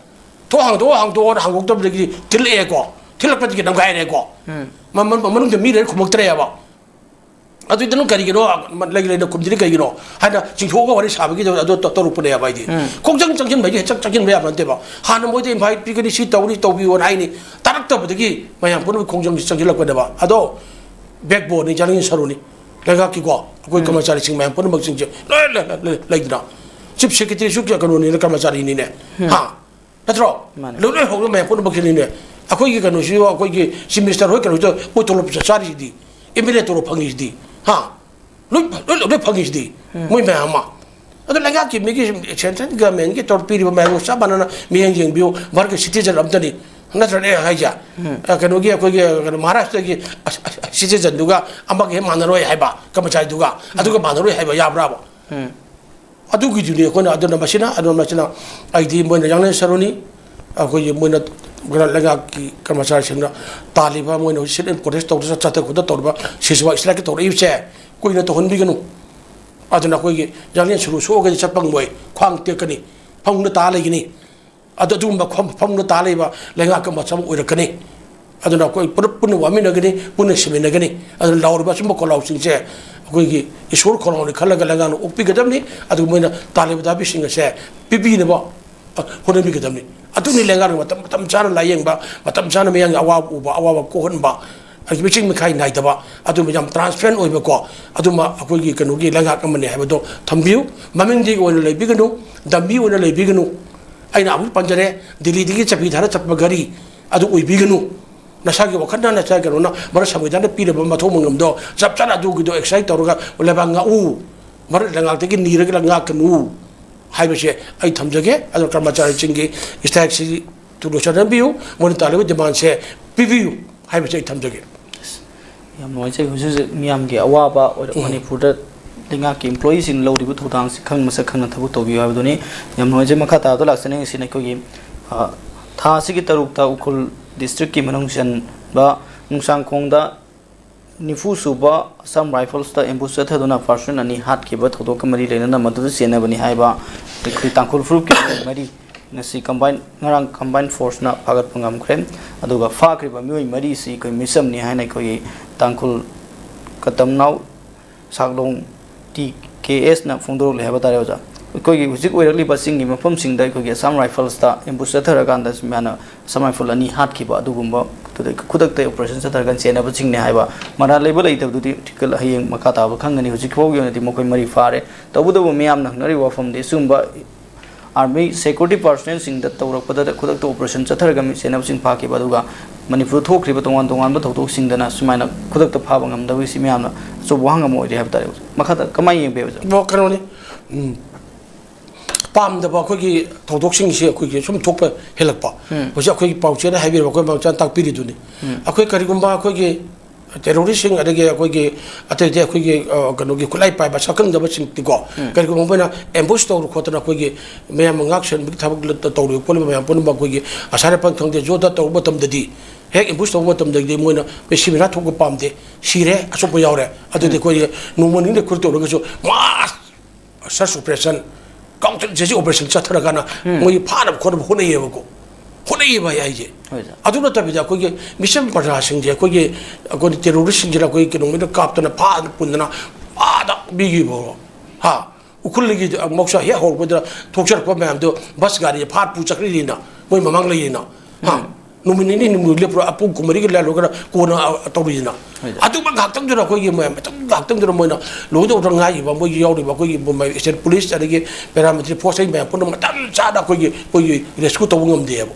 ꯊꯣꯡ ꯍꯥꯡꯗꯣꯛꯑꯣ, ꯍꯥꯡꯗꯣꯛꯑꯣꯅ ꯍꯥꯡꯗꯣꯛꯇꯕꯗꯒꯤ ꯊꯤꯜꯂꯛꯑꯦꯀꯣ꯫ ꯊꯤꯜꯂꯛꯄꯗꯒꯤ ꯅꯝꯒꯥꯏꯔꯦꯀꯣ꯫ ꯎꯝ꯫ ꯃ-, ꯃ-, ꯃꯅꯨꯡꯗ ꯃꯤ ꯂꯩꯔ ꯈꯨꯝꯃꯛꯇ꯭ꯔꯦꯕ꯫ ꯑꯗꯨꯏꯗꯤ ꯅꯪ ꯀꯔꯤꯒꯤꯅꯣ ꯂꯩ ꯂꯩꯅ ꯈꯨꯝꯗ꯭ꯔꯤ ꯀꯩꯒꯤꯅꯣ ꯍꯥꯏꯅ ꯆꯤꯡꯊꯣꯛꯑꯒ ꯋꯥꯔꯤ ꯁꯥꯕꯒꯤ ꯑꯗꯨ ꯇꯧ-, ꯇꯧꯔꯛꯄꯅꯦꯕ ꯑꯩꯗꯤ꯫ ꯎꯝ꯫ ꯈꯣꯡꯖꯪ ꯆꯪꯁꯤꯟꯕꯒꯤ ꯍꯦꯛ ꯆꯪ-, ꯆꯪꯁꯤꯟꯕ ꯌꯥꯕ ꯅꯠꯇꯦꯕ꯫ ꯍꯥꯟꯅ ꯃꯣꯏꯗ ꯏꯟꯚꯥꯏꯠ ꯄꯤꯒꯅꯤ, ꯁꯤ ꯇꯧꯅꯤ, ꯇꯧꯕꯤꯌꯣꯅ ꯍꯥꯏꯅꯤ꯫ ꯇꯥꯔꯛꯇꯕꯗꯒꯤ ꯃꯌꯥꯝ ꯄꯨꯝꯅꯃꯛ ꯈꯣꯡꯖꯪꯁꯤ ꯆꯪꯁꯤꯜꯂꯛꯄꯅꯦꯕ꯫ ꯑꯗꯣ ꯕꯦꯛꯕꯣꯟꯅꯤ, ꯌꯥꯅꯤꯡ ꯁꯔꯨꯅꯤ ꯂꯩꯉꯥꯛꯀꯤꯀꯣ꯫ ꯑꯩꯈꯣꯏ ꯎꯝ꯫ ꯀꯔꯃꯆꯥꯔꯤꯁꯤꯡ ꯃꯌꯥꯝ ꯄꯨꯝꯅꯃꯛꯁꯤꯡꯁꯦ ꯂꯣꯏ ꯂꯩ-, ꯂꯩ-, ꯂꯩ-, ꯂꯩꯗꯅ꯫ ꯆꯤꯐ ꯁꯦꯀ꯭ꯔꯦꯇꯔꯤꯁꯨ ꯀꯩꯅꯣꯅꯤꯅ, ꯀꯔꯃꯆꯥꯔꯤꯅꯤꯅꯦ꯫ ꯎꯝ꯫ ꯍꯥ? ꯅꯠꯇ꯭ꯔꯣ? ꯃꯥꯅꯦ꯫ ꯂꯣꯏ, ꯂꯣꯏ ꯍꯧꯔꯒ ꯃꯌꯥꯝ ꯄꯨꯝꯅꯃꯛꯀꯤꯅꯤꯅꯦ꯫ ꯑꯩꯈꯣꯏꯒꯤ ꯀꯩꯅꯣꯁꯤꯁꯨ, ꯑꯩꯈꯣꯏꯒꯤ ꯆꯤꯐ ꯃꯤꯅꯤꯁꯇꯔ ꯍꯣꯏ ꯀꯩꯅꯣꯁꯤꯗ ꯃꯣꯏ ꯇꯣꯂꯣꯞ ꯆꯥꯔꯤꯁꯤꯗꯤ, ꯑꯦꯝ ꯑꯦꯜ ꯑꯦ ꯇꯣꯂꯣꯞ ꯐꯪꯉꯤꯁꯤꯗꯤ, ꯍꯥ? ꯂꯣꯏ, ꯂꯣꯏ, ꯂꯣꯏ ꯐꯪꯉꯤꯁꯤꯗꯤ, ꯎꯝ꯫ ꯃꯣꯏ ꯃꯌꯥꯝ ꯑꯃ꯫ ꯑꯗꯣ ꯂꯩꯉꯥꯛꯀꯤ ꯃꯤꯒꯤ ꯁꯦꯟꯇ꯭ꯔꯦꯜ ꯒꯚꯔꯟꯃꯦꯟꯒꯤ ꯇꯧꯔ ꯄꯤꯔꯤꯕ ꯃꯌꯥꯝꯒ ꯆꯞ ꯃꯥꯟꯅꯅ ꯃꯤꯠꯌꯦꯡ ꯌꯦꯡꯕꯤꯌꯨ, ꯚꯥꯔꯠꯀꯤ ꯁꯤꯇꯤꯖꯟ ꯑꯝꯇꯅꯤ꯫ ꯅꯠꯇ꯭ꯔꯅꯦ ꯑꯩ ꯍꯥꯏꯁꯦ? ꯎꯝ꯫ ꯑ, ꯀꯩꯅꯣꯒꯤ ꯑꯩꯈꯣꯏꯒꯤ ꯀꯩꯅꯣ ꯃꯍꯥꯔꯥꯁꯇ꯭ꯔꯒꯤ ꯑ, ꯑ, ꯁꯤꯇꯤꯖꯟꯗꯨꯒ ꯑꯃꯒ ꯍꯦꯛ ꯃꯥꯟꯅꯔꯣꯏ ꯍꯥꯏꯕ, ꯀꯔꯃꯆꯥꯔꯤꯗꯨꯒ, ꯑꯗꯨꯒ ꯃꯥꯟꯅꯔꯣꯏ ꯍꯥꯏꯕ ꯌꯥꯕ꯭ꯔꯥꯕ? ꯎꯝ꯫ ꯑꯗꯨꯒꯤꯗꯨꯅꯤ ꯑꯩꯈꯣꯏꯅ ꯑꯗꯨꯅ ꯃꯁꯤꯅ, ꯑꯗꯨꯅ ꯃꯁꯤꯅ ꯑꯩꯗꯤ ꯃꯣꯏꯅ ꯌꯥꯡꯂꯦꯟ ꯁꯔꯨꯅꯤ, ꯑꯩꯈꯣꯏꯒꯤ ꯃꯣꯏꯅ ꯀꯩꯅꯣ ꯂꯩꯉꯥꯛꯀꯤ ꯀꯔꯃꯆꯥꯔꯤꯁꯤꯡꯅ ꯇꯥꯜꯂꯤꯕ, ꯃꯣꯏꯅ ꯍꯧꯖꯤꯛ sit in protest ꯇꯧꯗꯅ ꯆꯠꯊ ꯈꯣꯠꯊ ꯇꯧꯔꯤꯕ, ꯁꯤꯁꯨ strike ꯇꯧꯔꯛꯏꯕꯁꯦ ꯀꯨꯏꯅ ꯇꯧꯍꯟꯕꯤꯒꯅꯨ꯫ ꯑꯗꯨꯅ ꯑꯩꯈꯣꯏꯒꯤ ꯌꯥꯡꯂꯦꯟ ꯁꯔꯨ ꯁꯣꯛꯑꯒꯗꯤ ꯆꯠꯄ ꯉꯝꯃꯣꯏ, ꯈ꯭ꯋꯥꯡ ꯇꯦꯛꯀꯅꯤ, ꯐꯃꯨꯡꯗ ꯇꯥ ꯂꯩꯒꯅꯤ꯫ ꯑꯗꯨ ꯑꯗꯨꯒꯨꯝꯕ ꯈꯣꯝ-, ꯐꯃꯨꯡꯗ ꯇꯥ ꯂꯩꯕ ꯂꯩꯉꯥꯛꯀ ꯃꯆꯥ ꯑꯃ ꯑꯣꯏꯔꯛꯀꯅꯤ꯫ ꯑꯗꯨꯅ ꯑꯩꯈꯣꯏ ꯄꯨꯂꯞ ꯄꯨꯟꯅ ꯋꯥꯃꯤꯟꯅꯒꯅꯤ, ꯄꯨꯟꯅ ꯁꯤꯃꯤꯟꯅꯒꯅꯤ꯫ ꯑꯗꯨꯅ ꯂꯥꯎꯔꯤꯕ ꯑꯁꯨꯝꯕ ꯈꯣꯜꯂꯥꯎꯁꯤꯡꯁꯦ ꯑꯩꯈꯣꯏꯒꯤ ꯏꯁꯣꯔ ꯈꯣꯜꯂꯥꯎꯅꯤ ꯈꯜꯂꯒ ꯂꯩꯉꯥꯛꯅ ꯑꯣꯛꯄꯤꯒꯗꯕꯅꯤ꯫ ꯑꯗꯨꯒ ꯃꯣꯏꯅ ꯇꯥꯜꯂꯤꯕ ꯗꯥꯕꯤꯁꯤꯡ ꯑꯁꯦ ꯄꯤꯕꯤꯅꯕ, ꯑ, ꯍꯣꯠꯅꯕꯤꯒꯗꯕꯅꯤ꯫ ꯑꯗꯨꯅꯤ ꯂꯩꯉꯥꯛꯅ ꯃꯇꯝ, ꯃꯇꯝ ꯆꯥꯅ ꯂꯥꯏꯌꯦꯡꯕ, ꯃꯇꯝ ꯆꯥꯅ ꯃꯤꯌꯥꯝꯒꯤ ꯑꯋꯥꯕ ꯎꯕ, ꯑꯋꯥꯕ ꯀꯣꯛꯍꯟꯕ, ꯍꯥꯏꯗꯤ ꯃꯤꯆꯤꯡ ꯃꯤꯈꯥꯏ ꯅꯥꯏꯗꯕ, ꯑꯗꯨꯝꯕ ꯌꯥꯝ transparent ꯑꯣꯏꯕꯀꯣ, ꯑꯗꯨꯝꯕ ꯑꯩꯈꯣꯏꯒꯤ ꯀꯩꯅꯣꯒꯤ ꯂꯩꯉꯥꯛ ꯑꯃꯅꯤ ꯍꯥꯏꯕꯗꯣ ꯊꯝꯕꯤꯌꯨ꯫ ꯃꯃꯤꯡꯗꯤ ꯑꯣꯏꯅ ꯂꯩꯕꯤꯒꯅꯨ, ꯗꯝꯃꯤ ꯑꯣꯏꯅ ꯂꯩꯕꯤꯒꯅꯨ꯫ ꯑꯩꯅ ꯑꯃꯨꯛ ꯄꯟꯖꯔꯦ, ꯗꯤꯜꯂꯤꯗꯒꯤ ꯆꯠꯄꯤ ꯊꯥꯔ ꯆꯠꯄ ꯒꯥꯔꯤ ꯑꯗꯨ ꯑꯣꯏꯕꯤꯒꯅꯨ꯫ ꯅꯁꯥꯒꯤ ꯋꯥꯈꯜꯅ ꯅꯁꯥ ꯀꯩꯅꯣꯅ ꯚꯥꯔꯠ ꯁꯪꯕꯤꯙꯥꯟꯅ ꯄꯤꯔꯕ ꯃꯊꯧ ꯃꯉꯝꯗꯣ ꯆꯞ ꯆꯥꯅ ꯑꯗꯨꯒꯤꯗꯣ exercise ꯇꯧꯔꯒ ꯂꯩꯕꯥꯛ ꯉꯥꯛꯎ, ꯚꯥꯔꯠ ꯂꯩꯉꯥꯛꯇꯒꯤ ꯅꯤꯔꯒ ꯉꯥꯛꯀꯅꯨ ꯍꯥꯏꯕꯁꯦ ꯑꯩ ꯊꯝꯖꯒꯦ꯫ ꯑꯗꯨꯒ ꯀꯔꯃꯆꯥꯔꯤꯁꯤꯡꯒꯤ strike ꯁꯤ ꯊꯨꯅ ꯂꯣꯏꯁꯤꯟꯍꯟꯕꯤꯌꯨ, ꯃꯣꯏꯅ ꯇꯥꯜꯂꯤꯕ demandꯁꯦ ꯄꯤꯕꯤꯌꯨ ꯍꯥꯏꯕꯁꯦ ꯑꯩ ꯊꯝꯖꯒꯦ꯫ ꯌꯥꯝ ꯅꯨꯡꯉꯥꯏꯖꯩ꯫ ꯍꯧꯖꯤꯛ ꯍꯧꯖꯤꯛ ꯃꯤꯌꯥꯝꯒꯤ ꯑꯋꯥꯕ ꯑꯣꯏꯔ-, ꯎꯝ꯫ ꯃꯅꯤꯄꯨꯔꯗ ꯂꯩꯉꯥꯛꯀꯤ employeeꯁꯤꯡ ꯂꯧꯔꯤꯕ ꯊꯧꯗꯥꯡꯁꯤ ꯈꯪ ꯃꯁꯛ ꯈꯪꯅ ꯊꯕꯛ ꯇꯧꯕꯤꯌꯨ ꯍꯥꯏꯕꯗꯨꯅꯤ꯫ ꯌꯥꯝ ꯅꯨꯡꯉꯥꯏꯖꯩ꯫ ꯃꯈꯥ ꯇꯥꯕꯗ ꯂꯥꯛꯆꯅꯤꯡꯉꯤꯁꯤꯅ ꯑꯩꯈꯣꯏꯒꯤ, ꯑ, ꯊꯥ ꯑꯁꯤꯒꯤ ꯇꯔꯨꯛꯇ ꯎꯈ꯭ꯔꯨꯜ districtꯀꯤ ꯃꯅꯨꯡ ꯆꯟꯕ ꯅꯨꯡꯁꯥꯡꯈꯣꯡꯗ ꯅꯤꯐꯨ ꯁꯨꯕ Assam Riflesꯇ ambush ꯆꯠꯊꯗꯨꯅ person ꯑꯅꯤ ꯍꯥꯠꯈꯤꯕ ꯊꯧꯗꯣꯛꯀ ꯃꯔꯤ ꯂꯩꯅꯅ ꯃꯗꯨꯗ ꯆꯦꯟꯅꯕꯅꯤ ꯍꯥꯏꯕ ꯑꯩꯈꯣꯏ ꯇꯥꯡꯈꯨꯜ ꯐꯨꯔꯨꯞꯀꯤ ꯃꯤꯑꯣꯏ ꯃꯔꯤ ꯉꯁꯤ combine, ꯉꯔꯥꯡ combined forceꯅ ꯐꯥꯒꯠꯄ ꯉꯝꯈ꯭ꯔꯦ꯫ ꯑꯗꯨꯒ ꯐꯥꯈ꯭ꯔꯤꯕ ꯃꯤꯑꯣꯏ ꯃꯔꯤꯁꯤ ꯑꯩꯈꯣꯏ ꯃꯤꯆꯝꯅꯤ ꯍꯥꯏꯅ ꯑꯩꯈꯣꯏꯒꯤ ꯇꯥꯡꯈꯨꯜ ꯀꯇꯝꯅꯥꯎ ꯁꯥꯛꯂꯣꯡ TKSꯅ ꯐꯣꯡꯗꯣꯔꯛꯂꯤ ꯍꯥꯏꯕ ꯇꯥꯔꯦ ꯑꯣꯖꯥ꯫ ꯑꯩꯈꯣꯏꯒꯤ ꯍꯧꯖꯤꯛ ꯑꯣꯏꯔꯛꯂꯤꯕ ꯆꯤꯡꯒꯤ ꯃꯐꯝꯁꯤꯡꯗ ꯑꯩꯈꯣꯏꯒꯤ Assam Riflesꯇ ambush ꯆꯠꯊꯔꯀꯥꯟꯗ ꯃꯌꯥꯝꯅ Assam Rifle ꯑꯅꯤ ꯍꯥꯠꯈꯤꯕ ꯑꯗꯨꯒꯨꯝꯕ, ꯈꯨꯗꯛꯇ operation ꯆꯠꯊꯔꯒ ꯆꯦꯟꯅꯕꯁꯤꯡꯅꯤ ꯍꯥꯏꯕ ꯃꯔꯥꯜ ꯂꯩꯕ ꯂꯩꯇꯕꯗꯨꯗꯤ ꯍꯧꯖꯤꯛ ꯍꯌꯦꯡ ꯃꯈꯥ ꯇꯥꯕ ꯈꯪꯒꯅꯤ꯫ ꯍꯧꯖꯤꯛ ꯐꯥꯎꯒꯤ ꯑꯣꯏꯅꯗꯤ ꯃꯈꯣꯏ ꯃꯔꯤ ꯐꯥꯔꯦ꯫ ꯇꯧꯕꯇꯕꯨ ꯃꯤꯌꯥꯝꯅ ꯍꯪꯅꯔꯤꯕ ꯋꯥꯐꯝꯗꯤ ꯑꯁꯤꯒꯨꯝꯕ ꯑꯥꯔꯃꯤ ꯁꯦꯀ꯭ꯌꯨꯔꯤꯇꯤ ꯄꯥꯔꯁꯣꯅꯦꯜꯁꯤꯡꯗ ꯇꯧꯔꯛꯄꯗ ꯈꯨꯗꯛꯇ ꯑꯣꯄꯔꯦꯁꯟ ꯆꯠꯊꯔꯒ ꯃꯤ ꯆꯦꯟꯅꯕꯁꯤꯡ ꯐꯥꯈꯤꯕ, ꯑꯗꯨꯒ ꯃꯅꯤꯄꯨꯔꯗ ꯊꯣꯛꯈ꯭ꯔꯤꯕ ꯇꯣꯉꯥꯟ ꯇꯣꯉꯥꯟꯕ ꯊꯧꯗꯣꯛꯁꯤꯡꯗꯅ ꯁꯨꯃꯥꯏꯅ ꯈꯨꯗꯛꯇ ꯐꯥꯕ ꯉꯝꯗꯕꯒꯤꯁꯤ ꯃꯤꯌꯥꯝꯅ ꯑꯆꯧꯕ ꯋꯥꯍꯪ ꯑꯃ ꯑꯣꯏꯔꯤ ꯍꯥꯏꯕ ꯇꯥꯔꯦ꯫ ꯃꯈꯥ ꯇꯥ-, ꯀꯃꯥꯏꯅ ꯌꯦꯡꯕꯤꯕ, ꯁꯥꯔ? ꯑꯣ, ꯀꯩꯅꯣꯅꯤ꯫ ꯎꯝ꯫ ꯄꯥꯝꯗꯕ ꯑꯩꯈꯣꯏꯒꯤ ꯊꯧꯗꯣꯛꯁꯤꯡꯁꯤ ꯑꯩꯈꯣꯏꯒꯤ ꯁꯨꯝ ꯊꯣꯛꯄ ꯍꯦꯜꯂꯛꯄ꯫ ꯎꯝ꯫ ꯍꯧꯖꯤꯛ ꯑꯩꯈꯣꯏꯒꯤ ꯄꯥꯎꯆꯦꯅ ꯍꯥꯏꯕꯤꯔꯕ ꯑꯩꯈꯣꯏ ꯃꯔꯝꯆꯥꯅ ꯇꯥꯛꯄꯤꯔꯤꯗꯨꯅꯤ꯫ ꯎꯝ꯫ ꯑꯩꯈꯣꯏ ꯀꯔꯤꯒꯨꯝꯕ ꯑꯩꯈꯣꯏꯒꯤ ꯇꯦꯔꯣꯔꯤꯁꯁꯤꯡ ꯑꯗꯒꯤ ꯑꯩꯈꯣꯏꯒꯤ ꯑꯇꯩ ꯑꯇꯩ ꯑꯩꯈꯣꯏꯒꯤ, ꯑ, ꯀꯩꯅꯣꯒꯤ ꯈꯨꯠꯂꯥꯏ ꯄꯥꯏꯕ ꯁꯛꯈꯪꯗꯕꯁꯤꯡꯗꯤꯀꯣ, ꯎꯝ꯫ ꯀꯔꯤꯒꯨꯝꯕ ꯃꯣꯏꯅ ꯑꯦꯝꯕꯨꯁ ꯇꯧꯔ ꯈꯣꯠꯇꯅ ꯑꯩꯈꯣꯏꯒꯤ ꯃꯌꯥꯝ ꯉꯥꯛ ꯁꯦꯟꯕꯒꯤ ꯊꯕꯛ ꯇꯧꯔꯤꯕ ꯈꯣꯠꯂꯤꯕ ꯃꯌꯥꯝ ꯄꯨꯝꯅꯃꯛ ꯑꯩꯈꯣꯏꯒꯤ ꯑꯁꯥꯏ ꯔꯥꯏꯐꯜ ꯈꯪꯗꯦ, ꯖꯣꯗ ꯇꯧꯕ ꯃꯇꯝꯗꯗꯤ, ꯍꯦꯛ ꯑꯦꯝꯕꯨꯁ ꯇꯧꯕ ꯃꯇꯝꯗꯗꯤ ꯃꯣꯏꯅ ꯃꯤ ꯁꯤ ꯃꯤꯅꯥ ꯊꯣꯛꯄ ꯄꯥꯝꯗꯦ, ꯁꯤꯔꯦ, ꯑꯁꯣꯛꯄ ꯌꯥꯎꯔꯦ, ꯑꯗꯨꯗꯤ ꯎꯝ꯫ ꯑꯩꯈꯣꯏꯒꯤ ꯅꯣꯡꯃ ꯅꯤꯅꯤ ꯈꯨꯔ ꯇꯧꯔꯒꯁꯨ ꯃꯥꯁ ꯁꯔꯆ ꯑꯣꯄꯔꯦꯁꯟ, ꯀꯥꯎꯟꯇꯔ ꯆꯦꯁꯤ ꯑꯣꯄꯔꯦꯁꯟ ꯆꯠꯊꯔꯒꯅ ꯎꯝ꯫ ꯃꯣꯏꯒꯤ ꯐꯥꯅꯕ ꯈꯣꯠꯅꯕ ꯍꯣꯠꯅꯩꯌꯦꯕꯀꯣ꯫ ꯍꯣꯠꯅꯩꯌꯦꯕ ꯑꯩ ꯍꯥꯏꯁꯦ꯫ ꯍꯣꯏ, ꯁꯥꯔ꯫ ꯑꯗꯨ ꯅꯠꯇꯕꯤꯗ ꯑꯩꯈꯣꯏꯒꯤ ꯃꯤꯆꯝ ꯄ꯭ꯔꯖꯥꯁꯤꯡꯁꯦ ꯑꯩꯈꯣꯏꯒꯤ, ꯑꯩꯈꯣꯏꯅ ꯇꯦꯔꯣꯔꯤꯁꯁꯤꯡꯁꯤꯅ ꯑꯩꯈꯣꯏꯒꯤ ꯀꯩꯅꯣꯃꯤꯗ ꯀꯥꯞꯇꯅ ꯐꯥꯗꯅ ꯄꯨꯟꯗꯅ ꯑꯥꯗ ꯄꯤꯈꯤꯕ, ꯍꯥ? ꯎꯈ꯭ꯔꯨꯜꯗꯒꯤ ꯃꯍꯧꯁꯥ ꯍꯦꯛ ꯍꯧꯔꯛꯄꯗ ꯊꯣꯛꯆꯔꯛꯄ ꯃꯌꯥꯝꯗꯣ ꯕꯁ ꯒꯥꯔꯤ ꯐꯥꯠ ꯄꯨ ꯆꯠꯈ꯭ꯔꯤꯅꯤꯅ, ꯃꯣꯏ ꯃꯃꯥꯡ ꯂꯩꯌꯦꯅ, ꯍꯥ? ꯎꯝ꯫ ꯅꯨꯃꯤꯠ ꯅꯤꯅꯤ ꯍꯨꯝꯅꯤ ꯂꯦꯞꯄꯨꯔ, ꯄꯨꯡ ꯀꯨꯟꯃꯔꯤꯒ ꯂꯩꯔꯨꯔꯒ ꯀꯣꯟꯅ, ꯑ, ꯇꯧꯔꯤꯁꯤꯅ꯫ ꯍꯣꯏ, ꯁꯥꯔ꯫ ꯑꯗꯨꯃꯛ ꯉꯥꯛꯇꯪꯗꯨꯗ ꯑꯩꯈꯣꯏꯒꯤ ꯃꯣꯏ ꯃꯇꯝ ꯉꯥꯛꯇꯪꯗꯨꯗ ꯃꯣꯏꯅ ꯂꯣꯏꯗꯧꯗ ꯉꯥꯏꯔꯤꯕ ꯃꯣꯏꯒꯤ ꯌꯥꯎꯔꯤꯕ ꯑꯩꯈꯣꯏꯒꯤ ꯃꯣꯏ state police ꯑꯗꯒꯤ paramilitary force ꯃꯌꯥꯝ ꯄꯨꯝꯅꯃꯛ ꯃꯇꯝ ꯆꯥꯅ ꯑꯩꯈꯣꯏꯒꯤ, ꯑꯩꯈꯣꯏꯒꯤ rescue ꯇꯧꯕ ꯉꯝꯗꯦꯕ꯫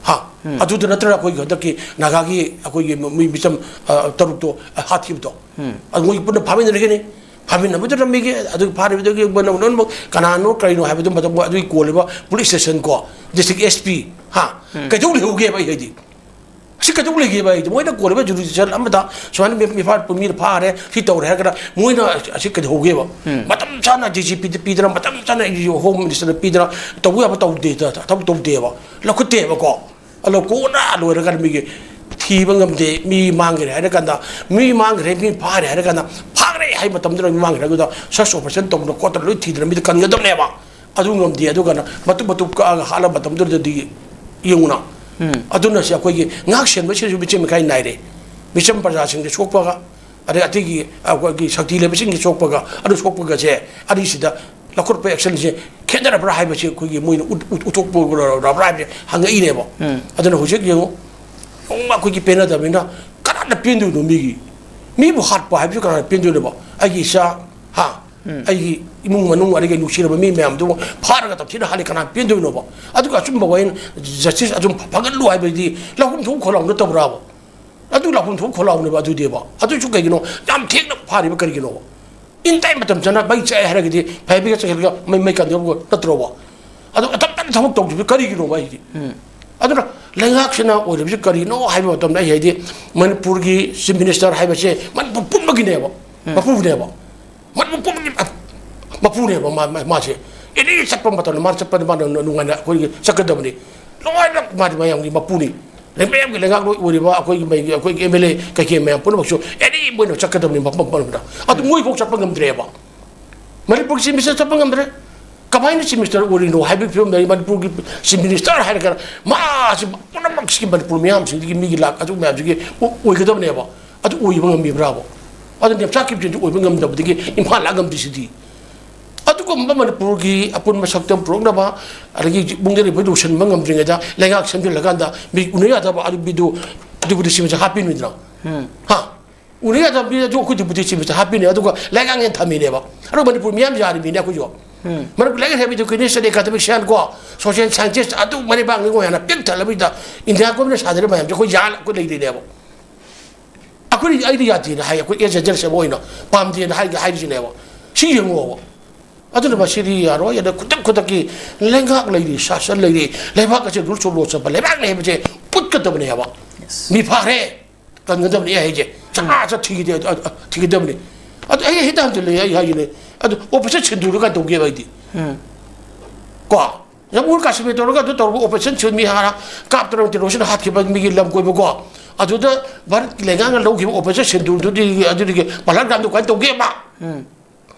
ꯍꯥ? ꯎꯝ꯫ ꯑꯗꯨꯗ ꯅꯠꯇꯅ ꯑꯩꯈꯣꯏꯒꯤ ꯍꯟꯗꯛꯀꯤ ꯅꯥꯒꯥꯒꯤ ꯑꯩꯈꯣꯏꯒꯤ ꯃꯤ ꯃꯤꯆꯝ, ꯑ, ꯇꯔꯨꯛꯇꯣ, ꯑ, ꯍꯥꯠꯈꯤꯕꯗꯣ꯫ ꯎꯝ꯫ ꯑꯗꯨ ꯃꯣꯏ ꯄꯨꯟꯅ ꯐꯥꯃꯤꯟꯅꯔꯒꯅꯤ꯫ ꯐꯥꯃꯤꯟꯅꯕꯗꯨꯗ ꯃꯤꯒꯤ ꯑꯗꯨꯒꯤ ꯐꯥꯔꯤꯕꯗꯨꯒꯤ ꯃꯣꯏꯅ ꯂꯣꯏꯅꯃꯛ ꯀꯅꯥꯅꯣ ꯀꯔꯤꯅꯣ ꯍꯥꯏꯕꯗꯨ ꯃꯇꯝ ꯑꯗꯨꯒꯤ ꯀꯣꯜꯂꯤꯕ police station ꯀꯣ, district S P, ꯍꯥ? ꯎꯝ꯫ ꯀꯩꯗꯧ ꯂꯩꯍꯧꯒꯦꯕ ꯑꯩ ꯍꯥꯏꯗꯤ? ꯑꯁꯤ ꯀꯩꯗꯧ ꯂꯩꯒꯦꯕ ꯍꯥꯏꯗꯤ? ꯃꯣꯏꯅ ꯀꯣꯜꯂꯤꯕ jurisdiction ꯑꯃꯗ ꯁꯨꯃꯥꯏꯅ ꯃꯤ, ꯃꯤ ꯐꯥ-, ꯃꯤꯅ ꯐꯥꯔꯦ, ꯁꯤ ꯇꯧꯔꯦ ꯍꯥꯏꯔꯒꯅ ꯃꯣꯏꯅ ꯑꯁꯤ ꯀꯩꯗꯧꯍꯧꯒꯦꯕ? ꯎꯝ꯫ ꯃꯇꯝ ꯆꯥꯅ D G P ꯗ ꯄꯤꯗꯅ, ꯃꯇꯝ ꯆꯥꯅ Home Minister ꯗ ꯄꯤꯗꯅ ꯇꯧꯕ ꯌꯥꯕ ꯇꯧꯗꯦ, ꯊꯕꯛ ꯇꯧꯗꯦꯕ, ꯂꯧꯈꯠꯇꯦꯕꯀꯣ꯫ ꯑꯗꯣ ꯀꯣꯟꯅ ꯂꯣꯏꯔꯀꯥꯟꯗ ꯃꯤꯒꯤ ꯊꯤꯕ ꯉꯝꯗꯦ, ꯃꯤ ꯃꯥꯡꯈ꯭ꯔꯦ ꯍꯥꯏꯔ ꯀꯥꯟꯗ, ꯃꯤ ꯃꯥꯡꯈ꯭ꯔꯦ, ꯃꯤ ꯐꯥꯔꯦ ꯍꯥꯏꯔ ꯀꯥꯟꯗ, ꯐꯥꯈ꯭ꯔꯦ ꯍꯥꯏ ꯃꯇꯝꯗꯨꯗ ꯃꯤ ꯃꯥꯡꯈ꯭ꯔꯦ ꯍꯥꯏꯕꯗ search operation ꯇꯧꯗꯅ ꯈꯣꯠꯇꯅ ꯂꯣꯏ ꯊꯤꯗꯅ ꯃꯤꯗ ꯀꯟꯒꯗꯕꯅꯦꯕ꯫ ꯑꯗꯨ ꯉꯝꯗꯦ꯫ ꯑꯗꯨꯒꯅ ꯃꯇꯨꯞ ꯃꯇꯨꯞ ꯀꯛꯑꯒ ꯍꯥꯠꯂ ꯃꯇꯝꯗꯨꯗꯗꯤ ꯌꯦꯡꯉꯨꯅ꯫ ꯎꯝ꯫ ꯑꯗꯨꯅ ꯁꯤ ꯑꯩꯈꯣꯏꯒꯤ ꯉꯥꯛ ꯁꯦꯟꯕꯁꯤꯁꯨ ꯃꯤꯆꯦꯝ ꯃꯤꯈꯥꯏ ꯅꯥꯏꯔꯦ꯫ ꯃꯤꯆꯝ ꯄ꯭ꯔꯖꯥꯁꯤꯡꯗ ꯁꯣꯛꯄꯒ, ꯑꯗꯩ ꯑꯇꯩꯒꯤ ꯑꯩꯈꯣꯏꯒꯤ ꯁꯛꯇꯤ ꯂꯩꯕꯁꯤꯡꯒꯤ ꯁꯣꯛꯄꯒ, ꯑꯗꯨ ꯁꯣꯛꯄꯒꯁꯦ, ꯑꯅꯤꯁꯤꯗ ꯂꯧꯈꯠꯄ actionꯁꯦ ꯈꯦꯠꯅꯔꯕ꯭ꯔꯥ ꯍꯥꯏꯕꯁꯤ ꯑꯩꯈꯣꯏꯒꯤ ꯃꯣꯏꯅ ꯎꯠ-, ꯎꯠ-, ꯎꯠꯊꯣꯛꯄ ꯍꯥꯏꯕꯁꯦ ꯍꯪꯉꯛꯏꯅꯦꯕ꯫ ꯎꯝ꯫ ꯑꯗꯨꯅ ꯍꯧꯖꯤꯛ ꯌꯦꯡꯉꯨ, ꯅꯣꯡꯃ ꯑꯩꯈꯣꯏꯒꯤ ꯄꯦꯟꯅꯗꯕꯅꯤꯅ ꯀꯅꯥꯅ ꯄꯦꯟꯗꯣꯏꯅꯣ ꯃꯤꯒꯤ? ꯃꯤꯕꯨ ꯍꯥꯠꯄ ꯍꯥꯏꯕꯁꯤ ꯀꯅꯥꯅ ꯄꯦꯟꯗꯣꯏꯅꯣꯕ? ꯑꯩꯒꯤ ꯏꯆꯥ, ꯍꯥ? ꯑꯩꯒꯤ ꯏꯃꯨꯡ ꯃꯅꯨꯡ, ꯑꯗꯒꯤ ꯅꯨꯡꯁꯤꯔꯕ ꯃꯤ ꯃꯌꯥꯝꯗꯨ ꯐꯥꯔꯒ ꯇꯝꯊꯤꯅ ꯍꯥꯠꯂꯤ, ꯀꯅꯥ ꯄꯦꯟꯗꯣꯏꯅꯣꯕ? ꯑꯗꯨꯒ ꯑꯆꯨꯝꯕ ꯋꯥꯌꯦꯜ, ꯖꯁꯇꯤꯁ ꯑꯗꯨꯝ ꯐꯪꯍꯜꯂꯨ ꯍꯥꯏꯕꯗꯤ ꯂꯥꯛꯐꯝ ꯊꯣꯛꯄ ꯈꯣꯜꯂꯥꯎ ꯅꯠꯇꯕ꯭ꯔꯥꯕ? ꯑꯗꯨ ꯂꯥꯛꯐꯝ ꯊꯣꯛꯄ ꯈꯣꯜꯂꯥꯎꯅꯦꯕ ꯑꯗꯨꯗꯤꯕ꯫ ꯑꯗꯨꯁꯨ ꯀꯩꯒꯤꯅꯣ ꯌꯥꯝ ꯊꯦꯡꯅ ꯐꯥꯔꯤꯕ ꯀꯔꯤꯒꯤꯅꯣꯕ? ꯏꯟ ꯇꯥꯏꯝ ꯃꯇꯝ ꯆꯥꯅ ꯃꯩ ꯆꯥꯛꯑꯦ ꯍꯥꯏꯔꯒꯗꯤ ꯐꯌꯥꯔ ꯕ꯭ꯔꯤꯒꯦꯗ ꯆꯪꯁꯤꯜꯂꯒ ꯃꯩ, ꯃꯩ ꯀꯟꯗꯧꯕ ꯅꯠꯇ꯭ꯔꯣꯕ? ꯑꯗꯨ ꯑꯇꯞ ꯇꯞꯅ ꯊꯕꯛ ꯇꯧꯗ꯭ꯔꯤꯕ ꯀꯔꯤꯒꯤꯅꯣꯕ ꯑꯩꯗꯤ? ꯑꯗꯨꯅ ꯂꯩꯉꯥꯛꯁꯤꯅ ꯑꯣꯏꯔꯤꯕꯁꯤ ꯀꯔꯤꯅꯣ ꯍꯥꯏꯕ ꯃꯇꯝꯗ ꯑꯩ ꯍꯥꯏꯗꯤ ꯃꯅꯤꯄꯨꯔꯒꯤ ꯆꯤꯐ ꯃꯤꯅꯤꯁꯇꯔ ꯍꯥꯏꯕꯁꯦ ꯃꯅꯤꯄꯨꯔ ꯄꯨꯝꯕꯒꯤꯅꯦꯕ, ꯃꯄꯨꯅꯦꯕ꯫ ꯃꯅꯤꯄꯨꯔ ꯄꯨꯝꯕꯒꯤ ꯃꯄꯨꯅꯦꯕ ꯃꯥ-, ꯃꯥ-, ꯃꯥꯁꯦ꯫ ꯑꯦꯅꯤ ꯆꯠꯄ ꯃꯇꯝꯗ ꯃꯥꯅ ꯆꯠꯄꯗ ꯃꯥꯅ ꯅꯨꯡꯉꯥꯏꯅ ꯑꯩꯈꯣꯏꯒꯤ ꯆꯠꯀꯗꯕꯅꯤ꯫ ꯂꯣꯏꯅꯃꯛ ꯃꯥꯗꯤ ꯃꯌꯥꯝꯒꯤ ꯃꯄꯨꯅꯤ꯫ ꯂꯩ-, ꯃꯌꯥꯝꯒꯤ ꯂꯩꯉꯥꯛꯂꯣꯏ ꯑꯣꯏꯔꯤꯕ ꯑꯩꯈꯣꯏꯒꯤ ꯃꯩꯒꯤ, ꯑꯩꯈꯣꯏꯒꯤ ꯑꯦꯝ ꯑꯦꯜ ꯑꯦ ꯀꯩꯀꯩ ꯃꯌꯥꯝ ꯄꯨꯝꯅꯃꯛꯁꯨ ꯑꯦꯅꯤ ꯃꯣꯏꯅ ꯆꯠꯀꯗꯕꯅꯤ ꯃꯐꯝ ꯄꯨꯝꯅꯃꯛꯇ꯫ ꯑꯗꯨ ꯃꯣꯏꯐꯥꯎ ꯆꯠꯄ ꯉꯝꯗ꯭ꯔꯦꯕ꯫ ꯃꯅꯤꯄꯨꯔꯒꯤ ꯆꯤꯐ ꯃꯤꯅꯤꯁꯇꯔ ꯆꯠꯄ ꯉꯝꯗ꯭ꯔꯦ꯫ ꯀꯃꯥꯏꯅ ꯆꯤꯐ ꯃꯤꯅꯤꯁꯇꯔ ꯑꯣꯏꯔꯤꯅꯣ ꯍꯥꯏꯕꯒꯤ ꯐꯤꯕꯝꯗ ꯃꯅꯤꯄꯨꯔꯒꯤ ꯆꯤꯐ ꯃꯤꯅꯤꯁꯇꯔ ꯍꯥꯏꯔꯒ ꯃꯥꯁꯤ ꯄꯨꯝꯅꯃꯛꯁꯤꯒꯤ ꯃꯅꯤꯄꯨꯔ ꯃꯤꯌꯥꯝꯁꯤꯡꯁꯤꯒꯤ ꯃꯤꯒꯤ ꯂꯥꯛ ꯑꯗꯨ ꯃꯌꯥꯝꯁꯤꯒꯤ ꯑꯣ-, ꯑꯣꯏꯒꯗꯕꯅꯦꯕ꯫ ꯑꯗꯨ ꯑꯣꯏꯕ ꯉꯝꯃꯤꯕ꯭ꯔꯥꯕ? ꯑꯗꯨ ꯅꯦꯝꯆꯥ ꯀꯦꯞꯇꯦꯟꯗꯨ ꯑꯣꯏꯕ ꯉꯝꯗꯕꯗꯒꯤ ꯏꯝꯐꯥꯜ ꯂꯥꯛ ꯉꯝꯗ꯭ꯔꯤꯁꯤꯗꯤ꯫ ꯑꯗꯨꯒꯨꯝꯕ ꯃꯅꯤꯄꯨꯔꯒꯤ ꯑꯄꯨꯟꯕ ꯁꯛꯇꯝ ꯄꯨꯔꯛꯅꯕ, ꯑꯗꯒꯤ ꯏꯕꯨꯡꯗ ꯂꯩꯕ ꯂꯣꯏꯁꯤꯟꯕ ꯉꯝꯗ꯭ꯔꯤꯉꯩꯗ ꯂꯩꯉꯥꯛ ꯁꯦꯝꯖꯤꯜꯂꯀꯥꯟꯗ ꯃꯤ ꯎꯅ ꯌꯥꯗꯕ ꯑꯗꯨ ꯃꯤꯗꯨ ꯗꯤꯄꯨꯇꯤ ꯆꯤꯐ ꯃꯤꯅꯤꯁꯇꯔ ꯍꯥꯞꯄꯤꯅꯤꯗꯅ꯫ ꯍꯥ? ꯎꯅ ꯌꯥꯗꯕ ꯃꯤ ꯑꯗꯨ ꯑꯩꯈꯣꯏ ꯗꯤꯄꯨꯇꯤ ꯆꯤꯐ ꯃꯤꯅꯤꯁꯇꯔ ꯍꯥꯞꯄꯤꯅꯤ, ꯑꯗꯨꯒ ꯂꯩꯉꯥꯛꯅ ꯊꯝꯃꯤꯅꯦꯕ꯫ ꯑꯗꯣ ꯃꯅꯤꯄꯨꯔ ꯃꯤꯌꯥꯝ ꯌꯥꯔꯤꯕꯅꯤꯅꯦ ꯑꯩꯈꯣꯏꯁꯨ꯫ ꯃꯅꯤꯄꯨꯔ ꯂꯩꯉꯥꯛ ꯍꯥꯏꯕ educationist, academician ꯀꯣ, social scientist ꯑꯗꯨ ꯃꯔꯩ ꯃꯔꯥꯡ ꯉꯣ ꯍꯥꯏꯅ ꯄꯤꯛ ꯊꯜꯂꯕꯁꯤꯗ ꯏꯟꯗꯤꯌꯥ ꯒꯣꯔꯃꯦꯟꯅ ꯁꯥꯟꯅꯔꯤꯕ ꯃꯌꯥꯝꯁꯦ ꯑꯩꯈꯣꯏ ꯌꯥꯜ-, ꯑꯩꯈꯣꯏ ꯂꯩꯔꯤꯅꯦꯕ꯫ ꯑꯩꯈꯣꯏꯅ ꯑꯩꯗꯤ ꯌꯥꯗꯦꯅ ꯍꯥꯏ, ꯑꯩꯈꯣꯏ as a journalist ꯑꯃ ꯑꯣꯏꯅ ꯄꯥꯝꯗꯦꯅ ꯍꯥꯏ-, ꯍꯥꯏꯔꯤꯁꯤꯅꯦꯕ꯫ ꯁꯤ ꯌꯦꯡꯉꯣꯕ꯫ ꯑꯗꯨꯅ ꯃꯁꯤꯗꯤ ꯌꯥꯔꯣꯏ꯫ ꯑꯗ ꯈꯨꯗꯛ ꯈꯨꯗꯛꯀꯤ ꯂꯩꯉꯥꯛ ꯂꯩꯔꯤ, ꯁꯥꯁꯟ ꯂꯩꯔꯤ, ꯂꯩꯕꯥꯛ ꯑꯁꯦ rule of law ꯆꯠꯄ ꯂꯩꯕꯥꯛꯅꯤ ꯍꯥꯏꯕꯁꯦ ꯎꯠꯀꯗꯕꯅꯦꯕ꯫ ꯃꯤ ꯐꯥꯈ꯭ꯔꯦ, ꯀꯟꯒꯗꯕꯅꯤ ꯑꯩ ꯍꯥꯏꯁꯦ꯫ ꯆꯠ ꯆꯠ ꯊꯤꯒꯗꯦ-, ꯑ-, ꯑ-, ꯊꯤꯒꯗꯕꯅꯤ꯫ ꯑꯗꯨ ꯑꯩ ꯍꯦꯛꯇ ꯍꯟꯖꯤꯜꯂꯦ ꯑꯩ ꯍꯥꯏꯁꯤꯅꯦ꯫ ꯑꯗꯨ operation ꯁꯤꯟꯗꯨꯔꯒ ꯇꯧꯒꯦꯕ ꯑꯩꯗꯤ꯫ ꯀꯣ? ꯖꯝꯃꯨ ꯀꯥꯁꯃꯤꯔ ꯇꯧꯔꯒ ꯑꯗꯨ ꯇꯧꯔꯒ operation ꯁꯤꯟ ꯃꯤ ꯍꯥꯔ ꯀꯥꯞꯇꯅ terrorist ꯍꯥꯠꯈꯤꯕ ꯃꯤꯒꯤ ꯂꯝ ꯀꯣꯏꯕꯀꯣ꯫ ꯑꯗꯨꯗ ꯚꯥꯔꯠꯀꯤ ꯂꯩꯉꯥꯛꯅ ꯂꯧꯈꯤꯕ operation ꯁꯤꯟꯗꯨꯔꯗꯨꯗꯤ ꯑꯗꯨꯗꯒꯤ ꯄꯍꯜꯒꯥꯝꯗꯨ ꯀꯃꯥꯏꯅ ꯇꯧꯒꯦꯕ?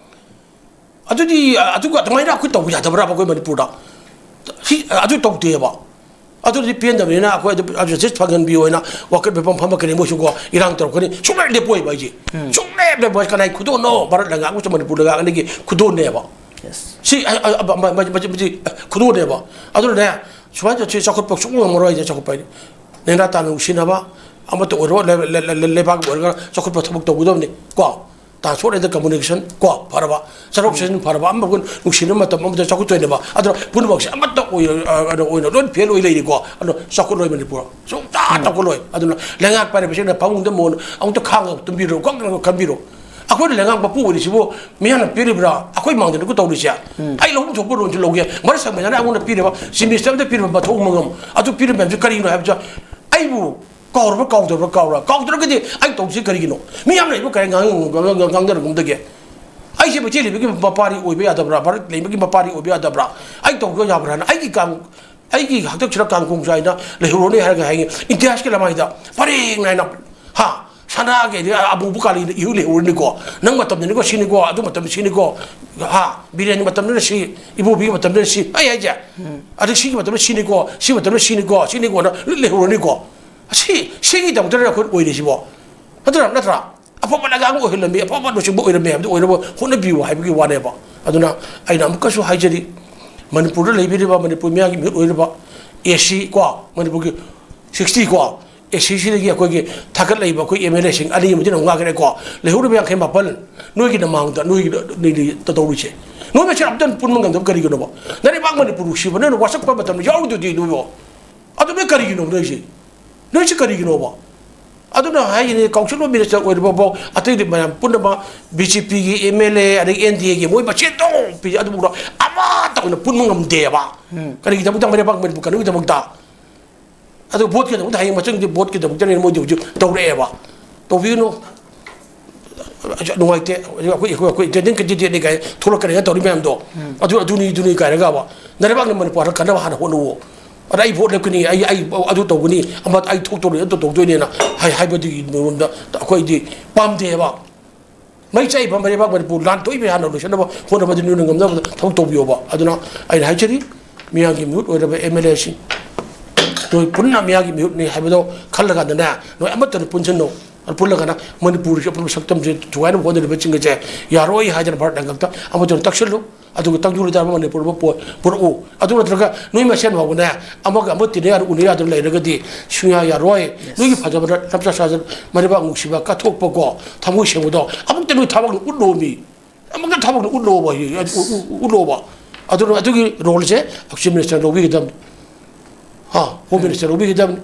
ꯑꯗꯨꯗꯤ, ꯑ, ꯑꯗꯨꯒ ꯑꯗꯨꯃꯥꯏꯅ ꯑꯩꯈꯣꯏ ꯇꯧꯕ ꯌꯥꯗꯕ꯭ꯔꯥꯕ ꯑꯩꯈꯣꯏ ꯃꯅꯤꯄꯨꯔꯗ? ꯁꯤ, ꯑ, ꯑꯗꯨ ꯇꯧꯗꯦꯕ꯫ ꯑꯗꯨꯗꯤ ꯄꯦꯟꯗꯕꯅꯤꯅ ꯑꯩꯈꯣꯏ ꯑꯗꯨ justice ꯐꯪꯍꯟꯕꯤꯌꯣ ꯍꯥꯏꯅ ꯋꯥꯀꯠ ꯃꯤꯐꯝ ꯐꯝꯃꯛꯀꯅꯤ ꯃꯣꯏꯁꯨꯀꯣ, ꯏꯔꯥꯡ ꯇꯧꯔꯛꯀꯅꯤ꯫ ꯁꯨꯡꯂꯦꯞ ꯂꯦꯞꯄꯣꯏꯕ ꯑꯩꯁꯦ꯫ ꯁꯨꯡꯂꯦꯞ ꯂꯦꯞꯄꯣꯏ꯫ ꯀꯅꯥꯏ ꯈꯨꯗꯣꯜꯅꯣ? ꯚꯥꯔꯠ ꯂꯩꯉꯥꯛ ꯑꯃꯁꯨꯡ ꯃꯅꯤꯄꯨꯔ ꯂꯩꯉꯥꯛ ꯑꯅꯤꯒꯤ ꯈꯨꯗꯣꯜꯅꯦꯕ꯫ ꯁꯤ, ꯑ, ꯑ, ꯑ, ꯃ-, ꯃ-, ꯃ-, ꯃꯁꯤ, ꯑ, ꯈꯨꯗꯣꯜꯅꯦꯕ꯫ ꯑꯗꯨꯅꯅꯦ, ꯁꯨꯃꯥꯏꯅ ꯇꯧꯁꯤ, ꯆꯥꯎꯈꯠꯄ ꯁꯨꯡꯉꯝ ꯉꯝꯃꯔꯣꯏ ꯍꯥꯏꯁꯦ, ꯆꯥꯎꯈꯠꯄ ꯍꯥꯏꯗꯤ꯫ ꯅꯦꯅꯥ ꯇꯥꯅ ꯅꯨꯡꯁꯤꯅꯕ, ꯑꯃꯠꯇ ꯑꯣꯏꯔꯣ, ꯂꯩ-, ꯂꯩ-, ꯂꯩ-, ꯂꯩꯕꯥꯛꯀꯤ ꯑꯣꯏꯔꯒ ꯆꯥꯎꯈꯠꯄ ꯊꯕꯛ ꯇꯧꯒꯗꯕꯅꯤ ꯀꯣ꯫ ꯇ꯭ꯔꯥꯟꯁꯄꯣꯔꯠ ꯑꯦꯟ ꯀꯝꯃꯨꯅꯤꯀꯦꯁꯟ ꯀꯣ ꯐꯔꯕ, ꯆꯠꯊꯣꯛ ꯆꯠꯁꯤꯟ ꯐꯔꯕ, ꯑꯃꯒ ꯅꯨꯡꯁꯤꯅꯕ ꯃꯇꯝ ꯑꯃꯗ ꯆꯥꯎꯈꯠꯇꯣꯏꯅꯦꯕ꯫ ꯑꯗꯨꯅ ꯄꯨꯝꯅꯃꯛꯁꯦ ꯑꯃꯠꯇ ꯑꯣꯏꯅ, ꯑ, ꯑꯣꯏꯅ ꯂꯣꯏ ꯐꯦꯜ ꯑꯣꯏ ꯂꯩꯔꯤꯀꯣ꯫ ꯑꯗꯣ ꯆꯥꯎꯈꯠꯂꯣꯏ ꯃꯅꯤꯄꯨꯔ, ꯁꯨꯡꯆꯥ ꯆꯥꯎꯈꯠꯂꯣꯏ꯫ ꯑꯗꯨꯅ ꯂꯩꯉꯥꯛ ꯄꯥꯏꯔꯤꯕꯁꯤꯡꯅ ꯐꯃꯨꯡꯗ ꯃꯣꯟ ꯑꯃꯨꯛꯇ ꯈꯥꯡꯉꯒ ꯇꯨꯝꯕꯤꯔꯣ, ꯀꯪꯅ ꯈꯟꯕꯤꯔꯣ꯫ ꯑꯩꯈꯣꯏꯅ ꯂꯩꯉꯥꯛ ꯃꯄꯨ ꯑꯣꯏꯔꯤꯁꯤꯕꯨ ꯃꯤꯌꯥꯝꯅ ꯄꯤꯔꯤꯕ꯭ꯔꯥ? ꯑꯩꯈꯣꯏ ꯃꯥꯡꯗꯅꯀꯣ ꯇꯧꯔꯤꯁꯦ꯫ ꯑꯩ ꯂꯧꯐꯝ ꯊꯣꯛꯄ ꯂꯣꯟꯁꯤ ꯂꯧꯒꯦ꯫ ꯃꯔꯛ ꯁꯪꯕꯗꯅ ꯑꯩꯉꯣꯟꯗ ꯄꯤꯔꯤꯕ ꯆꯤꯞ ꯃꯤꯅꯤꯁꯇꯔ ꯑꯃꯗ ꯄꯤꯔꯤꯕ ꯃꯊꯧ ꯃꯉꯝ ꯑꯗꯨ ꯄꯤꯔꯤꯕ ꯃꯌꯥꯝꯁꯤ ꯀꯔꯤꯅꯣ ꯍꯥꯏꯕꯁꯦ ꯑꯩꯕꯨ ꯀꯥꯎꯔꯕ꯭ꯔꯥ ꯀꯥꯎꯗꯕ꯭ꯔꯥ ꯀꯥꯎꯔ ꯀꯥꯎꯗ꯭ꯔꯒꯗꯤ ꯑꯩ ꯇꯧꯁꯤ ꯀꯔꯤꯒꯤꯅꯣ? ꯃꯤ ꯌꯥꯝ ꯂꯩꯕ ꯀꯔꯤ ꯉꯥꯡ-, ꯉꯥꯡ-, ꯉꯥꯡꯅꯔꯒꯨꯝꯗꯒꯦ? ꯑꯩꯁꯦ ꯃꯩꯇꯩ ꯂꯩꯕꯒꯤ ꯃꯄꯥꯔꯤ ꯑꯣꯏꯕ ꯌꯥꯗꯕ꯭ꯔꯥ? ꯚꯥꯔꯠ ꯂꯩꯕꯒꯤ ꯃꯄꯥꯔꯤ ꯑꯣꯏꯕ ꯌꯥꯗꯕ꯭ꯔꯥ? ꯑꯩ ꯇꯧꯕ ꯌꯥꯕ꯭ꯔꯥꯅ ꯑꯩꯒꯤ ꯀꯥꯡ-, ꯑꯩꯒꯤ ꯍꯥꯛꯇꯛꯁꯤꯗ ꯀꯥꯡꯈꯣꯡ ꯆꯥꯏꯅ ꯂꯩꯍꯧꯔꯅꯤ ꯍꯥꯏꯔꯒ ꯍꯌꯦꯡ ꯏꯇꯤꯍꯥꯁꯀꯤ ꯂꯃꯥꯏꯗ ꯄꯔꯦꯡ ꯅꯥꯏꯅ, ꯍꯥ, ꯁꯅꯥꯒꯤ ꯑꯃꯨꯕ ꯀꯥꯂꯤꯗ ꯏꯍꯨ ꯂꯩꯍꯧꯔꯅꯤꯀꯣ꯫ ꯅꯪ ꯃꯇꯝꯗꯅꯤꯀꯣ ꯁꯤꯅꯤꯀꯣ, ꯑꯗꯨ ꯃꯇꯝꯗ ꯁꯤꯅꯤꯀꯣ, ꯍꯥ, ꯕꯤꯔꯦꯟꯒꯤ ꯃꯇꯝꯗꯅ ꯁꯤ, ꯏꯕꯣꯕꯤꯒꯤ ꯃꯇꯝꯗꯅ ꯁꯤ, ꯑꯩ ꯍꯥꯏꯁꯦ꯫ ꯑꯗꯨ ꯁꯤꯒꯤ ꯃꯇꯝꯗ ꯁꯤꯅꯤꯀꯣ, ꯁꯤ ꯃꯇꯝꯗ ꯁꯤꯅꯤꯀꯣ, ꯁꯤꯅꯤꯀꯣꯅ ꯂꯣꯏ ꯂꯩꯍꯧꯔꯅꯤꯀꯣ꯫ ꯑꯁꯤ, ꯁꯤꯒꯤꯗꯃꯛꯇꯅꯦ ꯑꯩꯈꯣꯏ ꯑꯣꯏꯔꯤꯁꯤꯕꯣ꯫ ꯅꯠꯇ꯭ꯔꯥ? ꯅꯠꯇ꯭ꯔꯥ? ꯑꯐꯕ ꯂꯩꯉꯥꯛ ꯑꯃ ꯑꯣꯏꯍꯜꯂꯝꯃꯤ, ꯑꯐꯕ ꯂꯨꯆꯤꯡꯕ ꯑꯣꯏꯔꯝꯃꯤ ꯍꯥꯏꯕꯗꯨ ꯑꯣꯏꯅꯕ ꯍꯣꯠꯅꯕꯤꯌꯨ ꯍꯥꯏꯕꯒꯤ ꯋꯥꯅꯦꯕ꯫ ꯑꯗꯨꯅ ꯑꯩꯅ ꯑꯃꯨꯛꯀꯁꯨ ꯍꯥꯏꯖꯔꯤ, ꯃꯅꯤꯄꯨꯔꯗ ꯂꯩꯕꯤꯔꯤꯕ ꯃꯅꯤꯄꯨꯔ ꯃꯤꯌꯥꯝꯒꯤ ꯃꯤꯍꯨꯠ ꯑꯣꯏꯔꯤꯕ ꯑꯦ ꯁꯤ ꯀꯣ, ꯃꯅꯤꯄꯨꯔꯒꯤ ꯁꯤꯛꯁꯇꯤ ꯀꯣ, ꯑꯦ ꯁꯤꯁꯤꯗꯒꯤ ꯑꯩꯈꯣꯏꯒꯤ ꯊꯥꯒꯠꯂꯛꯏꯕ ꯑꯩꯈꯣꯏ ꯑꯦꯝ ꯑꯦꯜ ꯑꯦꯁꯤꯡ ꯑꯅꯤ ꯑꯃꯗꯤ ꯑꯃꯨꯛ ꯉꯥꯛꯈ꯭ꯔꯦꯀꯣ꯫ ꯂꯩꯍꯧꯔꯤꯕ ꯌꯥꯡꯈꯩ ꯃꯥꯄꯜ, ꯅꯣꯏꯒꯤ ꯅꯃꯥꯡꯗ, ꯅꯣꯏꯒꯤ, ꯅꯣꯏꯒꯤ ꯇꯧꯔꯤꯁꯦ꯫ ꯅꯣꯏ ꯃꯁꯦꯟ ꯑꯝꯇ ꯄꯨꯟꯕ ꯉꯝꯗꯕ ꯀꯔꯤꯒꯤꯅꯣꯕ? ꯅꯔꯩꯕꯥꯛ ꯃꯅꯤꯄꯨꯔ ꯅꯨꯡꯁꯤꯕ, ꯅꯣꯏꯅ ꯋꯥꯁꯛꯄ ꯃꯇꯝꯗ ꯌꯥꯎꯔꯤꯗꯨꯗꯤ ꯅꯣꯏꯕꯣ꯫ ꯑꯗꯨ ꯅꯣꯏ ꯀꯔꯤꯒꯤꯅꯣ ꯅꯣꯏꯁꯦ? ꯅꯣꯏꯁꯤ ꯀꯔꯤꯒꯤꯅꯣꯕ? ꯑꯗꯨꯅ ꯍꯥꯏꯔꯤꯅꯤ, ꯀꯥꯎꯟꯁꯤꯜ ꯑꯣꯐ ꯃꯤꯅꯤꯁꯇꯔ ꯑꯣꯏꯔꯤꯕ ꯐꯥꯎ, ꯑꯇꯩꯗꯤ ꯃꯌꯥꯝ ꯄꯨꯝꯅꯃꯛ ꯕꯤ ꯖꯦ ꯄꯤꯒꯤ ꯑꯦꯝ ꯑꯦꯜ ꯑꯦ, ꯑꯗꯒꯤ ꯑꯦꯟ ꯗꯤ ꯑꯦꯒꯤ ꯃꯣꯏ ꯃꯁꯦꯟ ꯑꯗꯨꯝ ꯄꯤ-, ꯑꯗꯨꯕꯨ ꯑꯃꯠꯇ ꯑꯣꯏꯅ ꯄꯨꯟꯕ ꯉꯝꯗꯦꯕ꯫ ꯎꯝ꯫ ꯀꯔꯤꯒꯤꯗꯃꯛꯇ ꯃꯔꯩꯕꯥꯛ ꯃꯅꯤꯄꯨꯔ ꯀꯟꯕꯒꯤꯗꯃꯛꯇ? ꯑꯗꯨ ꯚꯣꯠꯀꯤ ꯗꯃꯛꯇ, ꯍꯌꯦꯡ ꯃꯊꯪꯒꯤ ꯚꯣꯠꯀꯤ ꯗꯃꯛꯇꯅꯦ ꯃꯣꯏꯗꯤ ꯍꯧꯖꯤꯛ ꯇꯧꯔꯛꯑꯦꯕ꯫ ꯇꯧꯕꯤꯒꯅꯨ꯫ ꯑꯁ, ꯅꯨꯡꯉꯥꯏꯇꯦ꯫ ꯍꯧꯖꯤꯛ ꯑꯩꯈꯣꯏ, ꯑꯩꯈꯣꯏ ꯏꯟꯗꯤꯄꯦꯟꯗꯦꯟ ꯀꯦꯟꯗꯤꯗꯦꯠꯅꯤ ꯀꯥꯏꯅ ꯊꯣꯛꯂꯛꯀꯅꯤ ꯀꯥꯏꯅ ꯇꯧꯔꯤ ꯃꯌꯥꯝꯗꯣ꯫ ꯎꯝ꯫ ꯑꯗꯨ, ꯑꯗꯨꯅꯤ, ꯑꯗꯨꯅꯤ ꯀꯥꯏꯅꯒꯕ꯫ ꯅꯔꯩꯕꯥꯛꯅ ꯃꯅꯤꯄꯨꯔꯗ ꯀꯟꯅꯕ ꯍꯥꯟꯅ ꯍꯣꯠꯅꯧꯋꯣ꯫ ꯑꯗ ꯑꯩ ꯚꯣꯠ ꯂꯦꯞꯀꯅꯤ, ꯑꯩ, ꯑꯩ ꯑꯗꯨ ꯇꯧꯒꯅꯤ, ꯑꯃ ꯑꯩ ꯊꯣꯛꯇꯧꯔꯤ, ꯑꯗꯨ ꯇꯧꯗꯣꯏꯅꯦꯅ ꯍꯥꯏ-, ꯍꯥꯏꯕꯗꯨꯒꯤ ꯃꯔꯣꯝꯗ ꯑꯩꯈꯣꯏꯗꯤ ꯄꯥꯝꯗꯦꯕ꯫ ꯃꯩ ꯆꯥꯛꯏꯕ ꯃꯔꯩꯕꯥꯛ ꯃꯅꯤꯄꯨꯔ ꯂꯥꯟ ꯊꯣꯛꯏꯕ ꯍꯥꯟꯅ ꯂꯣꯏꯁꯤꯟꯅꯕ ꯍꯣꯠꯅꯕꯗꯤ ꯅꯣꯏꯅ ꯉꯝꯅꯕ ꯊꯕꯛ ꯇꯧꯕꯤꯌꯣꯕ꯫ ꯑꯗꯨꯅ ꯑꯩꯅ ꯍꯥꯏꯖꯔꯤ, ꯃꯤꯌꯥꯝꯒꯤ ꯃꯤꯍꯨꯠ ꯑꯣꯏꯔꯕ ꯑꯦꯝ ꯑꯦꯜ ꯑꯦꯁꯤꯡ, ꯅꯣꯏ ꯄꯨꯟꯅ ꯃꯤꯌꯥꯝꯒꯤ ꯃꯤꯍꯨꯠꯅꯤ ꯍꯥꯏꯕꯗꯣ ꯈꯜꯂꯀꯥꯟꯗꯅꯦ, ꯅꯣꯏ ꯑꯃꯠꯇꯅ ꯄꯨꯟꯁꯤꯟꯅꯧ꯫ ꯄꯨꯜꯂꯒꯅ ꯃꯅꯤꯄꯨꯔꯒꯤ ꯑꯄꯨꯟꯕ ꯁꯛꯇꯝꯁꯦ ꯊꯨꯒꯥꯏꯅꯕ ꯍꯣꯠꯅꯔꯤꯕꯁꯤꯡ ꯑꯁꯦ ꯌꯥꯔꯣꯏ ꯍꯥꯏꯗꯅ ꯚꯥꯔꯠ ꯂꯩꯉꯥꯛꯇ ꯑꯃꯠꯇ ꯇꯛꯁꯤꯜꯂꯨ꯫ ꯑꯗꯨꯒ ꯇꯪꯗꯨ ꯂꯩꯇꯥꯕ ꯃꯅꯤꯄꯨꯔ ꯑꯃ ꯄꯨ-, ꯄꯨꯔꯛꯎ꯫ ꯑꯗꯨ ꯅꯠꯇ꯭ꯔꯒ ꯅꯣꯏ ꯃꯁꯦꯟ ꯐꯥꯎꯕꯅꯦ ꯑꯃꯒ ꯑꯃ ꯇꯤꯟꯅ ꯌꯥꯗ, ꯎꯅ ꯌꯥꯗꯅ ꯂꯩꯔꯒꯗꯤ ꯁꯨꯡꯌꯥ ꯌꯥꯔꯣꯏ꯫ ꯅꯣꯏꯒꯤ ꯐꯖꯕ ꯂꯝꯆꯠ ꯁꯥꯖꯠ, ꯃꯔꯩꯕꯥꯛ ꯅꯨꯡꯁꯤꯕ, ꯀꯠꯊꯣꯛꯄꯀꯣ, ꯊꯃꯣꯏ ꯁꯦꯡꯕꯗꯣ ꯑꯃꯨꯛꯇ ꯅꯣꯏ ꯊꯕꯛꯅ ꯎꯠꯂꯣꯃꯤ꯫ ꯑꯃꯨꯛꯇ ꯊꯕꯛꯅ ꯎꯠꯂꯣꯕ, ꯎ-, ꯎ-, ꯎ-, ꯎꯠꯂꯣꯕ꯫ ꯑꯗꯨꯅ ꯑꯗꯨꯒꯤ ꯔꯣꯜꯁꯦ ꯆꯤꯐ ꯃꯤꯅꯤꯁꯇꯔ ꯂꯧꯕꯤꯒꯗꯕꯅꯤ꯫ ꯍꯥ, ꯍꯣꯝ ꯃꯤꯅꯤꯁꯇꯔ ꯂꯧꯕꯤꯒꯗꯕꯅꯤ꯫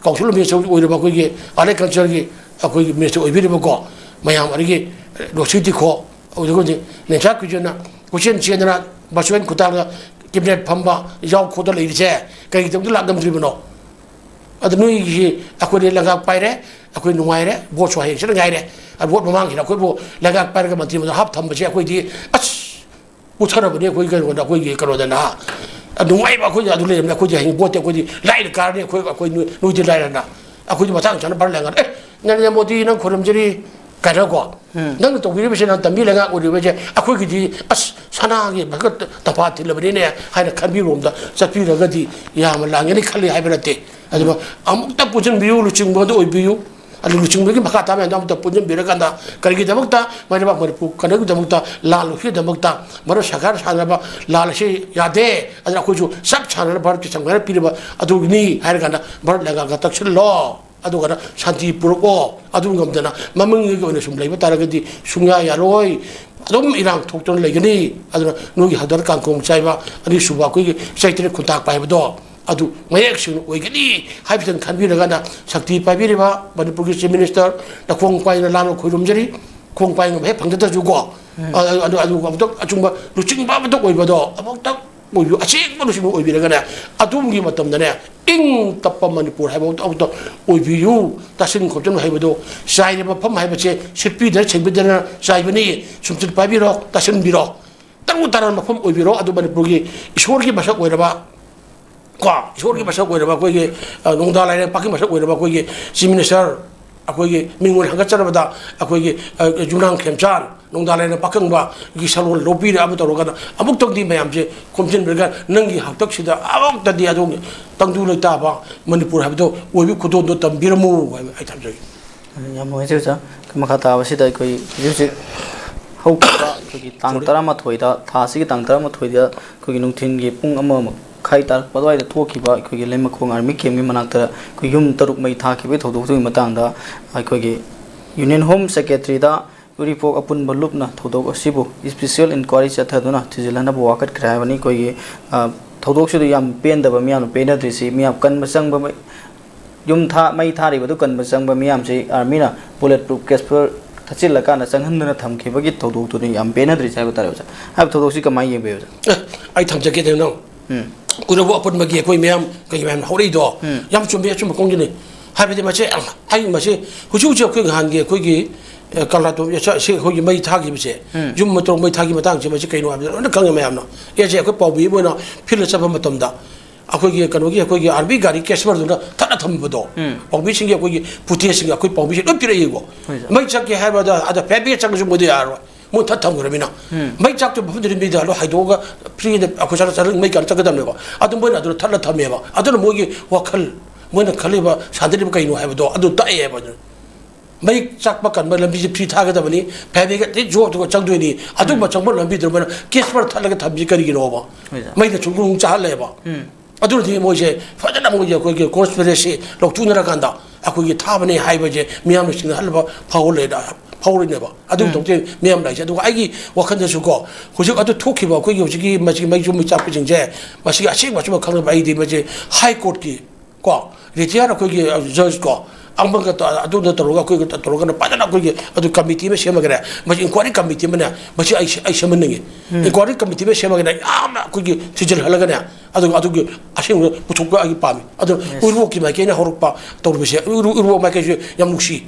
ꯀꯥꯎꯟꯁꯤꯜ ꯑꯣꯐ ꯃꯤꯅꯤꯁꯇꯔ ꯑꯣꯏꯔꯕ ꯑꯩꯈꯣꯏꯒꯤ ꯑꯥꯔꯂꯦ ꯀꯜꯆꯔꯒꯤ ꯑꯩꯈꯣꯏꯒꯤ ꯃꯤꯅꯤꯁꯇꯔ ꯑꯣꯏꯕꯤꯔꯤꯕꯀꯣ, ꯃꯌꯥꯝ ꯑꯗꯒꯤ ꯂꯣꯁꯤ ꯇꯤꯈꯣ, ꯑꯗꯨꯒ ꯍꯧꯖꯤꯛ ꯅꯦꯟꯁꯥ ꯀꯨꯏꯖꯅ ꯀꯣꯏꯆꯦꯟ ꯆꯦꯟꯗꯅ ꯚꯔꯆꯨꯋꯦꯜ ꯈꯨꯠꯊꯥꯡꯗ ꯀꯦꯕꯤꯅꯦꯠ ꯐꯝꯕ, ꯌꯥꯎ ꯈꯣꯠꯇ ꯂꯩꯔꯤꯁꯦ ꯀꯔꯤꯒꯤꯗꯃꯛꯇ ꯂꯥꯛꯂꯝꯗ꯭ꯔꯤꯕꯅꯣ? ꯑꯗꯨ ꯅꯣꯏꯒꯤ ꯑꯩꯈꯣꯏꯗꯤ ꯂꯩꯉꯥꯛ ꯄꯥꯏꯔꯦ, ꯑꯩꯈꯣꯏ ꯅꯨꯡꯉꯥꯏꯔꯦ, ꯚꯣꯠꯁꯨ ꯍꯌꯦꯡꯁꯤꯗ ꯉꯥꯏꯔꯦ꯫ ꯑꯗꯨ ꯚꯣꯠ ꯃꯃꯥꯡꯁꯤꯗ ꯑꯩꯈꯣꯏꯕꯨ ꯂꯩꯉꯥꯛ ꯄꯥꯏꯔꯒ ꯃꯟꯇ꯭ꯔꯤ ꯃꯟꯗꯜ ꯍꯥꯞ ꯊꯝꯕꯁꯦ ꯑꯩꯈꯣꯏꯗꯤ ꯑꯁ ꯄꯨꯊꯔꯕꯅꯤ ꯑꯩꯈꯣꯏ ꯀꯩꯅꯣꯗ, ꯑꯩꯈꯣꯏꯒꯤ ꯀꯩꯅꯣꯗꯅ꯫ ꯑ, ꯅꯨꯡꯉꯥꯏꯕ ꯑꯩꯈꯣꯏꯗꯤ ꯑꯗꯨ ꯂꯩꯔꯕꯅꯤ꯫ ꯑꯩꯈꯣꯏꯗꯤ ꯍꯌꯦꯡ ꯚꯣꯠꯇꯤ ꯑꯩꯈꯣꯏꯗꯤ ꯂꯥꯏꯅ ꯀꯥꯔꯅꯤ, ꯑꯩꯈꯣꯏ, ꯑꯩꯈꯣꯏ ꯅꯣꯏ-, ꯅꯣꯏꯗꯤ ꯂꯥꯏꯔꯅ꯫ ꯑꯩꯈꯣꯏꯗꯤ ꯃꯇꯥꯡ ꯆꯥꯅ ꯚꯔꯥ ꯂꯩꯉꯥꯛ, "ꯑꯦ, ꯅꯔꯦꯟꯗ꯭ꯔ ꯃꯣꯗꯤ ꯅꯪ ꯈꯨꯔꯨꯝꯖꯔꯤ" ꯀꯥꯏꯅꯀꯣ꯫ ꯅꯪꯅ ꯇꯧꯕꯤꯔꯤꯕꯁꯦ, ꯅꯪ ꯇꯝꯕꯤ ꯂꯩꯉꯥꯛ ꯑꯣꯏꯔꯤꯕꯁꯦ, ꯑꯩꯈꯣꯏꯒꯤꯗꯤ ꯑꯁ ꯁꯅꯥꯒꯤ ꯃꯊꯛꯇ ꯇꯝꯐꯥ ꯊꯤꯜꯂꯕꯅꯤꯅꯦ ꯍꯥꯏꯅ ꯈꯟꯕꯤꯔꯣꯝꯗ ꯆꯠꯄꯤꯔꯒꯗꯤ ꯌꯥꯝꯅ ꯂꯥꯡꯒꯅꯤ ꯈꯜꯂꯤ ꯍꯥꯏꯕ ꯅꯠꯇꯦ꯫ ꯑꯗꯨꯒ ꯑꯃꯨꯛꯇ ꯄꯨꯟꯁꯤꯟꯕꯤꯌꯨ, ꯂꯨꯆꯤꯡꯕ ꯑꯗꯨ ꯑꯣꯏꯕꯤꯌꯨ꯫ ꯑꯗꯨ ꯂꯨꯆꯤꯡꯕꯒꯤ ꯃꯈꯥ ꯇꯥꯕ ꯃꯌꯥꯝꯗꯣ ꯑꯃꯨꯛꯇ ꯄꯨꯟꯁꯤꯟꯕꯤꯔꯀꯥꯟꯗ ꯀꯔꯤꯒꯤꯗꯃꯛꯇ ꯃꯩꯔꯩꯕꯥꯛ ꯃꯅꯤꯄꯨꯔ ꯀꯟꯅꯕꯒꯤꯗꯃꯛꯇ, ꯂꯥꯟ ꯂꯧꯁꯤꯒꯤꯗꯃꯛꯇ ꯃꯔꯨꯞ ꯁꯔꯀꯥꯔ ꯁꯥꯟꯅꯕ ꯂꯥꯟ ꯑꯁꯤ ꯌꯥꯗꯦ, ꯑꯗꯨꯅ ꯑꯩꯈꯣꯏꯁꯨ ꯆꯞ ꯁꯥꯟꯅꯅ ꯚꯥꯔꯠꯀꯤ ꯁꯪꯕꯤꯙꯥꯟ ꯄꯤꯔꯤꯕ ꯑꯗꯨꯒꯤꯅꯤ ꯍꯥꯏꯔꯀꯥꯟꯗ ꯚꯥꯔꯠ ꯂꯩꯉꯥꯛꯀ ꯇꯛꯁꯤꯜꯂꯣ, ꯑꯗꯨꯒ ꯁꯥꯟꯇꯤ ꯄꯨꯔꯛꯑꯣ꯫ ꯑꯗꯨ ꯉꯝꯗꯅ ꯃꯃꯤꯡꯒꯤ ꯑꯣꯏꯅ ꯁꯨꯝ ꯂꯩꯕ ꯇꯥꯔꯒꯗꯤ ꯁꯨꯡꯌꯥ ꯌꯥꯔꯣꯏ꯫ ꯑꯗꯨꯝ ꯏꯔꯥꯡ ꯊꯣꯛꯇꯨꯅ ꯂꯩꯒꯅꯤ꯫ ꯑꯗꯨꯅ ꯅꯣꯏꯒꯤ ꯍꯛꯗꯔ ꯀꯥꯡꯈꯣꯡ ꯆꯥꯏꯕ ꯑꯅꯤꯁꯨꯕ ꯑꯩꯈꯣꯏꯒꯤ ꯆꯩꯇ꯭ꯔꯦ ꯈꯨꯟꯇꯥꯛꯄ ꯍꯥꯏꯕꯗꯣ ꯑꯗꯨ ꯃꯌꯦꯛ ꯁꯦꯡꯅ ꯑꯣꯏꯒꯅꯤ ꯍꯥꯏꯕꯁꯤꯗꯪ ꯈꯟꯕꯤꯔꯒꯅ ꯁꯛꯇꯤ ꯄꯥꯏꯕꯤꯔꯤꯕ ꯃꯅꯤꯄꯨꯔꯒꯤ ꯆꯤꯐ ꯃꯤꯅꯤꯁꯇꯔ ꯅꯈꯣꯡ ꯄꯥꯏꯅ ꯂꯥꯝꯅ ꯈꯣꯏꯔꯨꯝꯖꯔꯤ꯫ ꯈꯣꯡ ꯄꯥꯏꯅꯕ ꯍꯦꯛ ꯐꯪꯖꯗ꯭ꯔꯁꯨꯀꯣ, ꯑ-, ꯑꯗꯨ, ꯑꯗꯨ ꯑꯃꯨꯛꯇꯪ ꯑꯆꯨꯝꯕ ꯂꯨꯆꯤꯡꯕ ꯑꯃꯇ ꯑꯣꯏꯕꯗꯣ ꯑꯃꯨꯛꯇꯪ ꯑꯣꯏꯕꯤꯌꯨ, ꯑꯁꯦꯡꯕ ꯂꯨꯆꯤꯡꯕ ꯑꯣꯏꯕꯤꯔꯒꯅꯦ ꯑꯗꯣꯝꯒꯤ ꯃꯇꯝꯗꯅꯦ ꯏꯪ ꯇꯞꯄ ꯃꯅꯤꯄꯨꯔ ꯍꯥꯏꯕ ꯑꯃꯇ ꯑꯣꯏꯕꯤꯌꯨ꯫ ꯇꯥꯁꯤꯟ ꯈꯣꯝꯖꯤꯟ ꯍꯩꯕꯗꯣ ꯆꯥꯏꯔꯤꯕ ꯃꯐꯝ ꯍꯥꯏꯕꯁꯦ ꯁꯤꯠꯄꯤꯗꯅ ꯁꯦꯡꯕꯤꯗꯅ ꯆꯥꯏꯕꯅꯤ꯫ ꯁꯨꯝꯆꯤꯠ ꯄꯥꯏꯕꯤꯔꯣ, ꯇꯥꯁꯤꯟꯕꯤꯔꯣ, ꯇꯔꯨ ꯇꯔꯥꯟ ꯃꯐꯝ ꯑꯣꯏꯕꯤꯔꯣ꯫ ꯑꯗꯨ ꯃꯅꯤꯄꯨꯔꯒꯤ ꯏꯁꯣꯔꯒꯤ ꯃꯁꯛ ꯑꯣꯏꯔꯕ, ꯀꯣ, ꯏꯁꯣꯔꯒꯤ ꯃꯁꯛ ꯑꯣꯏꯔꯕ ꯑꯩꯈꯣꯏꯒꯤ, ꯑ, ꯅꯣꯡꯗꯥ ꯂꯥꯏꯔꯦꯝ ꯄꯥꯛꯀꯤ ꯃꯁꯛ ꯑꯣꯏꯔꯕ ꯑꯩꯈꯣꯏꯒꯤ ꯆꯤꯐ ꯃꯤꯅꯤꯁꯇꯔ, ꯑꯩꯈꯣꯏꯒꯤ ꯃꯤꯡ ꯑꯣꯏꯅ ꯍꯪꯒꯠꯆꯔꯕꯗ ꯑꯩꯈꯣꯏꯒꯤ, ꯑ, ꯌꯨꯝꯅꯥꯝ ꯈꯦꯝꯆꯥꯟ, ꯅꯣꯡꯗꯥ ꯂꯥꯏꯔꯦꯝ ꯄꯥꯛꯀꯪꯕꯒꯤ ꯁꯛꯂꯣꯟ ꯂꯧꯕꯤꯔꯦ ꯑꯃ ꯇꯧꯔꯒꯅ ꯑꯃꯨꯛꯇꯪꯗꯤ ꯃꯌꯥꯝꯁꯦ ꯈꯣꯝꯖꯤꯟꯕꯤꯔꯒ ꯅꯪꯒꯤ ꯍꯥꯛꯇꯛꯁꯤꯗ ꯑꯃꯨꯛꯇꯗꯤ ꯑꯗꯣꯝꯒꯤ ꯇꯪꯗꯨ ꯂꯩꯇꯥꯕ ꯃꯅꯤꯄꯨꯔ ꯍꯥꯏꯕꯗꯣ ꯑꯣꯏꯕꯒꯤ ꯈꯨꯗꯣꯜꯗꯣ ꯇꯝꯕꯤꯔꯝꯃꯨ ꯍꯥꯏꯕ ꯑꯩ ꯊꯝꯖꯒꯦ꯫ ꯌꯥꯝ ꯅꯨꯡꯉꯥꯏꯖꯩ ꯑꯣꯖꯥ꯫ ꯑꯩꯈꯣꯏ ꯃꯈꯥ ꯇꯥꯕꯁꯤꯗ ꯑꯩꯈꯣꯏ ꯍꯧꯖꯤꯛ ꯍꯧꯖꯤꯛ ꯍꯧꯈꯤꯕ ꯑꯩꯈꯣꯏꯒꯤ ꯇꯥꯡ ꯇꯔꯥꯃꯥꯊꯣꯏꯗ, ꯊꯥ ꯑꯁꯤꯒꯤ ꯇꯥꯡ ꯇꯔꯥꯃꯥꯊꯣꯏꯗ ꯑꯩꯈꯣꯏꯒꯤ ꯅꯨꯡꯊꯤꯜꯒꯤ ꯄꯨꯡ ꯑꯃ ꯃꯈꯥꯏ ꯇꯥꯔꯛꯄ ꯑꯗꯨꯋꯥꯏꯗ ꯊꯣꯛꯈꯤꯕ ꯑꯩꯈꯣꯏꯒꯤ ꯂꯩꯃꯈꯣꯡ army camp ꯀꯤ ꯃꯅꯥꯛꯇ ꯑꯩꯈꯣꯏ ꯌꯨꯝ ꯇꯔꯨꯛ ꯃꯩ ꯊꯥꯈꯤꯕꯒꯤ ꯊꯧꯗꯣꯛꯇꯨꯒꯤ ꯃꯇꯥꯡꯗ ꯑꯩꯈꯣꯏꯒꯤ Union Home Secretary ꯗ ꯎꯔꯤꯄꯣꯛ ꯑꯄꯨꯟꯕ ꯂꯨꯞꯅ ꯊꯧꯗꯣꯛ ꯑꯁꯤꯕꯨ special inquiry ꯆꯠꯊꯗꯨꯅ ꯊꯤꯖꯤꯜꯍꯟꯅꯕ ꯋꯥꯀꯠꯈ꯭ꯔꯦ ꯍꯥꯏꯕꯅꯤ꯫ ꯑꯩꯈꯣꯏꯒꯤ, ꯑ, ꯊꯧꯗꯣꯛꯁꯤꯗ ꯌꯥꯝ ꯄꯦꯟꯗꯕ, ꯃꯤꯌꯥꯝꯅ ꯄꯦꯟꯅꯗ꯭ꯔꯤꯁꯤ, ꯃꯤꯌꯥꯝ ꯀꯟꯕ ꯆꯪꯕ, ꯃꯩ-, ꯌꯨꯝ ꯊꯥ-, ꯃꯩ ꯊꯥꯔꯤꯕꯗꯨ ꯀꯟꯕ ꯆꯪꯕ ꯃꯤꯌꯥꯝꯁꯤ army ꯅ bullet proof casper ꯊꯠꯆꯤꯜꯂꯀꯥꯟꯗ ꯆꯪꯍꯟꯗꯨꯅ ꯊꯝꯈꯤꯕꯒꯤ ꯊꯧꯗꯣꯛꯇꯨꯅꯤ ꯌꯥꯝ ꯄꯦꯟꯅꯗ꯭ꯔꯤꯁꯦ ꯍꯥꯏꯕ ꯇꯥꯔꯦ ꯑꯣꯖꯥ꯫ ꯍꯥꯏꯕ ꯊꯧꯗꯣꯛꯁꯤ ꯀꯃꯥꯏꯅ ꯌꯦꯡꯕꯤ ꯑꯣꯖꯥ? ꯑꯦ, ꯑꯩ ꯊꯝꯖꯒꯦ ꯅꯪ꯫ ꯎꯝ꯫ ꯎꯔꯤꯄꯣꯛ ꯑꯄꯨꯟꯕꯒꯤ ꯑꯩꯈꯣꯏ ꯃꯌꯥꯝ, ꯀꯩ ꯃꯌꯥꯝ ꯍꯧꯔꯛꯏꯗꯣ ꯎꯝ꯫ ꯌꯥꯝ ꯆꯨꯝꯃꯤ, ꯑꯆꯨꯝꯕ ꯈꯣꯡꯖꯅꯤ꯫ ꯍꯥꯏꯕꯗꯤ ꯃꯁꯤ, ꯑꯩ ꯃꯁꯤ ꯍꯧꯖꯤꯛ ꯍꯧꯖꯤꯛ ꯑꯩꯈꯣꯏ ꯅꯍꯥꯟꯒꯤ ꯑꯩꯈꯣꯏꯒꯤ, ꯑꯦ, ꯀꯪꯂꯥꯇꯣꯝꯕꯤ ꯁ-, ꯁꯤ ꯑꯩꯈꯣꯏꯒꯤ ꯃꯩ ꯊꯥꯈꯤꯕꯁꯦ, ꯎꯝ꯫ ꯌꯨꯝ ꯃꯇꯣꯟ ꯃꯩ ꯊꯥꯈꯤꯕ ꯃꯇꯥꯡꯁꯦ ꯃꯁꯤ ꯀꯩꯅꯣ ꯍꯥꯏꯕꯗ ꯂꯣꯏꯅ ꯈꯪꯉꯦ ꯃꯌꯥꯝꯅ꯫ ꯑꯦ, ꯁꯦ ꯑꯩꯈꯣꯏ ꯄꯥꯎꯃꯤ ꯑꯃ ꯑꯣꯏꯅ field ꯗ ꯆꯠꯄ ꯃꯇꯝꯗ ꯑꯩꯈꯣꯏꯒꯤ ꯀꯩꯅꯣꯒꯤ, ꯑꯩꯈꯣꯏꯒꯤ army ꯒꯥꯔꯤ casper ꯗꯨꯅ ꯊꯠꯂ ꯊꯝꯕꯗꯣ, ꯎꯝ꯫ ꯄꯥꯎꯃꯤꯁꯤꯡꯒꯤ ꯑꯩꯈꯣꯏꯒꯤ footage ꯁꯤꯡꯒ ꯑꯩꯈꯣꯏ ꯄꯥꯎꯃꯤꯁꯤꯡ ꯂꯣꯏ ꯄꯤꯔꯛꯏꯀꯣ꯫ ꯍꯣꯏ, ꯁꯥꯔ꯫ ꯃꯩ ꯆꯠꯀꯦ ꯍꯥꯏꯕꯗ ꯑꯗ fire brigade ꯆꯪꯉꯁꯨ ꯃꯣꯏꯗ ꯌꯥꯔꯣꯏ꯫ ꯃꯣꯏ ꯊꯠ ꯊꯝꯈ꯭ꯔꯃꯤꯅ꯫ ꯎꯝ꯫ ꯃꯩ ꯆꯥꯛꯇꯣ ꯃꯐꯝꯗꯨꯗ ꯃꯤꯗ ꯂꯣꯏ ꯍꯥꯏꯗꯣꯛꯑꯒ free ꯗ ꯑꯩꯈꯣꯏ ꯁꯥꯟꯅ ꯆꯠꯂꯒ ꯃꯩ ꯀꯥꯔ ꯆꯠꯀꯗꯕꯅꯦꯕ꯫ ꯑꯗꯨ ꯃꯣꯏꯅ ꯑꯗꯨꯅ ꯊꯠꯂ ꯊꯝꯃꯦꯕ꯫ ꯑꯗꯨꯅ ꯃꯣꯏꯒꯤ ꯋꯥꯈꯜ, ꯃꯣꯏꯅ ꯈꯜꯂꯤꯕ, ꯁꯥꯟꯅꯔꯤꯕ ꯀꯩꯅꯣ ꯍꯥꯏꯕꯗꯣ ꯑꯗꯨ ꯇꯥꯛꯑꯦꯕ ꯑꯗꯨ꯫ ꯃꯩ ꯆꯥꯛꯄ ꯀꯟꯕ ꯂꯝꯕꯤꯁꯦ free ꯊꯥꯒꯗꯕꯅꯤ, fire brigade ꯇꯤ ꯖꯣ ꯑꯗꯨꯒ ꯆꯪꯗꯣꯏꯅꯤ꯫ ꯑꯗꯨꯝꯕ ꯎꯝ꯫ ꯆꯪꯕ ꯂꯝꯕꯤꯗꯨ ꯃꯣꯏꯅ casper ꯊꯠꯂꯒ ꯊꯝꯃꯤꯁꯦ ꯀꯔꯤꯒꯤꯅꯣꯕ? ꯍꯣꯏ, ꯁꯥꯔ꯫ ꯃꯩꯗ ꯁꯨꯡ ꯁꯨꯡ ꯆꯥꯍꯜꯂꯦꯕ꯫ ꯎꯝ꯫ ꯑꯗꯨꯅꯗꯤ ꯃꯣꯏꯁꯦ ꯐꯖꯅ ꯃꯣꯏꯒꯤ ꯑꯩꯈꯣꯏꯒꯤ conspiracy ꯂꯧꯊꯣꯛꯅꯔꯀꯥꯟꯗ ꯑꯩꯈꯣꯏꯒꯤ ꯊꯥꯕꯅꯦ ꯍꯥꯏꯕꯁꯦ ꯃꯤꯌꯥꯝꯅ ꯁꯤꯡꯅꯍꯜꯂꯕ ꯐꯥꯎꯔꯦꯅ, ꯐꯥꯎꯔꯤꯅꯦꯕ꯫ ꯑꯗꯨꯒꯤ ꯎꯝ꯫ ꯊꯧꯗꯣꯛꯁꯦ ꯃꯤꯌꯥꯝ ꯂꯥꯛꯏꯁꯦ꯫ ꯑꯗꯨꯒ ꯑꯩꯒꯤ ꯋꯥꯈꯜꯗꯁꯨꯀꯣ, ꯍꯧꯖꯤꯛ ꯑꯗꯨ ꯊꯣꯛꯈꯤꯕ ꯑꯩꯈꯣꯏꯒꯤ ꯍꯧꯖꯤꯛꯀꯤ ꯃꯁꯤꯒꯤ ꯃꯩꯁꯨ ꯃꯩ ꯆꯥꯛꯄꯁꯤꯡꯁꯦ, ꯃꯁꯤꯒꯤ ꯑꯁꯦꯡꯕ ꯑꯆꯨꯝꯕ ꯈꯪꯅꯕ ꯑꯩꯗꯤ ꯃꯁꯤ High Court ꯀꯤ ꯀꯣ, retired ꯑꯩꯈꯣꯏꯒꯤ, ꯑ, judge ꯀꯣ, ꯑꯃꯒ ꯇ-, ꯑꯗꯨꯅ ꯇꯧꯔꯒ ꯑꯩꯈꯣꯏꯒ ꯇ-, ꯇꯧꯔꯒꯅ ꯐꯖꯅ ꯑꯩꯈꯣꯏꯒꯤ ꯑꯗꯨ committee ꯑꯃ ꯁꯦꯝꯃꯒꯅꯦ, ꯃꯁꯤ inquiry committee ꯑꯃꯅꯦ, ꯃꯁꯤ ꯑꯩ ꯁꯦ-, ꯑꯩ ꯁꯦꯝꯍꯟꯅꯤꯡꯉꯤ꯫ ꯎꯝ꯫ Inquiry committee ꯑꯃ ꯁꯦꯝꯃꯒꯅꯦ, ꯌꯥꯝꯅ ꯑꯩꯈꯣꯏꯒꯤ ꯊꯤꯖꯤꯜꯍꯜꯂꯒꯅꯦ, ꯑꯗꯨꯒ ꯑꯗꯨꯒꯤ ꯑꯁꯦꯡꯕꯗ ꯄꯨꯊꯣꯛꯄ ꯑꯩ ꯄꯥꯝꯃꯤ꯫ ꯑꯗꯨ Yes. ꯎꯔꯤꯄꯣꯛꯀꯤ ꯃꯥꯏꯀꯩꯅ ꯍꯧꯔꯛꯄ ꯇꯧꯔꯤꯕꯁꯦ, ꯎꯔꯤꯄꯣꯛ, ꯎꯔꯤꯄꯣꯛ ꯃꯥꯏꯀꯩꯁꯦ ꯌꯥꯝ ꯅꯨꯡꯁꯤ꯫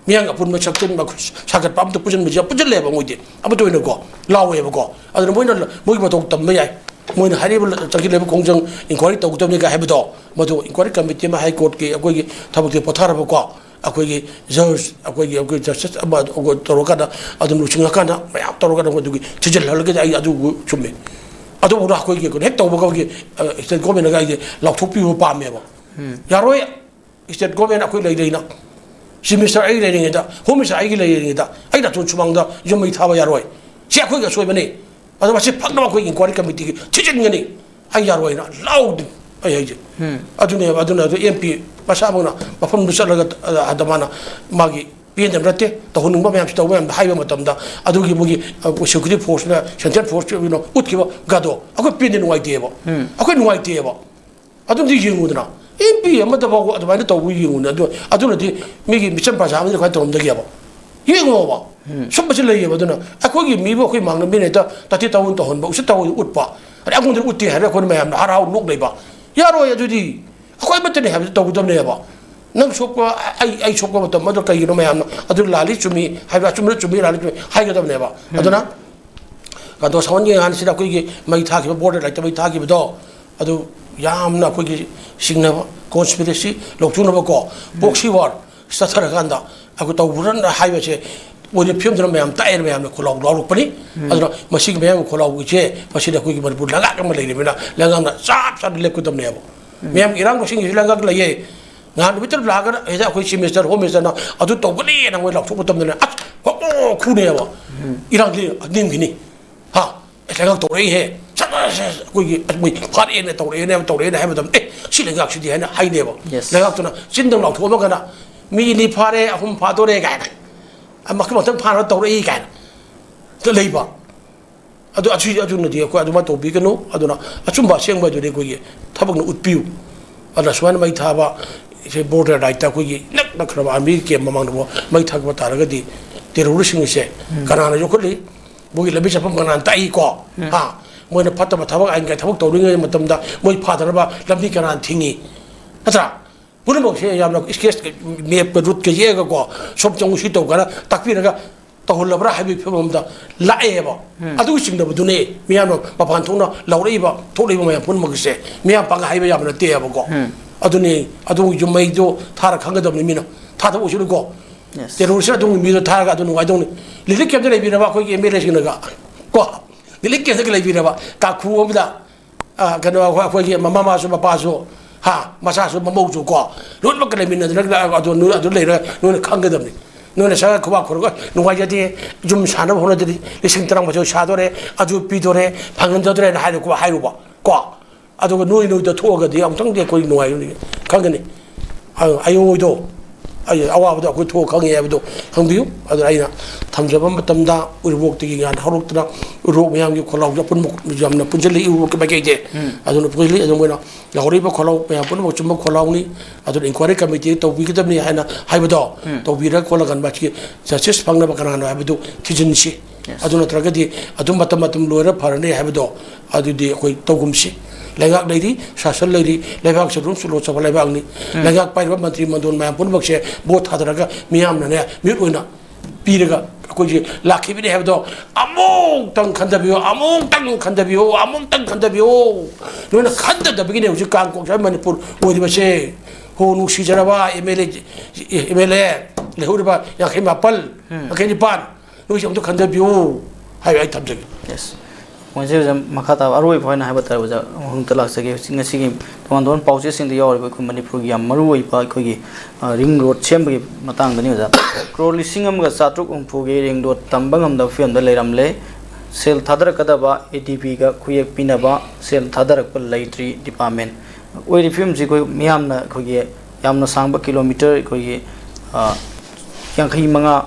ꯃꯤꯌꯥꯝ ꯑꯄꯨꯟꯕ ꯁꯛꯆꯟꯕ, ꯁꯥꯒꯠꯄ ꯑꯃꯇ ꯄꯨꯟꯁꯤꯟꯕꯁꯦ ꯌꯥꯝ ꯄꯨꯟꯁꯤꯜꯂꯦꯕ ꯃꯣꯏꯗꯤ꯫ ꯑꯃꯠꯇ ꯑꯣꯏꯅꯀꯣ ꯂꯥꯎꯋꯦꯕꯀꯣ꯫ ꯑꯗꯨꯅ ꯃꯣꯏꯅ ꯂ-, ꯃꯣꯏꯒꯤ ꯃꯇꯧ ꯇꯝꯕ ꯌꯥꯏ꯫ ꯃꯣꯏꯅ ꯍꯥꯏꯔꯤꯕ ꯂ-, ꯆꯪꯁꯤꯜꯂꯤꯕ ꯈꯣꯡꯖꯪ inquiry ꯇꯧꯒꯗꯕꯅꯤꯒ ꯍꯥꯏꯕꯗꯣ, ꯃꯗꯨ inquiry committee ꯑꯃ High Court ꯀꯤ ꯑꯩꯈꯣꯏꯒꯤ ꯊꯕꯛꯇꯤ ꯄꯣꯊꯥꯔꯕꯀꯣ, ꯑꯩꯈꯣꯏꯒꯤ judge, ꯑꯩꯈꯣꯏꯒꯤ, ꯑꯩꯈꯣꯏ justice ꯑꯃ ꯑꯗꯨ ꯇꯧꯔꯀꯥꯟꯗ, ꯑꯗꯨꯝ ꯂꯨꯆꯤꯡꯉꯀꯥꯟꯗ ꯃꯌꯥꯝ ꯇꯧꯔꯒ ꯑꯗꯨꯒꯤ ꯊꯤꯖꯤꯜꯍꯜꯂꯒꯗꯤ ꯑꯩ ꯑꯗꯨꯕꯨ ꯆꯨꯝꯃꯤ꯫ ꯑꯗꯨꯕꯨ ꯑꯩꯈꯣꯏꯒꯤ ꯍꯦꯛ ꯇꯧꯕꯒ ꯑꯩꯈꯣꯏꯒꯤ, ꯑ, state government ꯅꯒ ꯑꯩꯗꯤ ꯂꯥꯎꯊꯣꯛꯄꯤꯕ ꯄꯥꯝꯃꯦꯕ꯫ ꯎꯝ꯫ ꯌꯥꯔꯣꯏ꯫ State government ꯑꯩꯈꯣꯏ ꯂꯩ ꯂꯩꯅ ꯆꯤꯐ ꯃꯤꯅꯤꯁꯇꯔ ꯑꯩ ꯂꯩꯔꯤꯉꯩꯗ, ꯍꯣꯝ ꯃꯤꯅꯤꯁꯇꯔ ꯑꯩꯒꯤ ꯂꯩꯔꯤꯉꯩꯗ ꯑꯩ ꯅꯥꯇꯣꯟ ꯁꯨꯃꯥꯡꯗ ꯌꯨꯝ ꯃꯩ ꯊꯥꯕ ꯌꯥꯔꯣꯏ꯫ ꯁꯤ ꯑꯩꯈꯣꯏꯒꯤ ꯑꯁꯣꯏꯕꯅꯤ꯫ ꯑꯗꯣ ꯃꯁꯤ ꯐꯛꯅꯕ ꯑꯩꯈꯣꯏ ꯏꯟꯀ꯭ꯋꯥꯏꯔꯤ ꯀꯃꯤꯇꯤꯒꯤ ꯊꯤꯖꯤꯟꯒꯅꯤ꯫ ꯑꯩ ꯌꯥꯔꯣꯏꯅ ꯂꯥꯎꯗꯦ꯫ ꯑꯩ ꯍꯥꯏꯁꯦ ꯑꯗꯨꯅꯦꯕ꯫ ꯑꯗꯨꯅ ꯑꯗꯨ ꯑꯦꯝ ꯄꯤ ꯃꯁꯥꯃꯛꯅ ꯃꯐꯝꯗꯨ ꯆꯠꯂꯒ, ꯑ, ꯑꯗ ꯃꯥꯅ ꯃꯥꯒꯤ ꯄꯦꯟꯗꯕ ꯅꯠꯇꯦ, ꯇꯧꯍꯟꯅꯤꯡꯕ ꯃꯌꯥꯝꯁꯤ ꯇꯧꯕ ꯃꯌꯥꯝꯗꯣ ꯍꯥꯏꯕ ꯃꯇꯝꯗ, ꯑꯗꯨꯒꯤ ꯃꯣꯏꯒꯤ, ꯑ, ꯁꯦꯀ꯭ꯌꯨꯔꯤꯇꯤ ꯐꯣꯔꯁꯅ, ꯁꯦꯟꯇ꯭ꯔꯦꯜ ꯐꯣꯔꯁ ꯀꯩꯅꯣ ꯎꯠꯈꯤꯕ ꯒꯗꯣ ꯑꯩꯈꯣꯏ ꯄꯦꯟꯗꯦ, ꯅꯨꯡꯉꯥꯏꯇꯦꯕ꯫ ꯑꯩꯈꯣꯏ ꯅꯨꯡꯉꯥꯏꯇꯦꯕ꯫ ꯑꯗꯨꯝꯗꯤ ꯌꯦꯡꯉꯨꯗꯅ, ꯑꯦꯝ ꯄꯤ ꯑꯃꯗꯐꯥꯎ ꯑꯗꯨꯃꯥꯏꯅ ꯇꯧꯕ ꯌꯦꯡꯉꯨꯅꯦ꯫ ꯑꯗꯨ, ꯑꯗꯨꯅꯗꯤ ꯃꯤꯒꯤ ꯃꯤꯆꯝ ꯄ꯭ꯔꯖꯥ ꯑꯃꯗꯤ ꯀꯃꯥꯏꯅ ꯇꯧꯔꯝꯗꯒꯦꯕ? ꯌꯦꯡꯉꯣꯕ꯫ ꯁꯨꯝꯕꯁꯤ ꯂꯩꯌꯦꯕ꯫ ꯑꯗꯨꯅ ꯑꯩꯈꯣꯏꯒꯤ ꯃꯤꯕꯨ ꯑꯩꯈꯣꯏ ꯃꯥꯡꯗ ꯃꯤꯅ ꯍꯦꯛꯇ ꯇꯥꯊꯤ ꯇꯥꯑꯣꯏꯅ ꯇꯧꯍꯟꯕ, ꯎꯁꯤꯠ ꯇꯧꯑꯣꯏꯅ ꯎꯠꯄ, ꯑꯗꯩ ꯑꯩꯉꯣꯟꯗ ꯎꯠꯇꯦ ꯍꯥꯏꯔꯒ ꯑꯩꯈꯣꯏꯅ ꯃꯌꯥꯝꯅ ꯍꯔꯥꯎ ꯅꯣꯛ ꯂꯩꯕ꯫ ꯌꯥꯔꯣꯏ꯫ ꯑꯗꯨꯗꯤ ꯑꯩꯈꯣꯏ ꯑꯃꯠꯇꯅꯤ ꯍꯥꯏꯕꯗꯨ ꯇꯧꯒꯗꯕꯅꯦꯕ꯫ ꯅꯪ ꯁꯣꯛꯄ, ꯑꯩ, ꯑꯩ ꯁꯣꯛꯄ ꯃꯇꯝ ꯑꯗꯨ ꯀꯩꯒꯤꯅꯣ ꯃꯌꯥꯝꯅ ꯑꯗꯨ ꯂꯥꯜꯂꯤ ꯆꯨꯝꯃꯤ ꯍꯥꯏꯕ, ꯑꯆꯨꯝꯕꯗ ꯆꯨꯝꯃꯤ, ꯂꯥꯜꯂꯤ ꯆꯨꯝꯃꯤ ꯍꯥꯏꯒꯗꯕꯅꯦꯕ꯫ ꯑꯗꯨꯅ ꯀꯟꯗꯣ ꯁꯥꯎꯍꯟꯒꯦ ꯍꯥꯏꯅ ꯁꯤꯗ ꯑꯩꯈꯣꯏꯒꯤ ꯃꯩ ꯊꯥꯈꯤꯕ, ꯕꯣꯔꯗꯔ ꯂꯥꯏꯠꯇ ꯃꯩ ꯊꯥꯈꯤꯕꯗꯣ, ꯑꯗꯨ ꯌꯥꯝꯅ ꯑꯩꯈꯣꯏꯒꯤ ꯆꯤꯡꯅꯕ, ꯀꯣꯟꯁꯄꯤꯔꯦꯁꯤ ꯂꯧꯊꯣꯛꯅꯕꯀꯣ, ꯄ꯭ꯔꯣꯛꯁꯤ ꯋꯥꯔ ꯆꯠꯊꯔꯀꯥꯟꯗ ꯑꯩꯈꯣꯏ ꯇꯧꯕ꯭ꯔꯅ ꯍꯥꯏꯕꯁꯦ ꯑꯣꯏꯅ ꯐꯤꯕꯝꯗꯨꯅ ꯃꯌꯥꯝ ꯇꯥꯛꯑꯦꯅ ꯃꯌꯥꯝꯅ ꯈꯣꯜꯂꯥꯎ ꯂꯥꯎꯔꯛꯄꯅꯤ꯫ ꯑꯗꯨꯅ ꯃꯁꯤꯒꯤ ꯃꯌꯥꯝꯒꯤ ꯈꯣꯜꯂꯥꯎꯕꯁꯦ ꯃꯁꯤꯗ ꯑꯩꯈꯣꯏꯒꯤ ꯃꯅꯤꯄꯨꯔ ꯂꯩꯉꯥꯛ ꯑꯃ ꯂꯩꯔꯤꯕꯅꯤꯅ ꯂꯩꯉꯥꯛꯅ ꯆꯞ ꯆꯥꯅ ꯂꯦꯞꯀꯗꯕꯅꯦꯕ꯫ ꯃꯌꯥꯝꯒꯤ ꯏꯔꯥꯡ ꯃꯁꯤꯡꯒꯤꯁꯨ ꯂꯩꯉꯥꯛ ꯂꯩꯌꯦ꯫ ꯉꯍꯥꯟ ꯅꯨꯃꯤꯠꯇꯨ ꯂꯥꯛꯑꯒ ꯍꯦꯛꯇ ꯑꯩꯈꯣꯏ ꯆꯤꯐ ꯃꯤꯅꯤꯁꯇꯔ, ꯍꯣꯝ ꯃꯤꯅꯤꯁꯇꯔꯅ ꯑꯗꯨ ꯇꯧꯒꯅꯤꯅ ꯃꯣꯏ ꯂꯥꯎꯊꯣꯛ ꯃꯇꯝꯗꯅꯦ, ꯑꯁ, ꯀꯣꯛ ꯀꯣꯛ ꯈꯨꯅꯦꯕ꯫ ꯏꯔꯥꯡꯗꯤ ꯅꯤꯡꯈꯤꯅꯤ꯫ ꯍꯥ? ꯑꯦ, ꯂꯩꯉꯥꯛ ꯇꯧꯔꯛꯏꯍꯦ꯫ ꯁꯠ, ꯁꯠ, ꯁꯠ, ꯑꯩꯈꯣꯏꯒꯤ, ꯑꯁ, ꯃꯣꯏ ꯐꯥꯔꯛꯑꯦꯅ ꯇꯧꯔꯛꯑꯦꯅ, ꯇꯧꯔꯛꯑꯦꯅ ꯍꯥꯏꯕ ꯃꯇꯝꯗ, "ꯑꯦ, ꯁꯤ ꯂꯩꯉꯥꯛꯁꯤꯗꯤ" ꯍꯥꯏꯅ ꯍꯥꯏꯅꯦꯕ꯫ Yes. ꯂꯩꯉꯥꯛꯇꯨꯅ ꯆꯤꯟꯗꯪ ꯂꯥꯎꯊꯣꯛꯑꯝꯃꯒꯅ, "ꯃꯤ ꯑꯅꯤ ꯐꯥꯔꯦ, ꯑꯍꯨꯝ ꯐꯥꯗꯣꯔꯦ" ꯀꯥꯏꯅ, ꯑꯃ ꯃꯊꯪ ꯐꯥꯅꯕ ꯇꯧꯔꯛꯏ ꯀꯥꯏꯅ ꯂꯩꯕ꯫ ꯑꯗꯨ, ꯑꯁꯤ, ꯑꯗꯨꯅꯗꯤ ꯑꯩꯈꯣꯏ ꯑꯗꯨꯃꯥꯏꯅ ꯇꯧꯕꯤꯒꯅꯨ꯫ ꯑꯗꯨꯅ ꯑꯆꯨꯝꯕ ꯑꯁꯦꯡꯕ ꯑꯗꯨꯗꯤ ꯑꯩꯈꯣꯏꯒꯤ ꯊꯕꯛꯅ ꯎꯠꯄꯤꯌꯨ꯫ ꯑꯗꯨꯅ ꯁꯨꯃꯥꯏꯅ ꯃꯩ ꯊꯥꯕ, ꯁꯦ ꯕꯣꯔꯗꯔ ꯂꯥꯏꯠꯇ ꯑꯩꯈꯣꯏꯒꯤ ꯏꯅꯛ ꯅꯛꯈ꯭ꯔꯕ ꯑꯥꯔꯃꯤꯒꯤ ꯀꯦꯝ ꯃꯃꯥꯡꯗꯐꯥꯎ ꯃꯩ ꯊꯥꯒꯠꯄ ꯇꯥꯔꯒꯗꯤ ꯇꯦꯔꯣꯔꯤꯁꯁꯤꯡ ꯑꯁꯦ ꯀꯅꯥꯅ ꯌꯣꯛꯈꯠꯂꯤ? ꯃꯣꯏꯒꯤ ꯂꯝꯕꯤ ꯆꯠꯐꯝ ꯀꯅꯥꯅ ꯇꯥꯛꯏꯀꯣ? ꯍꯥ? ꯃꯣꯏꯅ ꯐꯠꯇꯕ ꯊꯕꯛ, ꯑꯥꯏꯟ ꯀꯥꯏ ꯊꯕꯛ ꯇꯧꯔꯤꯉꯩ ꯃꯇꯝꯗ ꯃꯣꯏ ꯐꯥꯗꯅꯕ ꯂꯝꯕꯤ ꯀꯅꯥꯅ ꯊꯤꯡꯉꯤ? ꯅꯠꯇ꯭ꯔꯥ? ꯄꯨꯝꯅꯃꯛꯁꯦ ꯌꯥꯝꯅ ꯏꯁꯀꯦꯠꯁ, ꯃꯦꯞꯀ ꯔꯨꯠꯀ ꯌꯦꯛꯑꯒꯀꯣ, ꯁꯣꯝ ꯆꯪꯉꯨ, ꯁꯤ ꯇꯧ ꯀꯥꯏꯅ ꯇꯥꯛꯄꯤꯔꯒ ꯇꯧꯍꯜꯂꯕ꯭ꯔꯥ ꯍꯥꯏꯕꯒꯤ ꯐꯤꯕꯝ ꯑꯃꯗ ꯂꯥꯛꯑꯦꯕ꯫ ꯑꯗꯨꯒꯤ ꯆꯤꯡꯅꯕꯗꯨꯅꯦ ꯃꯤꯌꯥꯝꯅ ꯃꯄꯥꯟ ꯊꯣꯛꯅ ꯂꯥꯎꯔꯛꯏꯕ, ꯊꯣꯛꯂꯛꯏꯕ ꯃꯌꯥꯝ ꯄꯨꯝꯅꯃꯛꯁꯦ ꯃꯤꯌꯥꯝ ꯄꯥꯡꯒ ꯍꯥꯏꯕ ꯌꯥꯕ ꯅꯠꯇꯦꯕꯀꯣ꯫ ꯑꯗꯨꯅꯦ, ꯑꯗꯨꯒꯤ ꯌꯨꯝ ꯃꯩꯗꯣ ꯊꯥꯔ ꯈꯪꯒꯗꯕꯅꯤ ꯃꯤꯅ꯫ ꯊꯥꯗꯕ ꯑꯣꯏꯁꯅꯨꯀꯣ꯫ Yes. ꯇꯦꯔꯣꯔꯤꯁ ꯑꯗꯨꯒꯨꯝꯕ ꯃꯤꯗꯣ ꯊꯥꯔꯒ ꯑꯗꯨ ꯅꯨꯡꯉꯥꯏꯗꯧꯅꯤ꯫ ꯔꯤꯂꯤꯐ ꯀꯦꯝꯞꯇ ꯂꯩꯕꯤꯔꯕ ꯑꯩꯈꯣꯏꯒꯤ ꯑꯦꯝ ꯑꯦꯜ ꯑꯦꯁꯤꯡꯅꯒ ꯀꯣ, ꯔꯤꯂꯤꯐ ꯀꯦꯝꯞꯇꯒ ꯂꯩꯕꯤꯔꯕ ꯀꯥꯈꯨ ꯑꯃꯗ, ꯑ, ꯀꯩꯅꯣ, ꯑꯩꯈꯣꯏ, ꯑꯩꯈꯣꯏꯒꯤ ꯃꯃꯥꯁꯨ ꯃꯄꯥꯁꯨ ꯍꯥ, ꯃꯆꯥꯁꯨ ꯃꯃꯧꯁꯨ ꯀꯣ, ꯂꯣꯏꯅꯃꯛꯀ ꯂꯩꯃꯤꯟꯅꯗꯅ ꯑꯗꯨ, ꯑꯗꯨ ꯅꯣꯏ ꯑꯗꯨ ꯂꯩꯔ ꯅꯣꯏꯅ ꯈꯪꯒꯗꯕꯅꯤ꯫ ꯅꯣꯏꯅ ꯆꯪꯉꯒ ꯈꯨꯕꯥꯛ ꯈꯨꯔꯒ ꯅꯨꯡꯉꯥꯏꯖꯗꯦ, ꯌꯨꯝ ꯁꯥꯅꯕ ꯍꯣꯠꯅꯗ꯭ꯔꯤ, ꯂꯤꯁꯤꯡ ꯇꯔꯥꯃꯥꯊꯣꯏ ꯁꯥꯗꯣꯔꯦ, ꯑꯗꯨ ꯄꯤꯗꯣꯔꯦ, ꯐꯪꯍꯟꯖꯗ꯭ꯔꯦꯅ ꯍꯥꯏꯔꯨꯀꯣ, ꯍꯥꯏꯔꯨꯕ ꯀꯣ꯫ ꯑꯗꯨꯒ ꯅꯣꯏ ꯅꯣꯏꯗ ꯊꯣꯛꯑꯒꯗꯤ ꯑꯃꯨꯛꯇꯪꯗꯤ ꯑꯩꯈꯣꯏ ꯅꯨꯡꯉꯥꯏꯒꯅꯤ, ꯈꯪꯒꯅꯤ꯫ ꯑ-, ꯑꯌꯣꯏꯗꯣ, ꯑꯩ ꯑꯋꯥꯕꯗꯣ ꯑꯩꯈꯣꯏ ꯊꯣꯛꯑ ꯈꯪꯉꯦ ꯍꯥꯏꯕꯗꯣ ꯈꯪꯕꯤꯌꯨ꯫ ꯑꯗꯨꯅ ꯑꯩꯅ ꯊꯝꯖꯕ ꯃꯇꯝꯗ ꯎꯔꯤꯄꯣꯛꯇꯒꯤ ꯉꯥꯟ ꯍꯧꯔꯛꯇꯅ ꯎꯔꯤꯄꯣꯛ ꯃꯌꯥꯝꯒꯤ ꯈꯣꯜꯂꯥꯎꯁꯦ ꯑꯄꯨꯟꯕ ꯌꯥꯝꯅ ꯄꯨꯟꯁꯤꯜꯂꯤ, ꯎꯔꯤꯄꯣꯛꯀꯤ ꯃꯥꯏꯀꯩꯁꯦ꯫ ꯎꯝ꯫ ꯑꯗꯨꯅ ꯄꯨꯟꯁꯤꯜꯂꯤ꯫ ꯑꯗꯨ ꯃꯣꯏꯅ ꯂꯥꯎꯍꯧꯔꯤꯕ ꯈꯣꯜꯂꯥꯎ ꯃꯌꯥꯝ ꯄꯨꯝꯅꯃꯛ ꯆꯨꯝꯕ ꯈꯣꯜꯂꯥꯎꯅꯤ꯫ ꯑꯗꯨꯅ inquiry committee ꯇꯧꯕꯤꯒꯗꯕꯅꯤ ꯍꯥꯏꯅ ꯍꯥꯏꯕꯗꯣ ꯎꯝ꯫ ꯇꯧꯕꯤꯔ ꯈꯣꯠꯂꯒ ꯃꯁꯤꯒꯤ justice ꯐꯪꯅꯕ ꯀꯅꯥꯅꯣ ꯍꯥꯏꯕꯗꯨ ꯊꯤꯖꯤꯟꯁꯤ꯫ Yes. ꯑꯗꯨ ꯅꯠꯇ꯭ꯔꯒꯗꯤ ꯑꯗꯨꯝ ꯃꯇꯝ ꯃꯇꯝ ꯂꯣꯏꯔ ꯐꯔꯅꯤ ꯍꯥꯏꯕꯗꯣ ꯑꯗꯨꯗꯤ ꯑꯩꯈꯣꯏ ꯇꯧꯒꯨꯝꯁꯤ꯫ ꯂꯩꯉꯥꯛ ꯂꯩꯔꯤ, ꯁꯥꯁꯟ ꯂꯩꯔꯤ, ꯂꯩꯕꯥꯛꯁꯦ ꯑꯗꯨꯝ ꯆꯨꯂꯣ ꯆꯥꯎꯕ ꯂꯩꯕꯥꯛꯅꯤ꯫ ꯎꯝ꯫ ꯂꯩꯉꯥꯛ ꯄꯥꯏꯔꯤꯕ ꯃꯟꯇ꯭ꯔꯤ ꯃꯟꯗꯣꯟ ꯃꯌꯥꯝ ꯄꯨꯝꯅꯃꯛꯁꯦ ꯚꯣꯠ ꯊꯥꯗꯔꯒ ꯃꯤꯌꯥꯝꯅꯅꯦ ꯃꯤꯍꯨꯠ ꯑꯣꯏꯅ ꯄꯤꯔꯒ ꯑꯩꯈꯣꯏꯁꯦ ꯂꯥꯛꯈꯤꯕꯅꯤ ꯍꯥꯏꯕꯗꯣ ꯑꯃꯨꯛꯇꯪ ꯈꯟꯊꯕꯤꯌꯨ, ꯑꯃꯨꯛꯇꯪ ꯈꯟꯊꯕꯤꯌꯨ, ꯑꯃꯨꯛꯇꯪ ꯈꯟꯊꯕꯤꯌꯨ꯫ ꯅꯣꯏꯅ ꯈꯟꯊꯗꯕꯒꯤꯅꯦ ꯍꯧꯖꯤꯛ ꯀꯥꯡ ꯀꯣꯛꯁꯦ ꯍꯥꯏ ꯃꯅꯤꯄꯨꯔ ꯑꯣꯏꯔꯤꯕꯁꯦ꯫ ꯍꯣ, ꯅꯨꯡꯁꯤꯖꯔꯕ M L A, M L A ꯂꯩꯍꯧꯔꯤꯕ ꯌꯥꯡꯈꯩ ꯃꯥꯄꯜ, ꯎꯝ꯫ ꯌꯥꯡꯈꯩ ꯅꯤꯄꯥꯜ, ꯅꯣꯏꯁꯦ ꯑꯝꯇ ꯈꯟꯊꯕꯤꯌꯨ ꯍꯥꯏꯕ ꯑꯩ ꯊꯝꯖꯒꯦ꯫ Yes꯫ ꯃꯣꯏꯁꯦ ꯑꯣꯖꯥ ꯃꯈꯥ ꯇꯥꯕ ꯑꯔꯣꯏꯕ ꯑꯣꯏꯅ ꯍꯥꯏꯕ ꯇꯥꯔꯦ ꯑꯣꯖꯥ, ꯋꯥꯍꯪꯗ ꯂꯥꯛꯆꯒꯦ꯫ ꯍꯧꯖꯤꯛ ꯉꯁꯤꯒꯤ ꯇꯣꯉꯥꯟ ꯇꯣꯉꯥꯟꯕ ꯄꯥꯎꯆꯦꯁꯤꯡꯗ ꯌꯥꯎꯔꯤꯕ ꯑꯩꯈꯣꯏ ꯃꯅꯤꯄꯨꯔꯒꯤ ꯌꯥꯝ ꯃꯔꯨ ꯑꯣꯏꯕ ꯑꯩꯈꯣꯏꯒꯤ, ꯑ, ring road ꯁꯦꯝꯕꯒꯤ ꯃꯇꯥꯡꯗꯅꯤ ꯑꯣꯖꯥ꯫ ꯀ꯭ꯔꯣꯔ ꯂꯤꯁꯤꯡ ꯑꯃꯒ ꯆꯥꯇ꯭ꯔꯨꯛ ꯍꯨꯝꯐꯨꯒꯤ ring road ꯇꯝꯕ ꯉꯝꯗꯕ ꯐꯤꯕꯝꯗ ꯂꯩꯔꯝꯂꯦ꯫ ꯁꯦꯜ ꯊꯥꯗꯔꯛꯀꯗꯕ ꯑꯦ ꯗꯤ ꯕꯤꯒ ꯈꯨꯌꯦꯛ ꯄꯤꯅꯕ ꯁꯦꯜ ꯊꯥꯗꯔꯛꯄ ꯂꯩꯇ꯭ꯔꯤ department꯫ ꯑꯣꯏꯔꯤꯕ ꯐꯤꯕꯝꯁꯤ ꯑꯩꯈꯣꯏ ꯃꯤꯌꯥꯝꯅ ꯑꯩꯈꯣꯏꯒꯤ ꯌꯥꯝꯅ ꯁꯥꯡꯕ kilometre ꯑꯩꯈꯣꯏꯒꯤ, ꯑ, ꯌꯥꯡꯈꯩ ꯃꯉꯥ,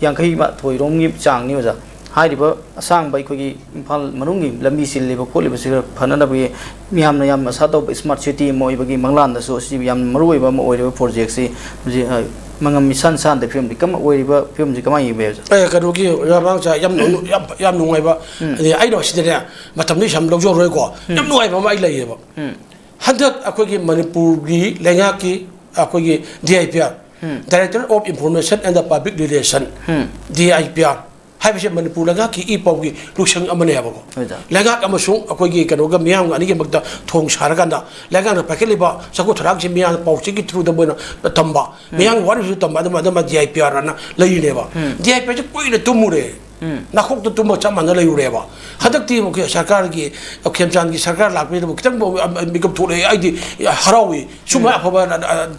ꯌꯥꯡꯈꯩ ꯃꯥꯊꯣꯏ ꯔꯣꯝꯒꯤ ꯆꯥꯡꯅꯤ ꯑꯣꯖꯥ꯫ ꯍꯥꯏꯔꯤꯕ ꯑꯁꯥꯡꯕ ꯑꯩꯈꯣꯏꯒꯤ ꯏꯝꯐꯥꯜ ꯃꯅꯨꯡꯒꯤ ꯂꯝꯕꯤ ꯆꯤꯜꯂꯤꯕ ꯈꯣꯠꯂꯤꯕꯁꯤ ꯈꯔ ꯐꯅꯅꯕꯒꯤ ꯃꯤꯌꯥꯝꯅ ꯌꯥꯝ ꯑꯁꯥ ꯇꯧꯕ smart city ꯑꯃ ꯑꯣꯏꯕꯒꯤ ꯃꯪꯂꯥꯟꯗꯁꯨ ꯑꯁꯤ ꯌꯥꯝ ꯃꯔꯨꯑꯣꯏꯕ ꯑꯃ ꯑꯣꯏꯔꯤꯕ projectꯁꯤ ꯍꯧꯖꯤꯛ, ꯑ, ꯃꯉꯝ ꯏꯁꯥꯟ ꯁꯥꯟꯗ ꯐꯤꯕꯝꯗꯤ ꯀꯝ-, ꯑꯣꯏꯔꯤꯕ ꯐꯤꯕꯝꯁꯤ ꯀꯃꯥꯏꯅ ꯌꯦꯡꯕ ꯌꯥꯏ ꯑꯣꯖꯥ? ꯑꯦ, ꯀꯩꯅꯣꯒꯤ ꯑꯣꯖꯥ ꯃꯉꯥꯡꯁꯥ ꯌꯥꯝ ꯅꯣꯛ-, ꯌꯥꯝ, ꯌꯥꯝ ꯅꯨꯡꯉꯥꯏꯕ꯫ ꯎꯝ꯫ ꯑꯗꯩ ꯑꯩꯅ ꯁꯤꯗꯅꯦ, ꯃꯇꯝꯗꯤ ꯌꯥꯝ ꯂꯧꯖꯔꯔꯣꯏꯀꯣ꯫ ꯎꯝ꯫ ꯌꯥꯝ ꯅꯨꯡꯉꯥꯏꯕ ꯑꯃ ꯑꯩ ꯂꯩꯌꯦꯕ꯫ ꯎꯝ꯫ ꯍꯟꯗꯛ ꯑꯩꯈꯣꯏꯒꯤ ꯃꯅꯤꯄꯨꯔꯒꯤ ꯂꯩꯉꯥꯛꯀꯤ ꯑꯩꯈꯣꯏꯒꯤ D I P R, um. Director of Information and the Public Relation, um. D I P R ꯍꯥꯏꯕꯁꯦ ꯃꯅꯤꯄꯨꯔ ꯂꯩꯉꯥꯛꯀꯤ ꯏ ꯄꯥꯎꯒꯤ ꯂꯨꯁꯪ ꯑꯃꯅꯦꯕꯀꯣ꯫ ꯍꯣꯏꯗ꯫ ꯂꯩꯉꯥꯛ ꯑꯃꯁꯨꯡ ꯑꯩꯈꯣꯏꯒꯤ ꯀꯩꯅꯣꯒ ꯃꯤꯌꯥꯝꯒ ꯑꯅꯤꯒꯤꯃꯛꯇ ꯊꯣꯡ ꯁꯥꯔꯀꯥꯟꯗ ꯂꯩꯉꯥꯛꯅ ꯄꯥꯏꯈꯠꯂꯤꯕ ꯆꯥꯎꯈꯠ ꯊꯧꯔꯥꯡꯁꯤ ꯃꯤꯌꯥꯝꯅ ꯄꯥꯎꯆꯦꯒꯤ throughꯗ ꯃꯣꯏꯅ ꯇꯝꯕ, ꯎꯝ꯫ ꯃꯤꯌꯥꯝꯒꯤ ꯋꯥꯔꯤꯁꯨ ꯇꯝꯕ, ꯑꯗꯨꯝ, ꯑꯗꯨꯝ D I P R ꯑꯅ ꯂꯩꯔꯤꯅꯦꯕ꯫ ꯎꯝ꯫ D I P R ꯁꯦ ꯀꯨꯏꯅ ꯇꯨꯝꯃꯨꯔꯦ꯫ ꯅꯥꯈꯣꯛꯇ ꯇꯨꯝꯕ ꯆꯞ ꯃꯥꯟꯅ ꯂꯩꯔꯨꯔꯦꯕ꯫ ꯍꯟꯗꯛꯇꯤ ꯑꯃꯨꯛ ꯁꯔꯀꯥꯔꯒꯤ, ꯈꯦꯝꯆꯥꯟꯒꯤ ꯁꯔꯀꯥꯔ ꯂꯥꯛꯄꯁꯤꯗꯕꯨ ꯈꯤꯇꯪ ꯃꯤꯀꯞ ꯊꯣꯛꯂꯛꯑꯦ꯫ ꯑꯩꯗꯤ ꯍꯔꯥꯎꯏ꯫ ꯁꯨꯝꯕ ꯑꯐꯕ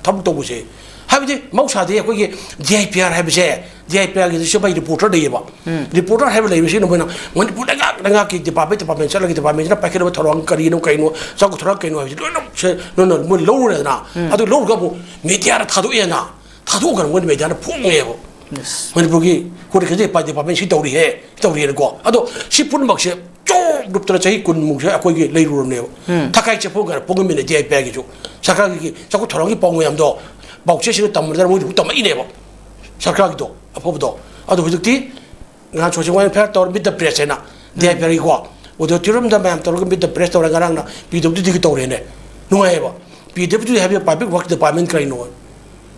ꯊꯕꯛ ꯇꯧꯕꯁꯦ꯫ ꯍꯥꯏꯕꯗꯤ ꯃꯍꯧꯁꯥꯗꯤ ꯑꯩꯈꯣꯏꯒꯤ ꯗꯤ ꯑꯥꯏ ꯄꯤ ꯑꯥꯔ ꯍꯥꯏꯕꯁꯦ, ꯗꯤ ꯑꯥꯏ ꯄꯤ ꯑꯥꯔꯒꯤꯗꯁꯨ ꯃꯩ ꯔꯤꯄꯣꯔꯇꯔ ꯂꯩꯌꯦꯕ꯫ ꯔꯤꯄꯣꯔꯇꯔ ꯍꯥꯏꯕ ꯂꯩꯕꯁꯤꯅ ꯃꯣꯏꯅ ꯃꯅꯤꯄꯨꯔ ꯂꯩꯉꯥꯛ ꯂꯩꯉꯥꯛꯀꯤ ꯗꯤꯄꯥꯔꯠꯃꯦꯟ ꯗꯤꯄꯥꯔꯠꯃꯦꯟ ꯆꯠꯂꯒ ꯗꯤꯄꯥꯔꯠꯃꯦꯟꯁꯤꯅ ꯄꯥꯏꯈꯠꯅꯕ ꯊꯧꯔꯥꯡ ꯀꯔꯤꯅꯣ, ꯀꯩꯅꯣ, ꯆꯥꯎꯈꯠ ꯊꯧꯔꯥꯡ ꯀꯩꯅꯣ ꯍꯥꯏꯕꯁꯤ ꯂꯣꯏꯅ ꯁꯦ-, ꯂꯣꯏꯅ ꯃꯣꯏ ꯂꯧꯔꯦꯗꯅ꯫ ꯑꯗꯨ ꯂꯧꯔꯒ ꯑꯃꯨꯛ ꯃꯦꯗꯤꯌꯥꯗ ꯊꯥꯗꯣꯛꯑꯦꯅ꯫ ꯊꯥꯗꯣꯛꯑꯀꯥꯟꯗ ꯃꯣꯏꯅ ꯃꯦꯗꯤꯌꯥꯅ ꯐꯣꯡꯉꯦꯕ꯫ ꯃꯅꯤꯄꯨꯔꯒꯤ ꯍꯣꯔꯇꯤꯀꯜꯆꯔ ꯗꯤꯄꯥꯔꯠꯃꯦꯟ ꯁꯤ ꯇꯧꯔꯤꯍꯦ, ꯁꯤ ꯇꯧꯔꯤꯍꯦꯅꯀꯣ꯫ ꯑꯗꯣ ꯁꯤ ꯄꯨꯝꯅꯃꯛꯁꯦ ꯆꯣꯞ ꯂꯨꯞꯇꯅ ꯆꯍꯤ ꯀꯨꯟꯃꯨꯛꯁꯦ ꯑꯩꯈꯣꯏꯒꯤ ꯂꯩꯔꯨꯔꯕꯅꯦꯕ꯫ ꯊꯥꯀꯥꯏ ꯆꯦꯐꯣꯡ ꯀꯥꯏꯅ ꯄꯣꯡꯉꯝꯃꯤꯅꯦ ꯗꯤ ꯑꯥꯏ ꯄꯤ ꯑꯥꯏꯒꯤꯁꯨ꯫ ꯁꯔꯀꯥꯔꯒꯤ ꯆꯥꯎꯈꯠ ꯊꯧꯔꯥꯡꯒꯤ ꯄꯥꯎ ꯃꯌꯥꯝꯗꯣ, ꯄꯥꯎꯆꯦꯁꯤꯡꯗ ꯇꯝꯕꯗ ꯃꯣꯏꯗꯤ ꯍꯧꯖꯤꯛ ꯇꯝꯃꯛꯏꯅꯦꯕ ꯁꯔꯀꯥꯔꯒꯤꯗꯣ ꯑꯐꯕꯗꯣ꯫ ꯑꯗꯣ ꯍꯧꯖꯤꯛꯇꯤ ꯉꯍꯥꯟ ꯁꯣꯁꯤꯌꯦꯜ ꯋꯦꯜꯐꯤꯌꯔ ꯇꯧꯔ ꯃꯤꯠ ꯗ ꯄ꯭ꯔꯦꯁ ꯍꯥꯏꯅ ꯗꯤ ꯑꯥꯏ ꯄꯤ ꯑꯥꯔꯒꯤꯀꯣ ꯑꯣꯗꯤꯇꯣꯔꯤꯌꯝꯗ ꯃꯌꯥꯝ ꯇꯧꯔꯒ ꯃꯤꯠ ꯗ ꯄ꯭ꯔꯦꯁ ꯇꯧꯔꯒ ꯉꯔꯥꯡꯅ ꯄꯤ ꯗꯕ꯭ꯂꯤꯎ ꯗꯤꯒꯤ ꯇꯧꯔꯦꯅꯦ꯫ ꯅꯨꯡꯉꯥꯏꯌꯦꯕ꯫ ꯄꯤ ꯗꯕ꯭ꯂꯤꯎ ꯗꯤ ꯍꯥꯏꯕ ꯄꯕ꯭ꯂꯤꯛ ꯋꯥꯔꯛꯁ ꯗꯤꯄꯥꯔꯠꯃꯦꯟ ꯀꯔꯤꯅꯣ?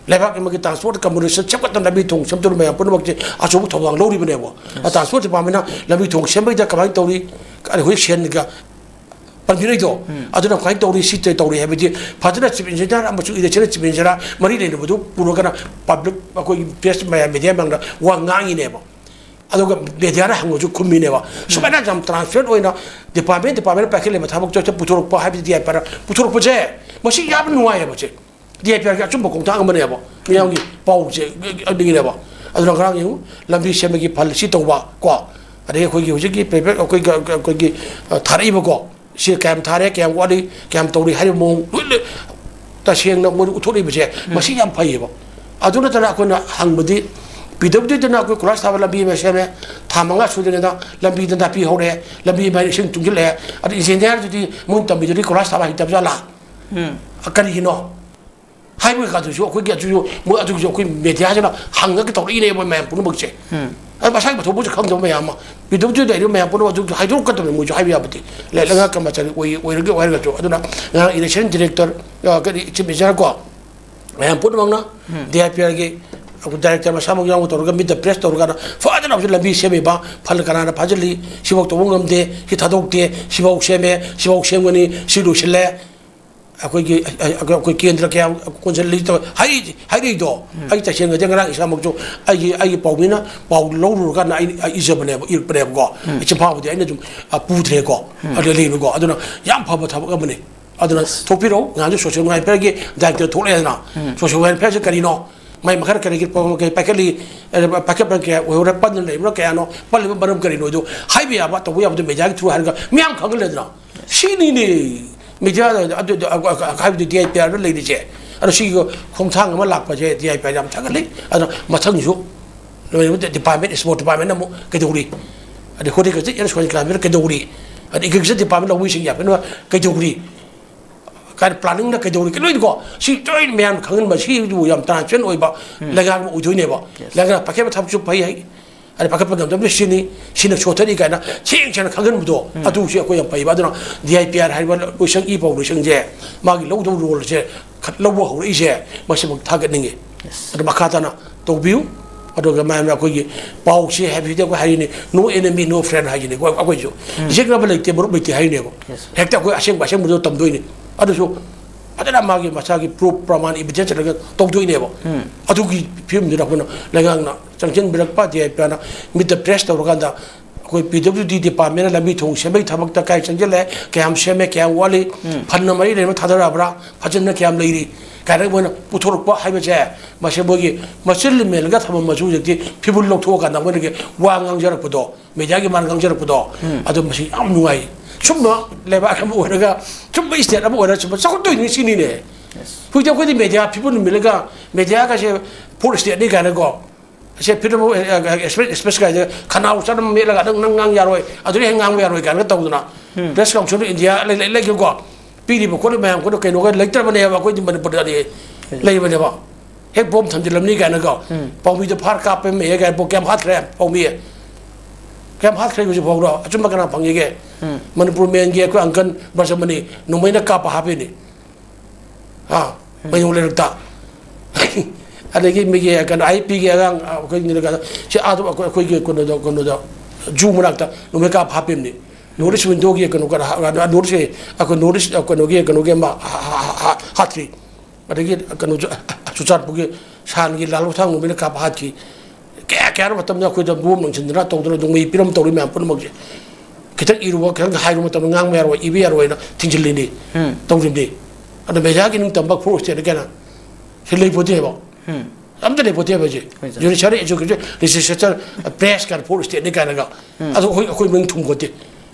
ꯂꯩꯕꯥꯛ ꯑꯃꯒꯤ ꯇ꯭ꯔꯥꯟꯁꯄꯣꯔꯠ ꯀꯝꯃꯨꯅꯤꯀꯦꯁꯟ ꯁꯦꯝꯒꯠꯇꯅ ꯂꯝꯕꯤ ꯊꯣꯡ ꯁꯦꯝꯗꯨꯅ ꯃꯌꯥꯝ ꯄꯨꯝꯅꯃꯛꯁꯦ ꯑꯆꯧꯕ ꯊꯧꯗꯥꯡ ꯂꯧꯔꯤꯕꯅꯦꯕ꯫ ꯇ꯭ꯔꯥꯟꯁꯄꯣꯔꯠ ꯗꯤꯄꯥꯔꯠꯃꯦꯟꯅ ꯂꯝꯕꯤ ꯊꯣꯡ ꯁꯦꯝꯕꯩꯗ ꯀꯃꯥꯏꯅ ꯇꯧꯔꯤ? ꯑꯩꯈꯣꯏ ꯁꯦꯟꯒ ꯄꯟꯕꯤꯔꯛꯏꯗꯣ꯫ ꯑꯗꯨꯅ ꯀꯃꯥꯏꯅ ꯇꯧꯔꯤ, ꯁꯤ ꯇꯧꯔꯤ ꯍꯥꯏꯕꯗꯤ ꯐꯖꯅ ꯆꯤꯞ ꯏꯟꯖꯤꯅꯤꯌꯥꯔ ꯑꯃꯁꯨꯡ ꯏꯔꯤꯒꯦꯁꯟ ꯆꯤꯞ ꯏꯟꯖꯤꯅꯤꯌꯥꯔ ꯃꯔꯤ ꯂꯩꯅꯕꯗꯨ ꯄꯨꯔꯒꯅ ꯄꯕ꯭ꯂꯤꯛ, ꯑꯩꯈꯣꯏꯒꯤ ꯄ꯭ꯔꯦꯁ ꯃꯌꯥꯝ, ꯃꯦꯗꯤꯌꯥ ꯃꯌꯥꯝꯗ ꯋꯥ ꯉꯥꯡꯉꯤꯅꯦꯕ꯫ ꯑꯗꯨꯒ ꯃꯦꯗꯤꯌꯥꯅ ꯍꯪꯕꯁꯨ ꯈꯨꯝꯃꯤꯅꯦꯕ꯫ ꯁꯨꯃꯥꯏꯅ ꯌꯥꯝ ꯇ꯭ꯔꯥꯟꯁꯄꯦꯔꯦꯟ ꯑꯣꯏꯅ ꯗꯤꯄꯥꯔꯠꯃꯦꯟ ꯗꯤꯄꯥꯔꯠꯃꯦꯟ ꯄꯥꯏꯈꯠꯂꯤꯕ ꯊꯕꯛꯇꯣ ꯄꯨꯊꯣꯔꯛꯄ ꯍꯥꯏꯕꯗꯤ ꯗꯤ ꯑꯥꯏ ꯄꯤ ꯑꯥꯔ ꯄꯨꯊꯣꯔꯛꯄꯁꯦ, ꯃꯁꯤ ꯌꯥꯝꯅ ꯅꯨꯡꯉꯥꯏꯌꯦꯕ꯫ ꯁꯦ ꯗꯤ ꯑꯥꯏ ꯄꯤ ꯑꯥꯔꯒꯤ ꯑꯆꯨꯝꯕ ꯈꯣꯡꯊꯥꯡ ꯑꯃꯅꯦꯕ꯫ ꯃꯤꯌꯥꯝꯒꯤ ꯄꯥꯎꯁꯦ ꯑꯗꯨꯒꯤꯅꯦꯕ꯫ ꯑꯗꯨꯅ ꯉꯔꯥꯡ ꯌꯦꯡꯉꯨ, ꯂꯝꯕꯤ ꯁꯦꯝꯕꯒꯤ ꯐꯜ ꯁꯤ ꯇꯧꯕ ꯀꯣ, ꯑꯗꯩ ꯑꯩꯈꯣꯏꯒꯤ ꯍꯧꯖꯤꯛꯀꯤ ꯄ꯭ꯔꯥꯏꯚꯦꯠ ꯑꯩꯈꯣꯏꯒꯤ, ꯑꯩꯈꯣꯏꯒꯤ, ꯑ, ꯊꯥꯔꯛꯏꯕꯀꯣ, ꯁꯤ ꯀꯌꯥꯝ ꯊꯥꯔꯦ, ꯀꯌꯥꯝ ꯋꯥꯠꯂꯤ, ꯀꯌꯥꯝ ꯇꯧꯔꯤ ꯍꯥꯏꯔꯤꯕ ꯃꯑꯣꯡ ꯂꯣꯏꯅ ꯇꯁꯦꯡꯅ ꯃꯣꯏꯅ ꯎꯠꯊꯣꯛꯂꯤꯕꯁꯦ, ꯃꯁꯤ ꯌꯥꯝ ꯐꯩꯌꯦꯕ꯫ ꯑꯗꯨ ꯅꯠꯇꯅ ꯑꯩꯈꯣꯏꯅ ꯍꯪꯕꯗꯤ, ꯄꯤ ꯗꯕ꯭ꯂꯤꯎ ꯗꯤꯗꯅ ꯑꯩꯈꯣꯏ ꯀꯣꯏꯂꯥꯁ ꯊꯥꯕ ꯂꯝꯕꯤ ꯑꯃ ꯁꯦꯝꯃꯦ, ꯊꯥ ꯃꯉꯥ ꯁꯨꯗ꯭ꯔꯤꯉꯩꯗ ꯂꯝꯕꯤꯗ ꯅꯥꯄꯤ ꯍꯧꯔꯛꯑꯦ, ꯂꯝꯕꯤ ꯃꯌꯥꯏꯗ ꯏꯁꯤꯡ ꯇꯨꯡꯁꯤꯜꯂꯛꯑꯦ, ꯑꯗ ꯏꯟꯖꯤꯅꯤꯌꯥꯔꯗꯨꯗꯤ ꯃꯣꯏꯅ ꯇꯝꯕꯤꯗꯨꯗꯤ ꯀꯣꯏꯂꯥꯁ ꯊꯥꯕ ꯍꯩꯇꯕ ꯖꯥꯠꯂꯥ? ꯀꯔꯤꯒꯤꯅꯣ? ꯍꯥꯏꯕ ꯀꯩꯀꯥꯗꯨꯁꯨ ꯑꯩꯈꯣꯏꯒꯤ ꯑꯗꯨꯁꯨ ꯃꯣꯏ ꯑꯗꯨꯒꯤꯁꯨ ꯑꯩꯈꯣꯏ ꯃꯦꯗꯤꯌꯥꯁꯤꯅ ꯍꯪꯉꯒ ꯇꯧꯔꯛꯏꯅꯦꯕ ꯃꯌꯥꯝ ꯄꯨꯝꯅꯃꯛꯁꯦ꯫ ꯑꯗꯨ ꯃꯁꯥꯒꯤ ꯃꯊꯧꯕꯨꯁꯨ ꯈꯪꯗꯕ ꯃꯌꯥꯝ ꯑꯃ, ꯄꯤ ꯗꯕ꯭ꯂꯤꯎ ꯗꯤ ꯂꯩꯔꯤꯕ ꯃꯌꯥꯝ ꯄꯨꯝꯅꯃꯛ ꯑꯗꯨ ꯍꯥꯏꯗꯣꯛꯀꯗꯕꯅꯤ, ꯃꯣꯏꯁꯨ ꯍꯥꯏꯕ ꯌꯥꯕꯗꯤ꯫ ꯂꯩ-, ꯂꯩꯉꯥꯛ ꯀꯔꯃꯆꯥꯔꯤ ꯑꯣꯏ-, ꯑꯣꯏꯔꯒꯦ ꯑꯣꯏꯔꯒꯁꯨ꯫ ꯑꯗꯨꯅ ꯉꯔꯥꯡ ꯏꯔꯤꯒꯦꯁꯟ ꯗꯤꯔꯦꯛꯇꯔ, ꯑ, ꯀꯔꯤ, ꯆꯤꯞ ꯏꯟꯖꯤꯅꯤꯌꯥꯔ ꯀꯣ, ꯃꯌꯥꯝ ꯄꯨꯝꯅꯃꯛꯅ ꯗꯤ ꯑꯥꯏ ꯄꯤ ꯑꯥꯔꯒꯤ ꯗꯥꯏꯔꯦꯛꯇꯔ ꯃꯁꯥꯃꯛ ꯌꯥꯎꯅ ꯇꯧꯔꯒ ꯃꯤꯠ ꯗ ꯄ꯭ꯔꯦꯁ ꯇꯧꯔꯒ ꯐꯖꯅ ꯍꯧꯖꯤꯛ ꯂꯝꯕꯤ ꯁꯦꯝꯃꯤꯕ, ꯐꯜ ꯀꯅꯥꯅ ꯐꯥꯖꯤꯜꯂꯤ, ꯁꯤꯐꯥꯎ ꯇꯧꯕ ꯉꯝꯗꯦ, ꯁꯤ ꯊꯥꯗꯣꯛꯇꯦ, ꯁꯤꯐꯥꯎ ꯁꯦꯝꯃꯦ, ꯁꯤꯐꯥꯎ ꯁꯦꯝꯒꯅꯤ, ꯁꯤ ꯂꯣꯏꯁꯤꯜꯂꯦ꯫ ꯑꯩꯈꯣꯏꯒꯤ ꯑꯩꯈꯣꯏ ꯀꯦꯟꯗ꯭ꯔ ꯀꯌꯥ ꯀꯣꯟꯁꯤꯜꯂꯤ ꯍꯥꯏꯔꯛꯏꯗꯣ꯫ ꯑꯩ ꯇꯁꯦꯡꯅꯗꯤ ꯉꯔꯥꯡ ꯏꯁꯥꯃꯛꯁꯨ ꯑꯩꯒꯤ ꯑꯩꯒꯤ ꯄꯥꯎꯃꯤꯅ ꯄꯥꯎ ꯂꯧꯔꯨꯔꯀꯥꯟꯗ ꯑꯩ ꯏꯖꯕꯅꯦꯕ, ꯏꯔꯛꯄꯅꯦꯕꯀꯣ꯫ ꯆꯤꯟꯐꯥꯕꯨꯗꯤ ꯑꯩꯅ ꯑꯗꯨꯝ ꯄꯨꯗ꯭ꯔꯦꯀꯣ꯫ ꯑꯗꯨ ꯂꯩꯕꯀꯣ꯫ ꯑꯗꯨꯅ ꯌꯥꯝ ꯐꯕ ꯊꯕꯛ ꯑꯃꯅꯤ꯫ ꯑꯗꯨꯅ ꯊꯣꯛꯄꯤꯔꯛꯎ꯫ ꯉꯍꯥꯟꯁꯨ ꯁꯣꯁꯤꯌꯦꯜ ꯋꯦꯜꯐꯤꯌꯥꯔꯒꯤ ꯗꯥꯏꯔꯦꯛꯇꯔ ꯊꯣꯛꯂꯛꯑꯦꯗꯅ꯫ ꯁꯣꯁꯤꯌꯦꯜ ꯋꯦꯜꯐꯤꯌꯥꯔꯁꯦ ꯀꯔꯤꯅꯣ? ꯃꯥꯏ ꯃꯈꯥꯗ ꯀꯔꯤꯒꯤ ꯄ꯭ꯔꯣꯒ꯭ꯔꯥꯝ ꯀꯔꯤ ꯄꯥꯏꯈꯠꯂꯤ? ꯄꯥꯏꯈꯠꯄ ꯀꯌꯥ ꯑꯣꯏꯍꯧꯔꯦ? ꯄꯟꯗꯨꯅ ꯂꯩꯕꯅ ꯀꯌꯥꯅꯣ? ꯄꯜꯂꯤꯕ ꯃꯔꯝ ꯀꯔꯤꯅꯣ? ꯑꯗꯨ ꯍꯥꯏꯕ ꯌꯥꯕ, ꯇꯧꯕ ꯌꯥꯕꯗꯨ ꯃꯦꯗꯤꯌꯥꯒꯤ ꯊ꯭ꯔꯨ ꯍꯥꯏꯔꯒ ꯃꯤꯌꯥꯝ ꯈꯪꯍꯜꯂꯦꯗꯅ꯫ ꯁꯤꯅꯤꯅꯦ ꯃꯦꯗꯤꯌꯥ ꯑꯗꯨ ꯍꯥꯏꯕꯗꯤ ꯗꯤ ꯑꯥꯏ ꯄꯤ ꯑꯥꯔꯗ ꯂꯩꯔꯤꯁꯦ꯫ ꯑꯗꯣ ꯁꯤꯒꯤ ꯈꯣꯡꯊꯥꯡ ꯑꯃ ꯂꯥꯛꯄꯁꯦ ꯗꯤ ꯑꯥꯏ ꯄꯤ ꯑꯥꯔ ꯌꯥꯝ ꯊꯥꯒꯠꯂꯤ꯫ ꯑꯗꯣ ꯃꯊꯪꯁꯨ ꯂꯣꯏꯅꯃꯛ ꯗꯤꯄꯥꯔꯠꯃꯦꯟ, ꯁ꯭ꯄꯣꯔꯠ ꯗꯤꯄꯥꯔꯠꯃꯦꯟꯅ ꯑꯃꯨꯛ ꯀꯩꯗꯧꯔꯤ? ꯑꯗꯩ ꯍꯣꯔꯇꯤꯀꯜꯆꯔ ꯑꯦꯟ ꯁꯣꯏꯜ ꯀ꯭ꯂꯥꯏꯃꯦꯠ ꯀꯩꯗꯧꯔꯤ? ꯑꯗꯩ ꯑꯦꯒ꯭ꯔꯤꯀꯜꯆꯔ ꯗꯤꯄꯥꯔꯠꯃꯦꯟ ꯂꯧꯃꯤꯁꯤꯡ ꯌꯥꯝ ꯀꯩꯅꯣ ꯀꯩꯗꯧꯔꯤ? ꯀꯥꯏꯅ ꯄ꯭ꯂꯥꯅꯤꯡꯅ ꯀꯩꯗꯧꯔꯤ? ꯂꯣꯏꯅꯀꯣ꯫ ꯁꯤ ꯂꯣꯏꯅ ꯃꯌꯥꯝꯅ ꯈꯪꯍꯟꯕ, ꯁꯤꯕꯨ ꯌꯥꯝ ꯇ꯭ꯔꯥꯟꯁꯄꯦꯔꯦꯟ ꯑꯣꯏꯕ ꯂꯩꯉꯥꯛ ꯑꯃ ꯑꯣꯏꯗꯣꯏꯅꯦꯕ꯫ ꯂꯩꯉꯥꯛꯅ ꯄꯥꯏꯈꯠꯄ ꯊꯕꯛꯁꯨ ꯐꯩ ꯍꯥꯏ꯫ ꯑꯗꯩ ꯄꯥꯏꯈꯠꯄ ꯉꯝꯗꯕꯅ ꯁꯤꯅꯤ, ꯁꯤꯅ ꯁꯣꯊꯔꯤ ꯀꯥꯏꯅ ꯁꯦꯡ ꯁꯦꯡꯅ ꯈꯪꯍꯟꯕꯗꯣ, ꯑꯗꯨꯁꯨ ꯑꯩꯈꯣꯏ ꯌꯥꯝ ꯐꯩꯕ꯫ ꯑꯗꯨꯅ ꯗꯤ ꯑꯥꯏ ꯄꯤ ꯑꯥꯔ ꯍꯥꯏꯔꯤꯕ ꯂꯣꯏꯁꯪ, ꯏ ꯄꯥꯎ ꯂꯣꯏꯁꯪꯁꯦ, ꯃꯥꯒꯤ ꯂꯧꯗꯧꯕ ꯔꯣꯜꯁꯦ ꯈꯠ-, ꯂꯧꯕ ꯍꯧꯔꯛꯏꯁꯦ, ꯃꯁꯤꯃꯛ ꯊꯥꯒꯠꯅꯤꯡꯉꯤ꯫ ꯑꯗꯨ ꯃꯈꯥ ꯇꯥꯅ ꯇꯧꯕꯤꯌꯨ꯫ ꯑꯗꯨꯒ ꯃꯌꯥꯝꯅ ꯑꯩꯈꯣꯏꯒꯤ ꯄꯥꯎꯁꯦ ꯍꯥꯏꯕꯁꯤꯗꯤ ꯑꯩꯈꯣꯏ ꯍꯥꯏꯔꯤꯅꯤ, "No enemy, no friend" ꯍꯥꯏꯁꯤꯅꯤ꯫ ꯑꯩꯈꯣꯏ, ꯑꯩꯈꯣꯏꯁꯨ ꯌꯦꯛꯅꯕ ꯂꯩꯇꯦ, ꯃꯔꯨꯞ ꯂꯩꯇꯦ ꯍꯥꯏꯔꯤꯅꯦꯕ꯫ ꯍꯦꯛꯇ ꯑꯩꯈꯣꯏ ꯑꯁꯦꯡꯕ ꯑꯁꯦꯡꯕꯗꯣ ꯇꯝꯗꯣꯏꯅꯤ꯫ ꯑꯗꯨꯁꯨ ꯐꯖꯅ ꯃꯥꯒꯤ ꯃꯁꯥꯒꯤ ꯄ꯭ꯔꯨꯐ, ꯄ꯭ꯔꯃꯥꯟ, ꯏꯕꯤꯗꯦꯟꯁ ꯂꯩꯔꯒ ꯇꯧꯗꯣꯏꯅꯦꯕ꯫ ꯑꯗꯨꯒꯤ ꯐꯤꯕꯝꯗꯨꯗ ꯑꯩꯈꯣꯏꯅ ꯂꯩꯉꯥꯛꯅ ꯆꯪꯁꯤꯟꯕꯤꯔꯛꯄ, ꯗꯤ ꯑꯥꯏ ꯄꯤ ꯑꯥꯔꯅ ꯃꯤꯠꯇ ꯄ꯭ꯔꯦꯁ ꯇꯧꯔꯀꯥꯟꯗ ꯑꯩꯈꯣꯏ ꯄꯤ ꯗꯕ꯭ꯂꯤꯎ ꯗꯤ ꯗꯤꯄꯥꯔꯠꯃꯦꯟꯅ ꯂꯝꯕꯤ ꯊꯣꯡ ꯁꯦꯝꯕꯒꯤ ꯊꯕꯛꯇ ꯀꯥꯏ ꯆꯪꯁꯤꯜꯂꯦ, ꯀꯌꯥꯝ ꯁꯦꯝꯃꯦ, ꯀꯌꯥꯝ ꯋꯥꯠꯂꯤ, ꯐꯟꯅ ꯃꯔꯤ ꯂꯩꯅꯕ ꯊꯥꯗꯔꯛꯑꯕ꯭ꯔꯥ, ꯐꯖꯅ ꯀꯌꯥꯝ ꯂꯩꯔꯤ ꯀꯥꯏꯅ ꯃꯣꯏꯅ ꯄꯨꯊꯣꯔꯛꯄ ꯍꯥꯏꯕꯁꯦ, ꯃꯁꯤ ꯃꯣꯏꯒꯤ ꯃꯆꯤꯟ ꯃꯦꯜꯂꯒ ꯊꯝꯃꯝꯃꯁꯨ ꯍꯧꯖꯤꯛꯇꯤ ꯐꯤꯕꯨꯜ ꯂꯧꯊꯣꯛꯑꯀꯥꯟꯗ ꯃꯣꯏꯅꯒꯤ ꯋꯥ ꯉꯥꯡꯖꯔꯛꯄꯗꯣ, ꯃꯦꯗꯤꯌꯥꯒꯤ ꯃꯥꯅ ꯉꯥꯡꯖꯔꯛꯄꯗꯣ, ꯑꯗꯣ ꯃꯁꯤ ꯌꯥꯝ ꯅꯨꯡꯉꯥꯏ꯫ ꯁꯨꯝꯕ ꯂꯩꯕꯥꯛ ꯑꯃ ꯑꯣꯏꯔꯒ, ꯁꯨꯝꯕ ꯏꯁꯇꯦꯠ ꯑꯃ ꯑꯣꯏꯔꯒ ꯁꯨꯝꯕ ꯆꯥꯎꯈꯠꯇꯣꯏꯅꯤ ꯁꯤꯅꯤꯅꯦ꯫ ꯍꯧꯖꯤꯛꯇꯤ ꯑꯩꯈꯣꯏꯗꯤ ꯃꯦꯗꯤꯌꯥ ꯐꯤꯕꯨꯜ ꯃꯦꯜꯂꯒ ꯃꯦꯗꯤꯌꯥꯒꯁꯦ ꯐꯣꯔ ꯏꯁꯇꯦꯠꯅꯤ ꯀꯥꯏꯅꯀꯣ, ꯁꯦ ꯐ꯭ꯔꯤꯗꯝ ꯑꯣꯐ ꯑꯦꯛꯁꯄ꯭ꯔꯦꯁ ꯀꯥꯏꯁꯦ ꯈꯅꯥꯎ ꯆꯅꯝ ꯃꯦꯠꯂꯒ ꯅꯪ, ꯅꯪ ꯉꯥꯡ ꯌꯥꯔꯣꯏ, ꯑꯗꯨꯗꯤ ꯍꯦꯛ ꯉꯥꯡꯕ ꯌꯥꯔꯣꯏ ꯀꯥꯏꯅꯒ ꯇꯧꯗꯅ, ꯄ꯭ꯔꯦꯁ ꯀꯥꯎꯟꯁꯤꯜ ꯑꯣꯐ ꯏꯟꯗꯤꯌꯥ ꯂꯩ, ꯂꯩ, ꯂꯩꯈꯤꯕꯀꯣ, ꯄꯤꯔꯤꯕ ꯈꯣꯠꯂꯤꯕ ꯃꯌꯥꯝ ꯈꯣꯠꯅ ꯀꯩꯅꯣꯒ ꯂꯩꯇ꯭ꯔꯕꯅꯦꯕ ꯑꯩꯈꯣꯏꯗꯤ ꯃꯅꯤꯄꯨꯔꯗꯗꯤ꯫ ꯂꯩꯕꯅꯦꯕ꯫ ꯍꯦꯛ ꯕꯣꯝ ꯊꯝꯖꯤꯜꯂꯝꯅꯤ ꯀꯥꯏꯅꯀꯣ꯫ ꯄꯥꯎꯃꯤꯗꯣ ꯐꯥꯔ ꯀꯥꯞꯄ ꯃꯦ ꯀꯥꯏꯅ ꯄꯣ-, ꯀꯌꯥꯝ ꯍꯥꯠꯈ꯭ꯔꯦ ꯄꯥꯎꯃꯤ? ꯀꯌꯥꯝ ꯍꯥꯠꯈ꯭ꯔꯦ ꯍꯧꯖꯤꯛ ꯐꯥꯎꯗ? ꯑꯆꯨꯝꯕ ꯀꯅꯥ ꯐꯪꯉꯤꯒꯦ? ꯃꯅꯤꯄꯨꯔ ꯃꯦꯟꯒꯤ ꯑꯩꯈꯣꯏ ꯑꯪꯀꯜ ꯕ꯭ꯔꯖꯃꯅꯤ ꯅꯣꯡꯃꯩꯅ ꯀꯥꯞꯄ ꯍꯥꯞꯄꯤꯅꯤ꯫ ꯑꯥ, ꯃꯌꯣꯡ ꯂꯩꯔꯛꯇ꯫ ꯑꯗꯒꯤ ꯃꯤꯒꯤ ꯀꯩꯅꯣ, ꯑꯥꯏ ꯄꯤꯒꯤ ꯑꯉꯥꯡ, ꯑꯩꯈꯣꯏ ꯁꯤ ꯑꯥꯗ ꯑꯩꯈꯣꯏ, ꯑꯩꯈꯣꯏꯒꯤ ꯀꯩꯅꯣꯗ, ꯀꯩꯅꯣꯗ, ꯖꯨ ꯃꯅꯥꯛꯇ ꯅꯣꯡꯃꯩ ꯀꯥꯞꯄ ꯍꯥꯞꯄꯤꯕꯅꯤ꯫ North East Window-ꯒꯤ ꯀꯩꯅꯣ, ꯀꯩꯅꯣ, North East, ꯑꯩꯈꯣꯏ North East, ꯑ, ꯀꯩꯅꯣꯒꯤ, ꯀꯩꯅꯣꯒꯤ ꯑꯃ ꯍꯥ-, ꯍꯥ-, ꯍꯥ-, ꯍꯥꯠꯈ꯭ꯔꯤ꯫ ꯑꯗꯒꯤ ꯀꯩꯅꯣꯁꯨ, ꯆꯨꯔꯆꯥꯟꯄꯨꯔꯒꯤ ꯁꯥꯟꯒꯤ ꯂꯥꯜ ꯍꯣꯊꯥꯡ ꯅꯨꯃꯤꯠꯅ ꯀꯥꯞꯄ ꯍꯥꯠꯈꯤ꯫ ꯀꯌꯥ ꯀꯌꯥꯅꯣ ꯃꯇꯝꯗ ꯑꯩꯈꯣꯏꯗ ꯕꯣꯝ ꯂꯪꯁꯤꯟꯗꯅ ꯇꯧꯗꯅ ꯅꯣꯡꯃꯩ ꯄꯤꯔꯝ ꯇꯧꯔꯤ ꯃꯌꯥꯝ ꯄꯨꯝꯅꯃꯛꯁꯦ꯫ ꯈꯤꯇꯪ ꯏꯔꯨꯕ, ꯈꯤꯇꯪ ꯍꯥꯏꯔꯨꯕ ꯃꯇꯝꯗ ꯉꯥꯡꯕ ꯌꯥꯔꯣꯏ, ꯏꯕ ꯌꯥꯔꯣꯏꯅ ꯊꯤꯡꯖꯤꯜꯂꯤꯅꯤ꯫ ꯎꯝ꯫ ꯇꯧꯔꯤꯕꯅꯤ꯫ ꯑꯗꯣ media-ꯒꯤ ꯅꯤꯡꯇꯝꯕ fourth state-ꯅꯤ ꯀꯥꯏꯅ ꯁꯤ ꯂꯩꯄꯣꯠꯇꯦꯕ꯫ ꯎꯝ꯫ ꯑꯝꯇ ꯂꯩꯄꯣꯠꯇꯦꯕ ꯍꯧꯖꯤꯛ꯫ ꯍꯣꯏ, sir꯫ Judiciary, executive, legislature, press ꯀꯥꯏꯅ fourth state-ꯅꯤ ꯀꯥꯏꯅꯒ꯫ ꯎꯝ꯫ ꯑꯗꯣ ꯑꯩꯈꯣꯏ, ꯑꯩꯈꯣꯏ ꯃꯅꯤꯡ ꯊꯨꯡꯄꯣꯠꯇꯦ꯫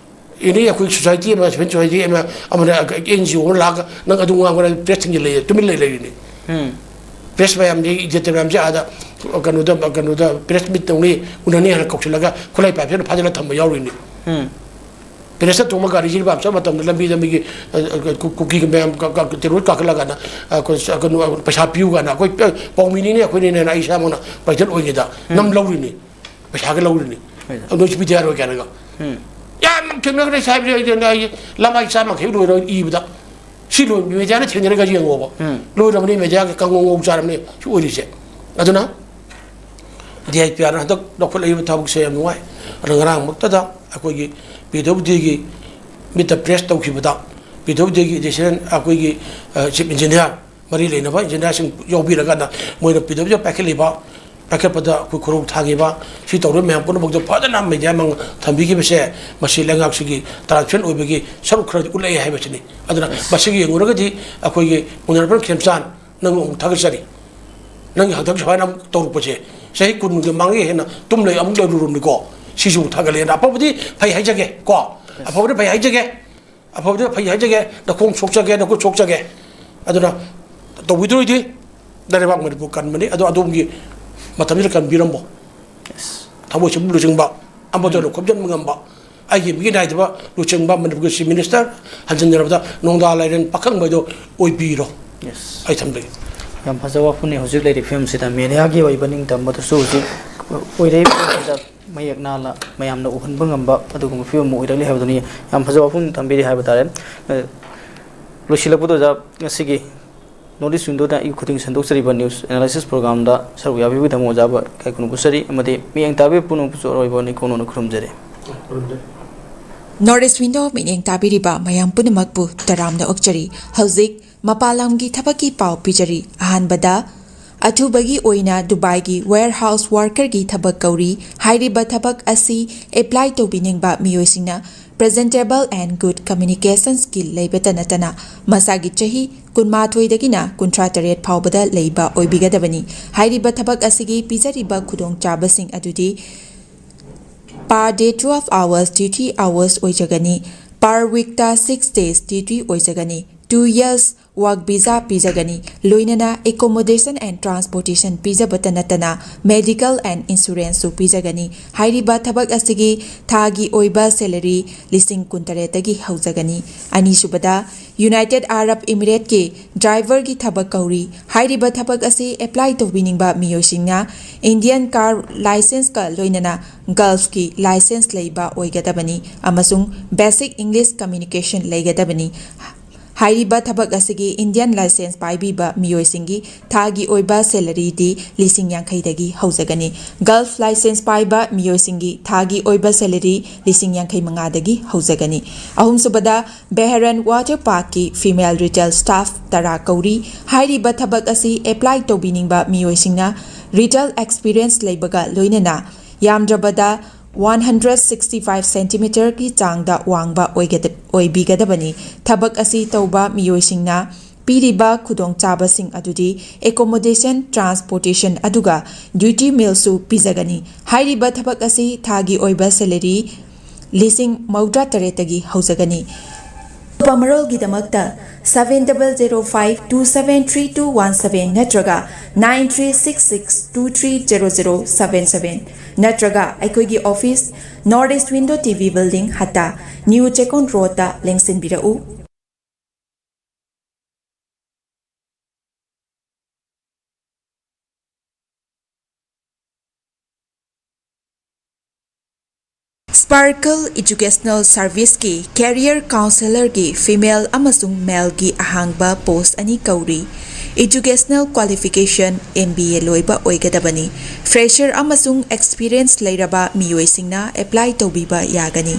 ꯑꯦꯅꯤ ꯑꯩꯈꯣꯏ society ꯑꯃ, civil society ꯑꯃ, ꯑꯃꯅ, NGO ꯑꯃ ꯂꯥꯛꯑꯒ ꯅꯪ ꯑꯗꯨ ꯉꯥꯡꯕ, press ꯊꯤꯡꯖꯤꯜꯂꯛꯑꯦ, ꯇꯨꯃꯤꯟ ꯂꯩ ꯂꯩꯔꯤꯅꯤ꯫ ꯎꯝ꯫ Press ꯃꯌꯥꯝꯁꯤ, editor ꯃꯌꯥꯝꯁꯤ ꯑꯥꯗ ꯀꯩꯅꯣꯗ, ꯀꯩꯅꯣꯗ press meet ꯇꯧꯅꯤ, ꯎꯅꯅꯤ ꯍꯥꯏꯅ ꯀꯧꯁꯤꯜꯂꯒ ꯈꯨꯠꯂꯥꯏ ꯄꯥꯏꯞꯁꯤꯅ ꯐꯥꯖꯤꯜꯂ ꯊꯝꯕ ꯌꯥꯎꯔꯤꯅꯤ꯫ ꯎꯝ꯫ Press-ꯇ ꯇꯣꯡꯕ ꯒꯥꯔꯤꯁꯤ ꯂꯨꯄꯥ ꯆꯥꯝꯃ ꯃꯇꯝꯗ ꯂꯝꯕꯤꯗ ꯃꯤꯒꯤ, ꯑ, ꯑ, ꯀꯨ-, ꯀꯨꯀꯤꯒ ꯃꯌꯥꯝ ꯀ-, ꯀ-, terrorist ꯀꯥꯈꯠꯂꯀꯥꯟꯗ, ꯑ, ꯑꯩꯈꯣꯏ ꯁ-, ꯀꯩꯅꯣ, ꯑ, ꯄꯩꯁꯥ ꯄꯤꯌꯨ ꯀꯥꯏꯅ ꯑꯩꯈꯣꯏ, ꯑ, ꯄꯥꯎꯃꯤꯅꯤꯅꯦ ꯑꯩꯈꯣꯏꯅꯤꯅꯦꯅ ꯑꯩ ꯏꯁꯥꯃꯛꯅ president ꯑꯣꯏꯉꯩꯗ ꯎꯝ꯫ ꯅꯝ ꯂꯧꯔꯤꯅꯤ꯫ ꯄꯩꯁꯥꯒ ꯂꯧꯔꯤꯅꯤ꯫ ꯍꯣꯏ, sir꯫ ꯑꯗꯨ ꯅꯣꯏꯁꯨ ꯄꯤꯗ ꯌꯥꯔꯣꯏ ꯀꯥꯏꯅꯒ꯫ ꯎꯝ꯫ ꯌꯥꯝ ꯊꯦꯡꯅꯈ꯭ꯔꯦ ꯁꯥꯍꯦꯕ, ꯑꯩ, ꯑꯩ ꯂꯃꯥꯏ ꯆꯥꯝꯃꯈꯩ ꯂꯣꯏꯔꯣꯏ ꯏꯕꯗ꯫ ꯁꯤ ꯂꯣꯏ media-ꯅ ꯊꯦꯡꯅꯔꯒ ꯌꯦꯡꯉꯣꯕ꯫ ꯎꯝ꯫ ꯂꯣꯏꯔꯕꯅꯤ media-ꯒ ꯀꯥꯡꯉꯧ ꯉꯧ ꯆꯥꯔꯕꯅꯤ ꯁꯤ ꯑꯣꯏꯔꯤꯁꯦ꯫ ꯑꯗꯨꯅ DIPR-ꯅ ꯍꯟꯗꯛ ꯂꯧꯈꯠꯂꯛꯏꯕ ꯊꯕꯛꯁꯦ ꯌꯥꯝ ꯅꯨꯡꯉꯥꯏ꯫ ꯑꯗꯣ ꯉꯔꯥꯡꯃꯛꯇꯗ ꯑꯩꯈꯣꯏꯒꯤ PWD-ꯒꯤ meet the press ꯇꯧꯈꯤꯕꯗ, PWD-ꯒꯤ additional ꯑꯩꯈꯣꯏꯒꯤ, ꯑ, chief engineer, ꯃꯔꯤ ꯂꯩꯅꯕ engineer-ꯁꯤꯡ ꯌꯥꯎꯕꯤꯔꯀꯥꯟꯗ ꯃꯣꯏꯅ PWD ꯄꯥꯏꯈꯠꯂꯤꯕ, ꯄꯥꯏꯈꯠꯄꯗ ꯑꯩꯈꯣꯏ ꯈꯨꯔꯧ ꯊꯥꯈꯤꯕ, ꯁꯤ ꯇꯧꯔꯤꯕ ꯃꯌꯥꯝ ꯄꯨꯝꯅꯃꯛꯇ ꯐꯖꯅ media ꯃꯥꯡ ꯊꯝꯕꯤꯈꯤꯕꯁꯦ, ꯃꯁꯤ ꯂꯩꯉꯥꯛꯁꯤꯒꯤ transparent ꯑꯣꯏꯕꯒꯤ ꯁꯔꯨꯛ ꯈꯔꯗꯤ ꯎꯠꯂꯛꯑꯦ ꯍꯥꯏꯕꯁꯤꯅꯤ꯫ ꯑꯗꯨꯅ ꯃꯁꯤꯒꯤ ꯌꯦꯡꯂꯨꯔꯒꯗꯤ ꯑꯩꯈꯣꯏꯒꯤ Honourable ꯈꯦꯝꯆꯥꯟ, ꯅꯪꯕꯨ ꯑꯃꯨꯛ ꯊꯥꯒꯠꯆꯔꯤ꯫ ꯅꯪꯒꯤ ꯍꯟꯗꯛ ꯁꯨꯃꯥꯏꯅ ꯑꯃꯨꯛ ꯇꯧꯔꯛꯄꯁꯦ, ꯆꯍꯤ ꯀꯨꯟꯒꯤ ꯃꯃꯥꯡꯒꯤ ꯍꯦꯟꯅ ꯇꯨꯝ ꯂꯩ, ꯑꯃꯨꯛ ꯂꯩꯔꯨꯔꯕꯅꯤꯀꯣ꯫ ꯁꯤꯁꯨ ꯑꯃꯨꯛ ꯊꯥꯒꯠꯂꯛꯑꯦ꯫ ꯑꯐꯕꯗꯤ ꯐꯩ ꯍꯥꯏꯖꯒꯦ ꯀꯣ, ꯑꯐꯕꯗꯤ ꯐꯩ ꯍꯥꯏꯖꯒꯦ, ꯑꯐꯕꯗꯤ ꯐꯩ ꯍꯥꯏꯖꯒꯦ, ꯅꯈꯣꯡ ꯁꯣꯛꯆꯒꯦ, ꯅꯈꯨꯠ ꯁꯣꯛꯆꯒꯦ꯫ ꯑꯗꯨꯅ ꯇꯧꯕꯤꯗꯣꯏꯗꯤ ꯂꯩꯕꯥꯛ ꯃꯅꯤꯄꯨꯔ ꯀꯟꯕꯅꯤ꯫ ꯑꯗꯣ ꯑꯗꯣꯝꯒꯤ ꯃꯇꯝꯁꯤꯗ ꯀꯟꯕꯤꯔꯝꯃꯣ꯫ ꯊꯃꯣꯏ ꯆꯨꯝ ꯂꯨꯆꯤꯡꯕ, ꯑꯃꯠꯇ ꯎꯝ꯫ ꯈꯣꯝꯖꯤꯟꯕ ꯉꯝꯕ, ꯑꯩꯒꯤ ꯃꯤꯒꯤ ꯅꯥꯏꯗꯕ ꯂꯨꯆꯤꯡꯕ ꯃꯅꯤꯄꯨꯔꯒꯤ Chief Minister, ꯍꯟꯖꯤꯟꯖꯔꯕꯗ ꯅꯣꯡꯗꯥ ꯂꯥꯏꯔꯦꯟ ꯄꯥꯈꯪꯕ ꯍꯥꯏꯗꯣ ꯑꯣꯏꯕꯤꯔꯣ꯫ Yes꯫ ꯑꯩ ꯊꯝꯖꯒꯦ꯫ ꯌꯥꯝ ꯐꯖꯕ ꯋꯥꯐꯝꯅꯤ꯫ ꯍꯧꯖꯤꯛ ꯂꯩꯔꯤꯕ ꯐꯤꯕꯝꯁꯤꯗ media-ꯒꯤ ꯑꯣꯏꯕ ꯅꯤꯡꯇꯝꯕꯗꯁꯨ ꯍꯧꯖꯤꯛ ꯑꯣꯏꯔꯛꯏꯕ ꯐꯤꯕꯝꯁꯤꯗ ꯃꯌꯦꯛ ꯅꯥꯟꯅ ꯃꯌꯥꯝꯅ ꯎꯍꯟꯕ ꯉꯝꯕ ꯑꯗꯨꯒꯨꯝꯕ ꯐꯤꯕꯝ ꯑꯃ ꯑꯣꯏꯔꯛꯂꯤ ꯍꯥꯏꯕꯗꯨꯅꯤ꯫ ꯌꯥꯝ ꯐꯖꯕ ꯋꯥꯐꯝ ꯊꯝꯕꯤꯔꯤ ꯍꯥꯏꯕ ꯇꯥꯔꯦ꯫ ꯑ, ꯂꯣꯏꯁꯤꯜꯂꯛꯄꯗ ꯑꯣꯖꯥ, ꯉꯁꯤꯒꯤ North East Window-ꯗ ꯑꯌꯨꯛ ꯈꯨꯗꯤꯡ ꯁꯟꯗꯣꯛꯆꯔꯤꯕ news analysis program-ꯗ ꯁꯔꯨꯛ ꯌꯥꯕꯤꯕꯒꯤꯗꯃꯛ ꯑꯣꯖꯥꯕꯨ ꯏꯀꯥꯏ ꯈꯨꯝꯅꯕ ꯎꯠꯆꯔꯤ ꯑꯃꯗꯤ ꯃꯤꯠꯌꯦꯡ ꯇꯥꯕꯤꯕ ꯄꯨꯝꯅꯃꯛꯄꯨꯁꯨ ꯑꯔꯣꯏꯕ ꯅꯤꯡꯈꯣꯡ ꯅꯧꯅ ꯈꯨꯔꯨꯝꯖꯔꯤ꯫ North East Window ꯃꯤꯠꯌꯦꯡ ꯇꯥꯕꯤꯔꯤꯕ ꯃꯌꯥꯝ ꯄꯨꯝꯅꯃꯛꯄꯨ ꯇꯔꯥꯝꯅ ꯑꯣꯛꯆꯔꯤ꯫ ꯍꯧꯖꯤꯛ ꯃꯄꯥꯟ ꯂꯝꯒꯤ ꯊꯕꯛꯀꯤ ꯄꯥꯎ ꯄꯤꯖꯔꯤ꯫ ꯑꯍꯥꯟꯕꯗ, ꯑꯊꯨꯕꯒꯤ ꯑꯣꯏꯅ ꯗꯨꯕꯥꯏꯒꯤ warehouse workerꯒꯤ ꯊꯕꯛ ꯀꯧꯔꯤ꯫ ꯍꯥꯏꯔꯤꯕ ꯊꯕꯛ ꯑꯁꯤ apply ꯇꯧꯕꯤꯅꯤꯡꯕ ꯃꯤꯑꯣꯏꯁꯤꯡꯅ presentable and good communication skill ꯂꯩꯕꯇ ꯅꯠꯇꯅ ꯃꯁꯥꯒꯤ ꯆꯍꯤ ꯀꯨꯟꯃꯥꯊꯣꯏꯗꯒꯤꯅ ꯀꯨꯟꯊ꯭ꯔꯥ ꯇꯔꯦꯠ ꯐꯥꯎꯕꯗ ꯂꯩꯕ ꯑꯣꯏꯕꯤꯒꯗꯕꯅꯤ꯫ ꯍꯥꯏꯔꯤꯕ ꯊꯕꯛ ꯑꯁꯤꯒꯤ ꯄꯤꯖꯔꯤꯕ ꯈꯨꯗꯣꯡꯆꯥꯕꯁꯤꯡ ꯑꯗꯨꯗꯤ per day twelve hours duty hours ꯑꯣꯏꯖꯒꯅꯤ꯫ Per weekꯇ six days duty ꯑꯣꯏꯖꯒꯅꯤ꯫ Two years work visa ꯄꯤꯖꯒꯅꯤ꯫ ꯂꯣꯏꯅꯅ accommodation and transportation ꯄꯤꯖꯕꯇ ꯅꯠꯇꯅ medical and insuranceꯁꯨ ꯄꯤꯖꯒꯅꯤ꯫ ꯍꯥꯏꯔꯤꯕ ꯊꯕꯛ ꯑꯁꯤꯒꯤ ꯊꯥꯒꯤ ꯑꯣꯏꯕ salary ꯂꯤꯁꯤꯡ ꯀꯨꯟꯇꯔꯦꯠꯇꯒꯤ ꯍꯧꯖꯒꯅꯤ꯫ ꯑꯅꯤꯁꯨꯕꯗ, United Arab Emirateꯀꯤ driverꯒꯤ ꯊꯕꯛ ꯀꯧꯔꯤ꯫ ꯍꯥꯏꯔꯤꯕ ꯊꯕꯛ ꯑꯁꯤ apply ꯇꯧꯕꯤꯅꯤꯡꯕ ꯃꯤꯑꯣꯏꯁꯤꯡꯅ Indian car licenceꯀ ꯂꯣꯏꯅꯅ Gulfꯀꯤ license ꯂꯩꯕ ꯑꯣꯏꯒꯗꯕꯅꯤ ꯑꯃꯁꯨꯡ basic English communication ꯂꯩꯒꯗꯕꯅꯤ꯫ ꯍꯥꯏꯔꯤꯕ ꯊꯕꯛ ꯑꯁꯤꯒꯤ Indian license ꯄꯥꯏꯕꯤꯕ ꯃꯤꯑꯣꯏꯁꯤꯡꯒꯤ ꯊꯥꯒꯤ ꯑꯣꯏꯕ salaryꯗꯤ ꯂꯤꯁꯤꯡ ꯌꯥꯡꯈꯩꯗꯒꯤ ꯍꯧꯖꯒꯅꯤ꯫ Gulf license ꯄꯥꯏꯕ ꯃꯤꯑꯣꯏꯁꯤꯡꯒꯤ ꯊꯥꯒꯤ ꯑꯣꯏꯕ salary ꯂꯤꯁꯤꯡ ꯌꯥꯡꯈꯩ ꯃꯉꯥꯗꯒꯤ ꯍꯧꯖꯒꯅꯤ꯫ ꯑꯍꯨꯝꯁꯨꯕꯗ, Bahrain Water Parkꯀꯤ female retail staff ꯇꯔꯥ ꯀꯧꯔꯤ꯫ ꯍꯥꯏꯔꯤꯕ ꯊꯕꯛ ꯑꯁꯤ apply ꯇꯧꯕꯤꯅꯤꯡꯕ ꯃꯤꯑꯣꯏꯁꯤꯡꯅ retail experience ꯂꯩꯕꯒ ꯂꯣꯏꯅꯅ ꯌꯥꯝꯗ꯭ꯔꯕꯗ one hundred sixty five centimeterꯒꯤ ꯆꯥꯡꯗ ꯋꯥꯡꯕ ꯑꯣꯏꯒꯗ-, ꯑꯣꯏꯕꯤꯒꯗꯕꯅꯤ꯫ ꯊꯕꯛ ꯑꯁꯤ ꯇꯧꯕ ꯃꯤꯑꯣꯏꯁꯤꯡꯅ ꯄꯤꯔꯤꯕ ꯈꯨꯗꯣꯡꯆꯥꯕꯁꯤꯡ ꯑꯗꯨꯗꯤ accommodation, transportation ꯑꯗꯨꯒ duty mealꯁꯨ ꯄꯤꯖꯒꯅꯤ꯫ ꯍꯥꯏꯔꯤꯕ ꯊꯕꯛ ꯑꯁꯤ ꯊꯥꯒꯤ ꯑꯣꯏꯕ salary ꯂꯤꯁꯤꯡ ꯃꯧꯗ꯭ꯔꯥ ꯇꯔꯦꯠꯇꯒꯤ ꯍꯧꯖꯒꯅꯤ꯫ ꯑꯀꯨꯞꯄ ꯃꯔꯣꯜꯒꯤꯗꯃꯛꯇ seven double zero five two seven three two one seven ꯅꯠꯇ꯭ꯔꯒ nine three six six two three zero zero seven seven ꯅꯠꯇ꯭ꯔꯒ ꯑꯩꯈꯣꯏꯒꯤ office, North East Window TV Building, ꯍꯠꯇꯥ, New ꯆꯦꯛꯀꯣꯟ ꯔꯣꯗꯇ ꯂꯦꯡꯁꯤꯟꯕꯤꯔꯛꯎ꯫ Sparkle Educational Serviceꯀꯤ career counsellorꯒꯤ female ꯑꯃꯁꯨꯡ maleꯒꯤ ꯑꯍꯥꯡꯕ post ꯑꯅꯤ ꯀꯧꯔꯤ꯫ Educational qualification M B A ꯂꯣꯏꯕ ꯑꯣꯏꯒꯗꯕꯅꯤ꯫ Fresher ꯑꯃꯁꯨꯡ experience ꯂꯩꯔꯕ ꯃꯤꯑꯣꯏꯁꯤꯡꯅ apply ꯇꯧꯕꯤꯕ ꯌꯥꯒꯅꯤ꯫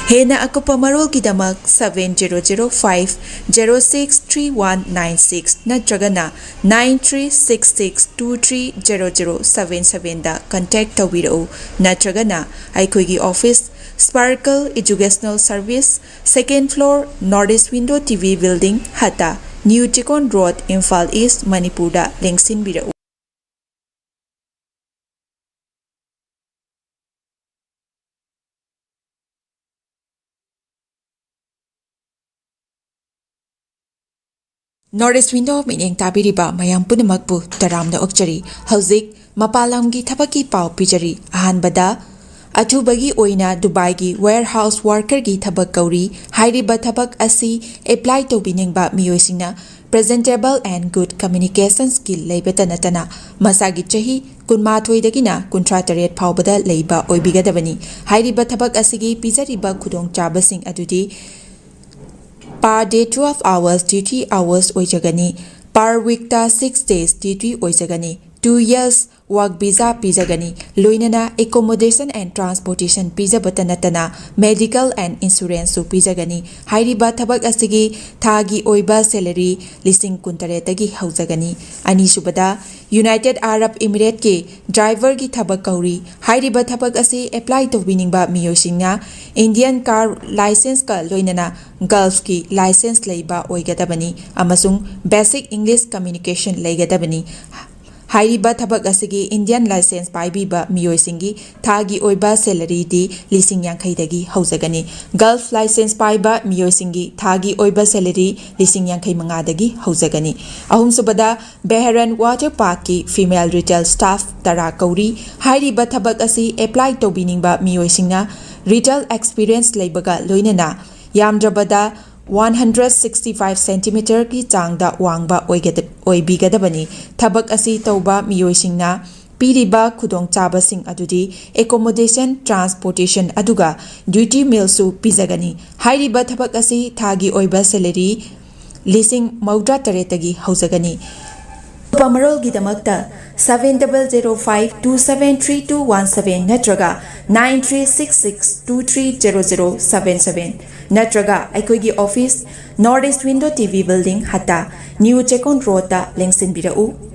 ꯍꯦꯟꯅ ꯑꯀꯨꯞꯄ ꯃꯔꯣꯜꯒꯤꯗꯃꯛ seven zero zero five zero six three one nine six ꯅꯠꯇ꯭ꯔꯒꯅ nine three six six two three zero zero seven seven ꯗ contact ꯇꯧꯕꯤꯔꯛꯎ, ꯅꯠꯇ꯭ꯔꯒꯅ ꯑꯩꯈꯣꯏꯒꯤ office, Sparkle Educational Service, second floor, North East Window T V Building, ꯍꯠꯇ, New Chikon Road, Imphal East, ꯃꯅꯤꯄꯨꯔꯗ ꯂꯦꯡꯁꯤꯟꯕꯤꯔꯛꯎ꯫ North East Window ꯃꯤꯠꯌꯦꯡ ꯇꯥꯕꯤꯔꯤꯕ ꯃꯌꯥꯝ ꯄꯨꯝꯅꯃꯛꯄꯨ ꯇꯔꯥꯝꯅ ꯑꯣꯛꯆꯔꯤ꯫ ꯍꯧꯖꯤꯛ ꯃꯄꯥꯟ ꯂꯝꯒꯤ ꯊꯕꯛꯀꯤ ꯄꯥꯎ ꯄꯤꯖꯔꯤ꯫ ꯑꯍꯥꯟꯕꯗ, ꯑꯊꯨꯕꯒꯤ ꯑꯣꯏꯅ ꯗꯨꯕꯥꯏꯒꯤ warehouse workerꯒꯤ ꯊꯕꯛ ꯀꯧꯔꯤ꯫ ꯍꯥꯏꯔꯤꯕ ꯊꯕꯛ ꯑꯁꯤ apply ꯇꯧꯕꯤꯅꯤꯡꯕ ꯃꯤꯑꯣꯏꯁꯤꯡꯅ presentable and good communication skill ꯂꯩꯕꯇ ꯅꯠꯇꯅ ꯃꯁꯥꯒꯤ ꯆꯍꯤ ꯀꯨꯟꯃꯥꯊꯣꯏꯗꯒꯤꯅ ꯀꯨꯟꯊ꯭ꯔꯥ ꯇꯔꯦꯠ ꯐꯥꯎꯕꯗ ꯂꯩꯕ ꯑꯣꯏꯕꯤꯒꯗꯕꯅꯤ꯫ ꯍꯥꯏꯔꯤꯕ ꯊꯕꯛ ꯑꯁꯤꯒꯤ ꯄꯤꯖꯔꯤꯕ ꯈꯨꯗꯣꯡꯆꯥꯕꯁꯤꯡ ꯑꯗꯨꯗꯤ: per day twelve hours duty hours ꯑꯣꯏꯖꯒꯅꯤ꯫ Per weekꯇ six days duty ꯑꯣꯏꯖꯒꯅꯤ꯫ Two years work visa ꯄꯤꯖꯒꯅꯤ꯫ ꯂꯣꯏꯅꯅ accommodation and transportation ꯄꯤꯖꯕꯇ ꯅꯠꯇꯅ medical and insuranceꯁꯨ ꯄꯤꯖꯒꯅꯤ꯫ ꯍꯥꯏꯔꯤꯕ ꯊꯕꯛ ꯑꯁꯤꯒꯤ ꯊꯥꯒꯤ ꯑꯣꯏꯕ salary ꯂꯤꯁꯤꯡ ꯀꯨꯟꯇꯔꯦꯠꯇꯒꯤ ꯍꯧꯖꯒꯅꯤ꯫ ꯑꯅꯤꯁꯨꯕꯗ, United Arab Emirateꯀꯤ driverꯒꯤ ꯊꯕꯛ ꯀꯧꯔꯤ꯫ ꯍꯥꯏꯔꯤꯕ ꯊꯕꯛ ꯑꯁꯤ apply ꯇꯧꯕꯤꯅꯤꯡꯕ ꯃꯤꯑꯣꯏꯁꯤꯡꯅ Indian car licenceꯀ ꯂꯣꯏꯅꯅ Gulfꯀꯤ license ꯂꯩꯕ ꯑꯣꯏꯒꯗꯕꯅꯤ ꯑꯃꯁꯨꯡ basic English communication ꯂꯩꯒꯗꯕꯅꯤ꯫ ꯍꯥꯏꯔꯤꯕ ꯊꯕꯛ ꯑꯁꯤꯒꯤ Indian license ꯄꯥꯏꯕꯤꯕ ꯃꯤꯑꯣꯏꯁꯤꯡꯒꯤ ꯊꯥꯒꯤ ꯑꯣꯏꯕ salaryꯗꯤ ꯂꯤꯁꯤꯡ ꯌꯥꯡꯈꯩꯗꯒꯤ ꯍꯧꯖꯒꯅꯤ꯫ Gulf license ꯄꯥꯏꯕ ꯃꯤꯑꯣꯏꯁꯤꯡꯒꯤ ꯊꯥꯒꯤ ꯑꯣꯏꯕ salary ꯂꯤꯁꯤꯡ ꯌꯥꯡꯈꯩ ꯃꯉꯥꯗꯒꯤ ꯍꯧꯖꯒꯅꯤ꯫ ꯑꯍꯨꯝꯁꯨꯕꯗ, Bahrain Water Parkꯀꯤ female retail staff ꯇꯔꯥ ꯀꯧꯔꯤ꯫ ꯍꯥꯏꯔꯤꯕ ꯊꯕꯛ ꯑꯁꯤ apply ꯇꯧꯕꯤꯅꯤꯡꯕ ꯃꯤꯑꯣꯏꯁꯤꯡꯅ retail experience ꯂꯩꯕꯒ ꯂꯣꯏꯅꯅ ꯌꯥꯝꯗ꯭ꯔꯕꯗ one hundred sixty five centimeterꯒꯤ ꯆꯥꯡꯗ ꯋꯥꯡꯕ ꯑꯣꯏꯒꯗ-, ꯑꯣꯏꯕꯤꯒꯗꯕꯅꯤ꯫ ꯊꯕꯛ ꯑꯁꯤ ꯇꯧꯕ ꯃꯤꯑꯣꯏꯁꯤꯡꯅ ꯄꯤꯔꯤꯕ ꯈꯨꯗꯣꯡꯆꯥꯕꯁꯤꯡ ꯑꯗꯨꯗꯤ accommodation, transportation ꯑꯗꯨꯒ duty mealꯁꯨ ꯄꯤꯖꯒꯅꯤ꯫ ꯍꯥꯏꯔꯤꯕ ꯊꯕꯛ ꯑꯁꯤ ꯊꯥꯒꯤ ꯑꯣꯏꯕ salary ꯂꯤꯁꯤꯡ ꯃꯧꯗ꯭ꯔꯥ ꯇꯔꯦꯠꯇꯒꯤ ꯍꯧꯖꯒꯅꯤ꯫ ꯑꯀꯨꯞꯄ ꯃꯔꯣꯜꯒꯤꯗꯃꯛꯇ seven double zero five two seven three two one seven ꯅꯠꯇ꯭ꯔꯒ nine three six six two three zero zero seven seven ꯅꯠꯇ꯭ꯔꯒ ꯑꯩꯈꯣꯏꯒꯤ office, North East Window T V Building, ꯍꯠꯇꯥ, New Chekon Roadꯇ ꯂꯦꯡꯁꯤꯟꯕꯤꯔꯛꯎ꯫